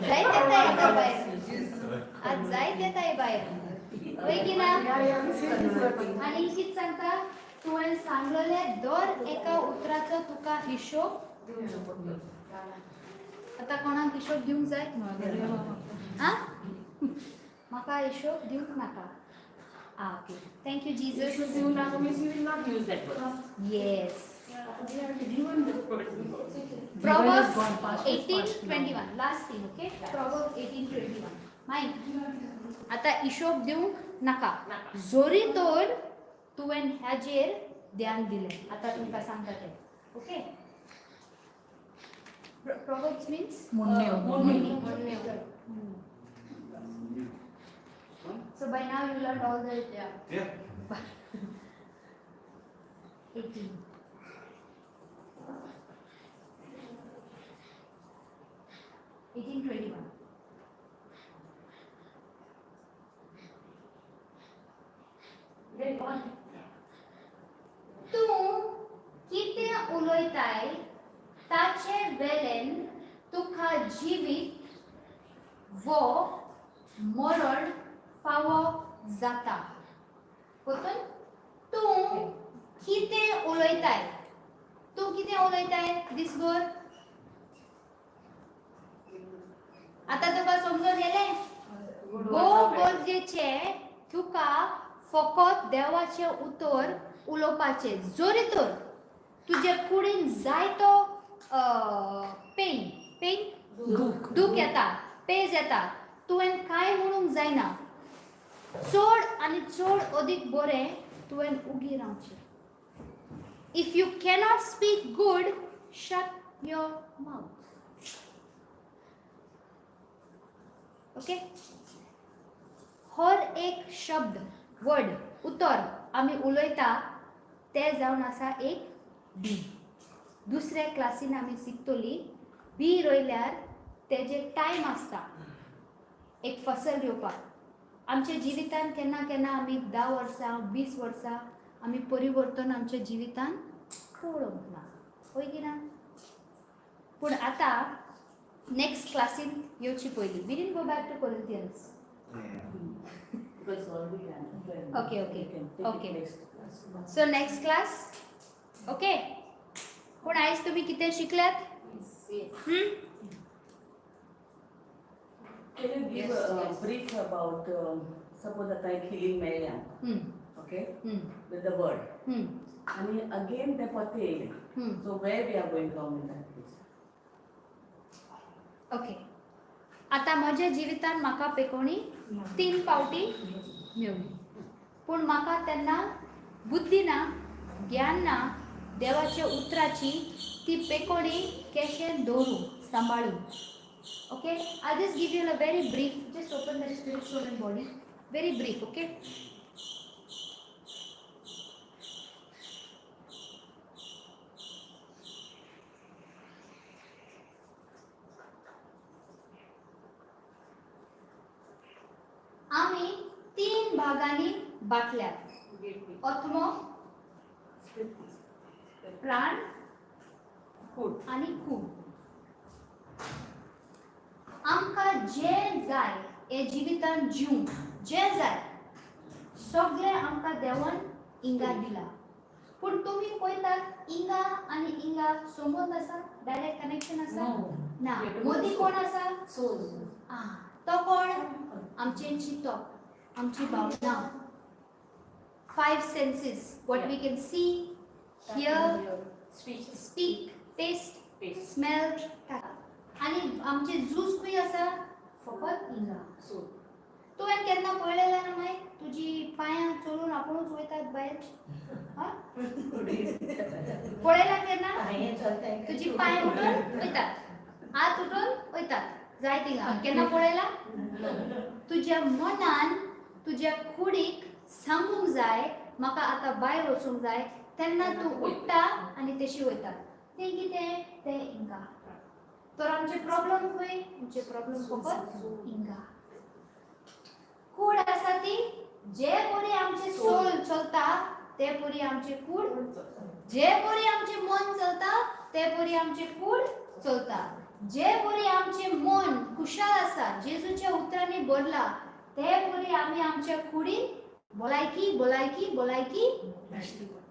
जायत येता येता भायर, आज जायत येता हे भायर, वय की ना? आनी कित सांगता, तुवें सांगलेले दर एका उतराचो तुका हिशोब. आतां कोणाक हिशोब दिवंक जाय? आं, म्हाका हिशोब दिवंक नाका. Ah, okay, thank you Jesus. दिवंक नाका means you will not use that word. Yes. We have given that word. Proverbs gone past its 18:21, last thing, okay? Proverbs 18:21. माई आता हिशोब दिवंक नाका, जोरी तर तुवें ह्याजेर ध्यान दिलें. आतां तुमकां सांगता तें. Okay, Proverbs means म्हणण्यो. म्हणण्यो. So by now you learned all the Yeah. 18. 18:21. Then on. तूं कितें उलयताय ताचे वेल्यान तुका जिवीत वो मरण फावो जाता. परतून, तूं कितें उलयताय, तूं कितें उलयताय दिसभर. आतां तुका समजून येलें? भोव गरजेचें तुका फकत देवाचें उतर उलोवपाचें, जरी तर तुजे कुडीन जायतो पेन पेन दूख. दूख येता, पेज येता, तुवें कांय म्हणूंक जायना. चड आनी चड अदीक बरें तुवें उगी रावचें. If you cannot speak good, shut your mouth. Okay, हर एक शब्द, वर्ड, उतर आमी उलयता ते जावन आसा एक बी. दुसऱ्या क्लासीन आमी शिकतली, बी रोयल्यार तेजे टायम आसता एक फसल येवपाक. आमच्या जिवितान केन्ना केन्ना आमी 10 वर्सां, 20 वर्सां आमी परिवर्तन आमच्या जिवितान पळोवंक ना, हय की ना? पूण आतां नेक्स्ट क्लासीन येवची पयलीं, we didn't go back to Corinthians. Because already done. Okay. We can take it next class. So next class, okay? पूण आयज तुमी कितें शिकल्यात? हम्म? Can you give Yes, a yes. brief about, suppose आता एक healing मेळ्ळें आमकां, okay, with the word. आणि again ते परते येयलें. So where we are going wrong in that case? Okay, आतां म्हज्या जिवितान म्हाका पेकोणी तीन पावटी मेवली, पूण म्हाका तेन्ना बुद्धी ना, ज्ञान ना देवाच्या उतराची, ती पेकोणी केशें दवरूं, सांबाळूं. Okay, I just give you a very brief, just open the spirit, soul and body, very brief, okay? आमी तीन भागांनी बाटल्यात, आत्मो, प्राण कूड. आनी कूड. आमकां जें जाय हे जिवितान जिवंक जें जाय सगळें आमकां देवान इंगा दिला. पूण तुमी पळयतात, इंगा आनी इंगा संबंद आसा? डायरेक्ट कनेक्शन आसा ना. मदीं कोण आसा? सोल. आं, तो आमचें चिंतप, आमची भावना, five senses, what we can see, hear, Speech. Speak, taste, Taste. Smell. आनी आमचे जूस खंय आसा? फकत हिंगा. Soul. तुवें केन्ना पळयलें ना मागीर तुजी पांयां चलून आपुणूच वयतात भायर? हा? पळयलां केन्ना? तुजी पांय उठून वयतात, हात उठून वयतात, जाय थिंगा. केन्ना पळयलां? तुज्या मनान तुज्या कुडीक सांगूंक जाय, म्हाका आतां भायर वचूंक जाय, तेन्ना तूं उठ्ठा आनी तशी वयता. तें कितें? तें हिंगा. तर आमचे प्रॉब्लम खंय? आमचे प्रॉब्लम फकत हिंगा. कूड आसा ती जे परी आमचे सोल चलता ते परी आमचे कूड, जे परी आमचे मन चलता ते परी आमचे कूड चलता. जे परी आमचे मन खुशाल आसा, जेजूच्या उतरांनी भरला, ते परी आमी आमच्या कुडीन भलायकी भलायकी भलायकी दिश्टी पडटा.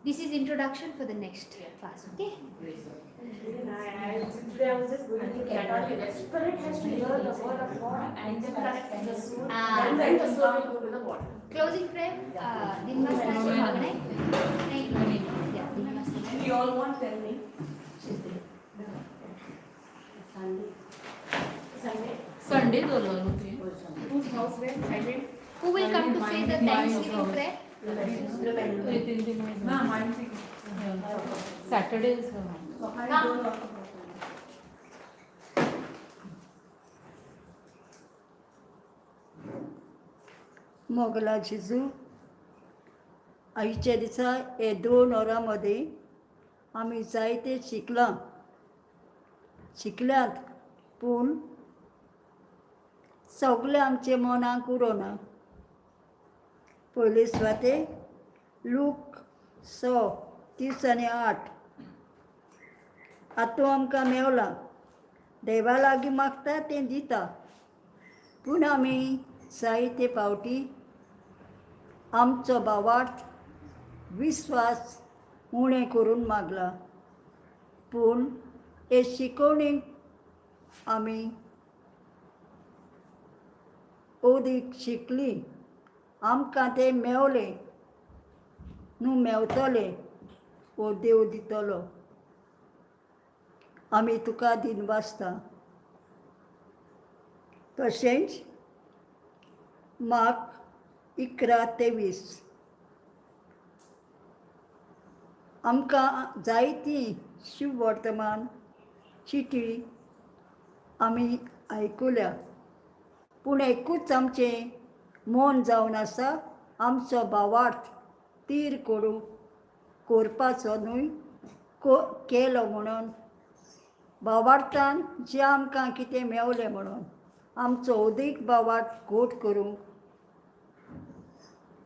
This is introduction for the next class, okay? Today I was just going through that only. That spirit has to hear the word of God and then connect to the soul. Ah. And then the soul will go to the body. Closing prayer, दिनवासनाचे मागणें. Thank you. Yeah, दिनवासनाचे. You all want tell me? Sunday. Sunday. Sunday दवरलो न्हू ती. Whose house where? I mean, Who will come to say the Thanksgiving prayer? ना, mine. Saturday. Come. Mogla जेजू, आयच्या दिसा हे 2 वरां मदीं आमी जायते शिकलां, शिकल्यात, पूण सगळें आमचे मनाक उरोना. पयले सुवाते लूक 6:30 आनी 8 आतां आमकां मेवलां, देवा लागीं मागता तें दिता, पूण आमी जायते फावटी आमचो भावार्थ विस्वास उणें करून मागला. पूण हे शिकोवणेक आमी अदीक शिकली, आमकां तें मेवलें न्हू, मेवतलें वो देव दितलो. आमी तुका दिनवासता. तशेंच मार्क 11:23 आमकां जायती शुभवर्तमान चिटी आमी आयकुल्या, पूण एकूच आमचें मन जावन आसा, आमचो भावार्थ तीर करूंक करपाचो न्हय को केलो म्हणून भावार्थान जें आमकां कितें मेवलें म्हणून आमचो अदीक भावार्थ घट करूंक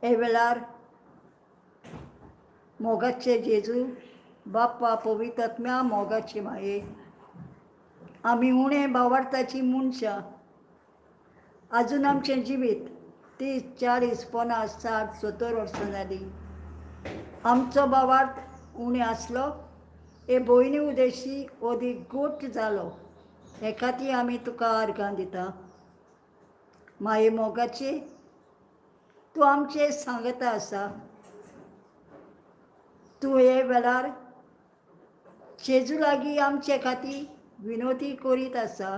हे वेळार मोगाचे जेजू बाप्पा, पवित्र मोगाची माये, आमी उणें भावार्थाची मनशां. आजून आमचें जिवीत 30, 40, 50, 60, 70 वर्सां जालीं. आमचो भावार्थ उणें आसलो, हे भयणी उदेशी अदीक गोट जालो, हे खातीर आमी तुका अर्गां दिता. माये मोगाची, तूं आमचें सांगता आसा. तूं हे वेळार जेजू लागीं आमचे खातीर विनोती करीत आसा.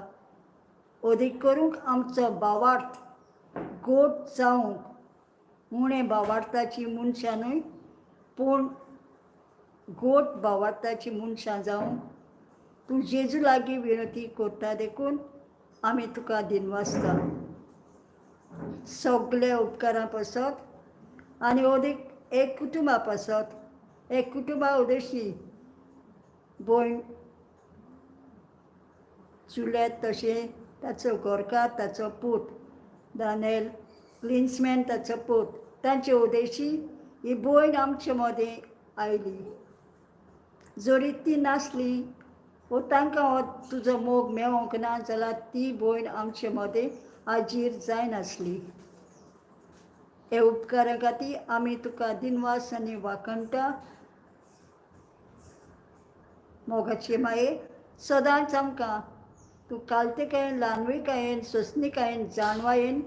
अदीक करूंक आमचो भावार्थ गोट जावंक, उणें भावार्थाची मनशां न्हय पूण गोट भावार्थाची मनशां जावंक तूं जेजू लागीं विनोती करता, देखून आमी तुका दिनवासता सगल्या उपकारां पासत आनी अदीक एक कुटुंबा पासत. एक कुटुंबा उदेशी भयण चुल्यात, तशें ताचो घरकार, ताचो पूत दानेल क्लिन्समॅन, ताचो पूत, तांचे उदेशी ही भयण आमचे मदें आयली. जरी ती नासली वो तांकां हो तुजो मोग मेवोंक ना जाल्यार ती भयण आमचे मदें हाजीर जायनासली. हे उपकारा खातीर आमी तुका दिनवास आनी वाखणटा. मोगाचे माये, सदांच आमकां तूं कालतिकायेन, ल्हानविकायेन, सोंसणिकायेन, जाणवायेन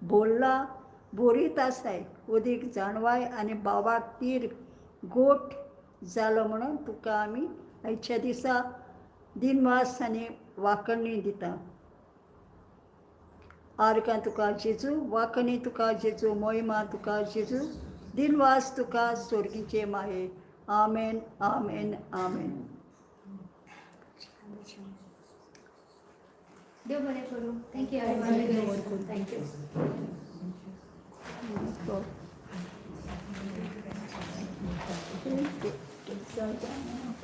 बोल्ला बोरीत आसाय. उदीक जाणवाय आनी बाबाक तीर गोठ जालो म्हणून तुका आमी आयच्या दिसा दिनवास आनी वाकणी दिता. आर्गां तुका जेजू, वाकणी तुका जेजू, मोहिमा तुका जेजू, दिनवास तुका सोर्गीचे माये. आमेन, आमेन, आमेन. देव बरें करूं. Thank you. देव बरें करूं. Thank you. Thank you.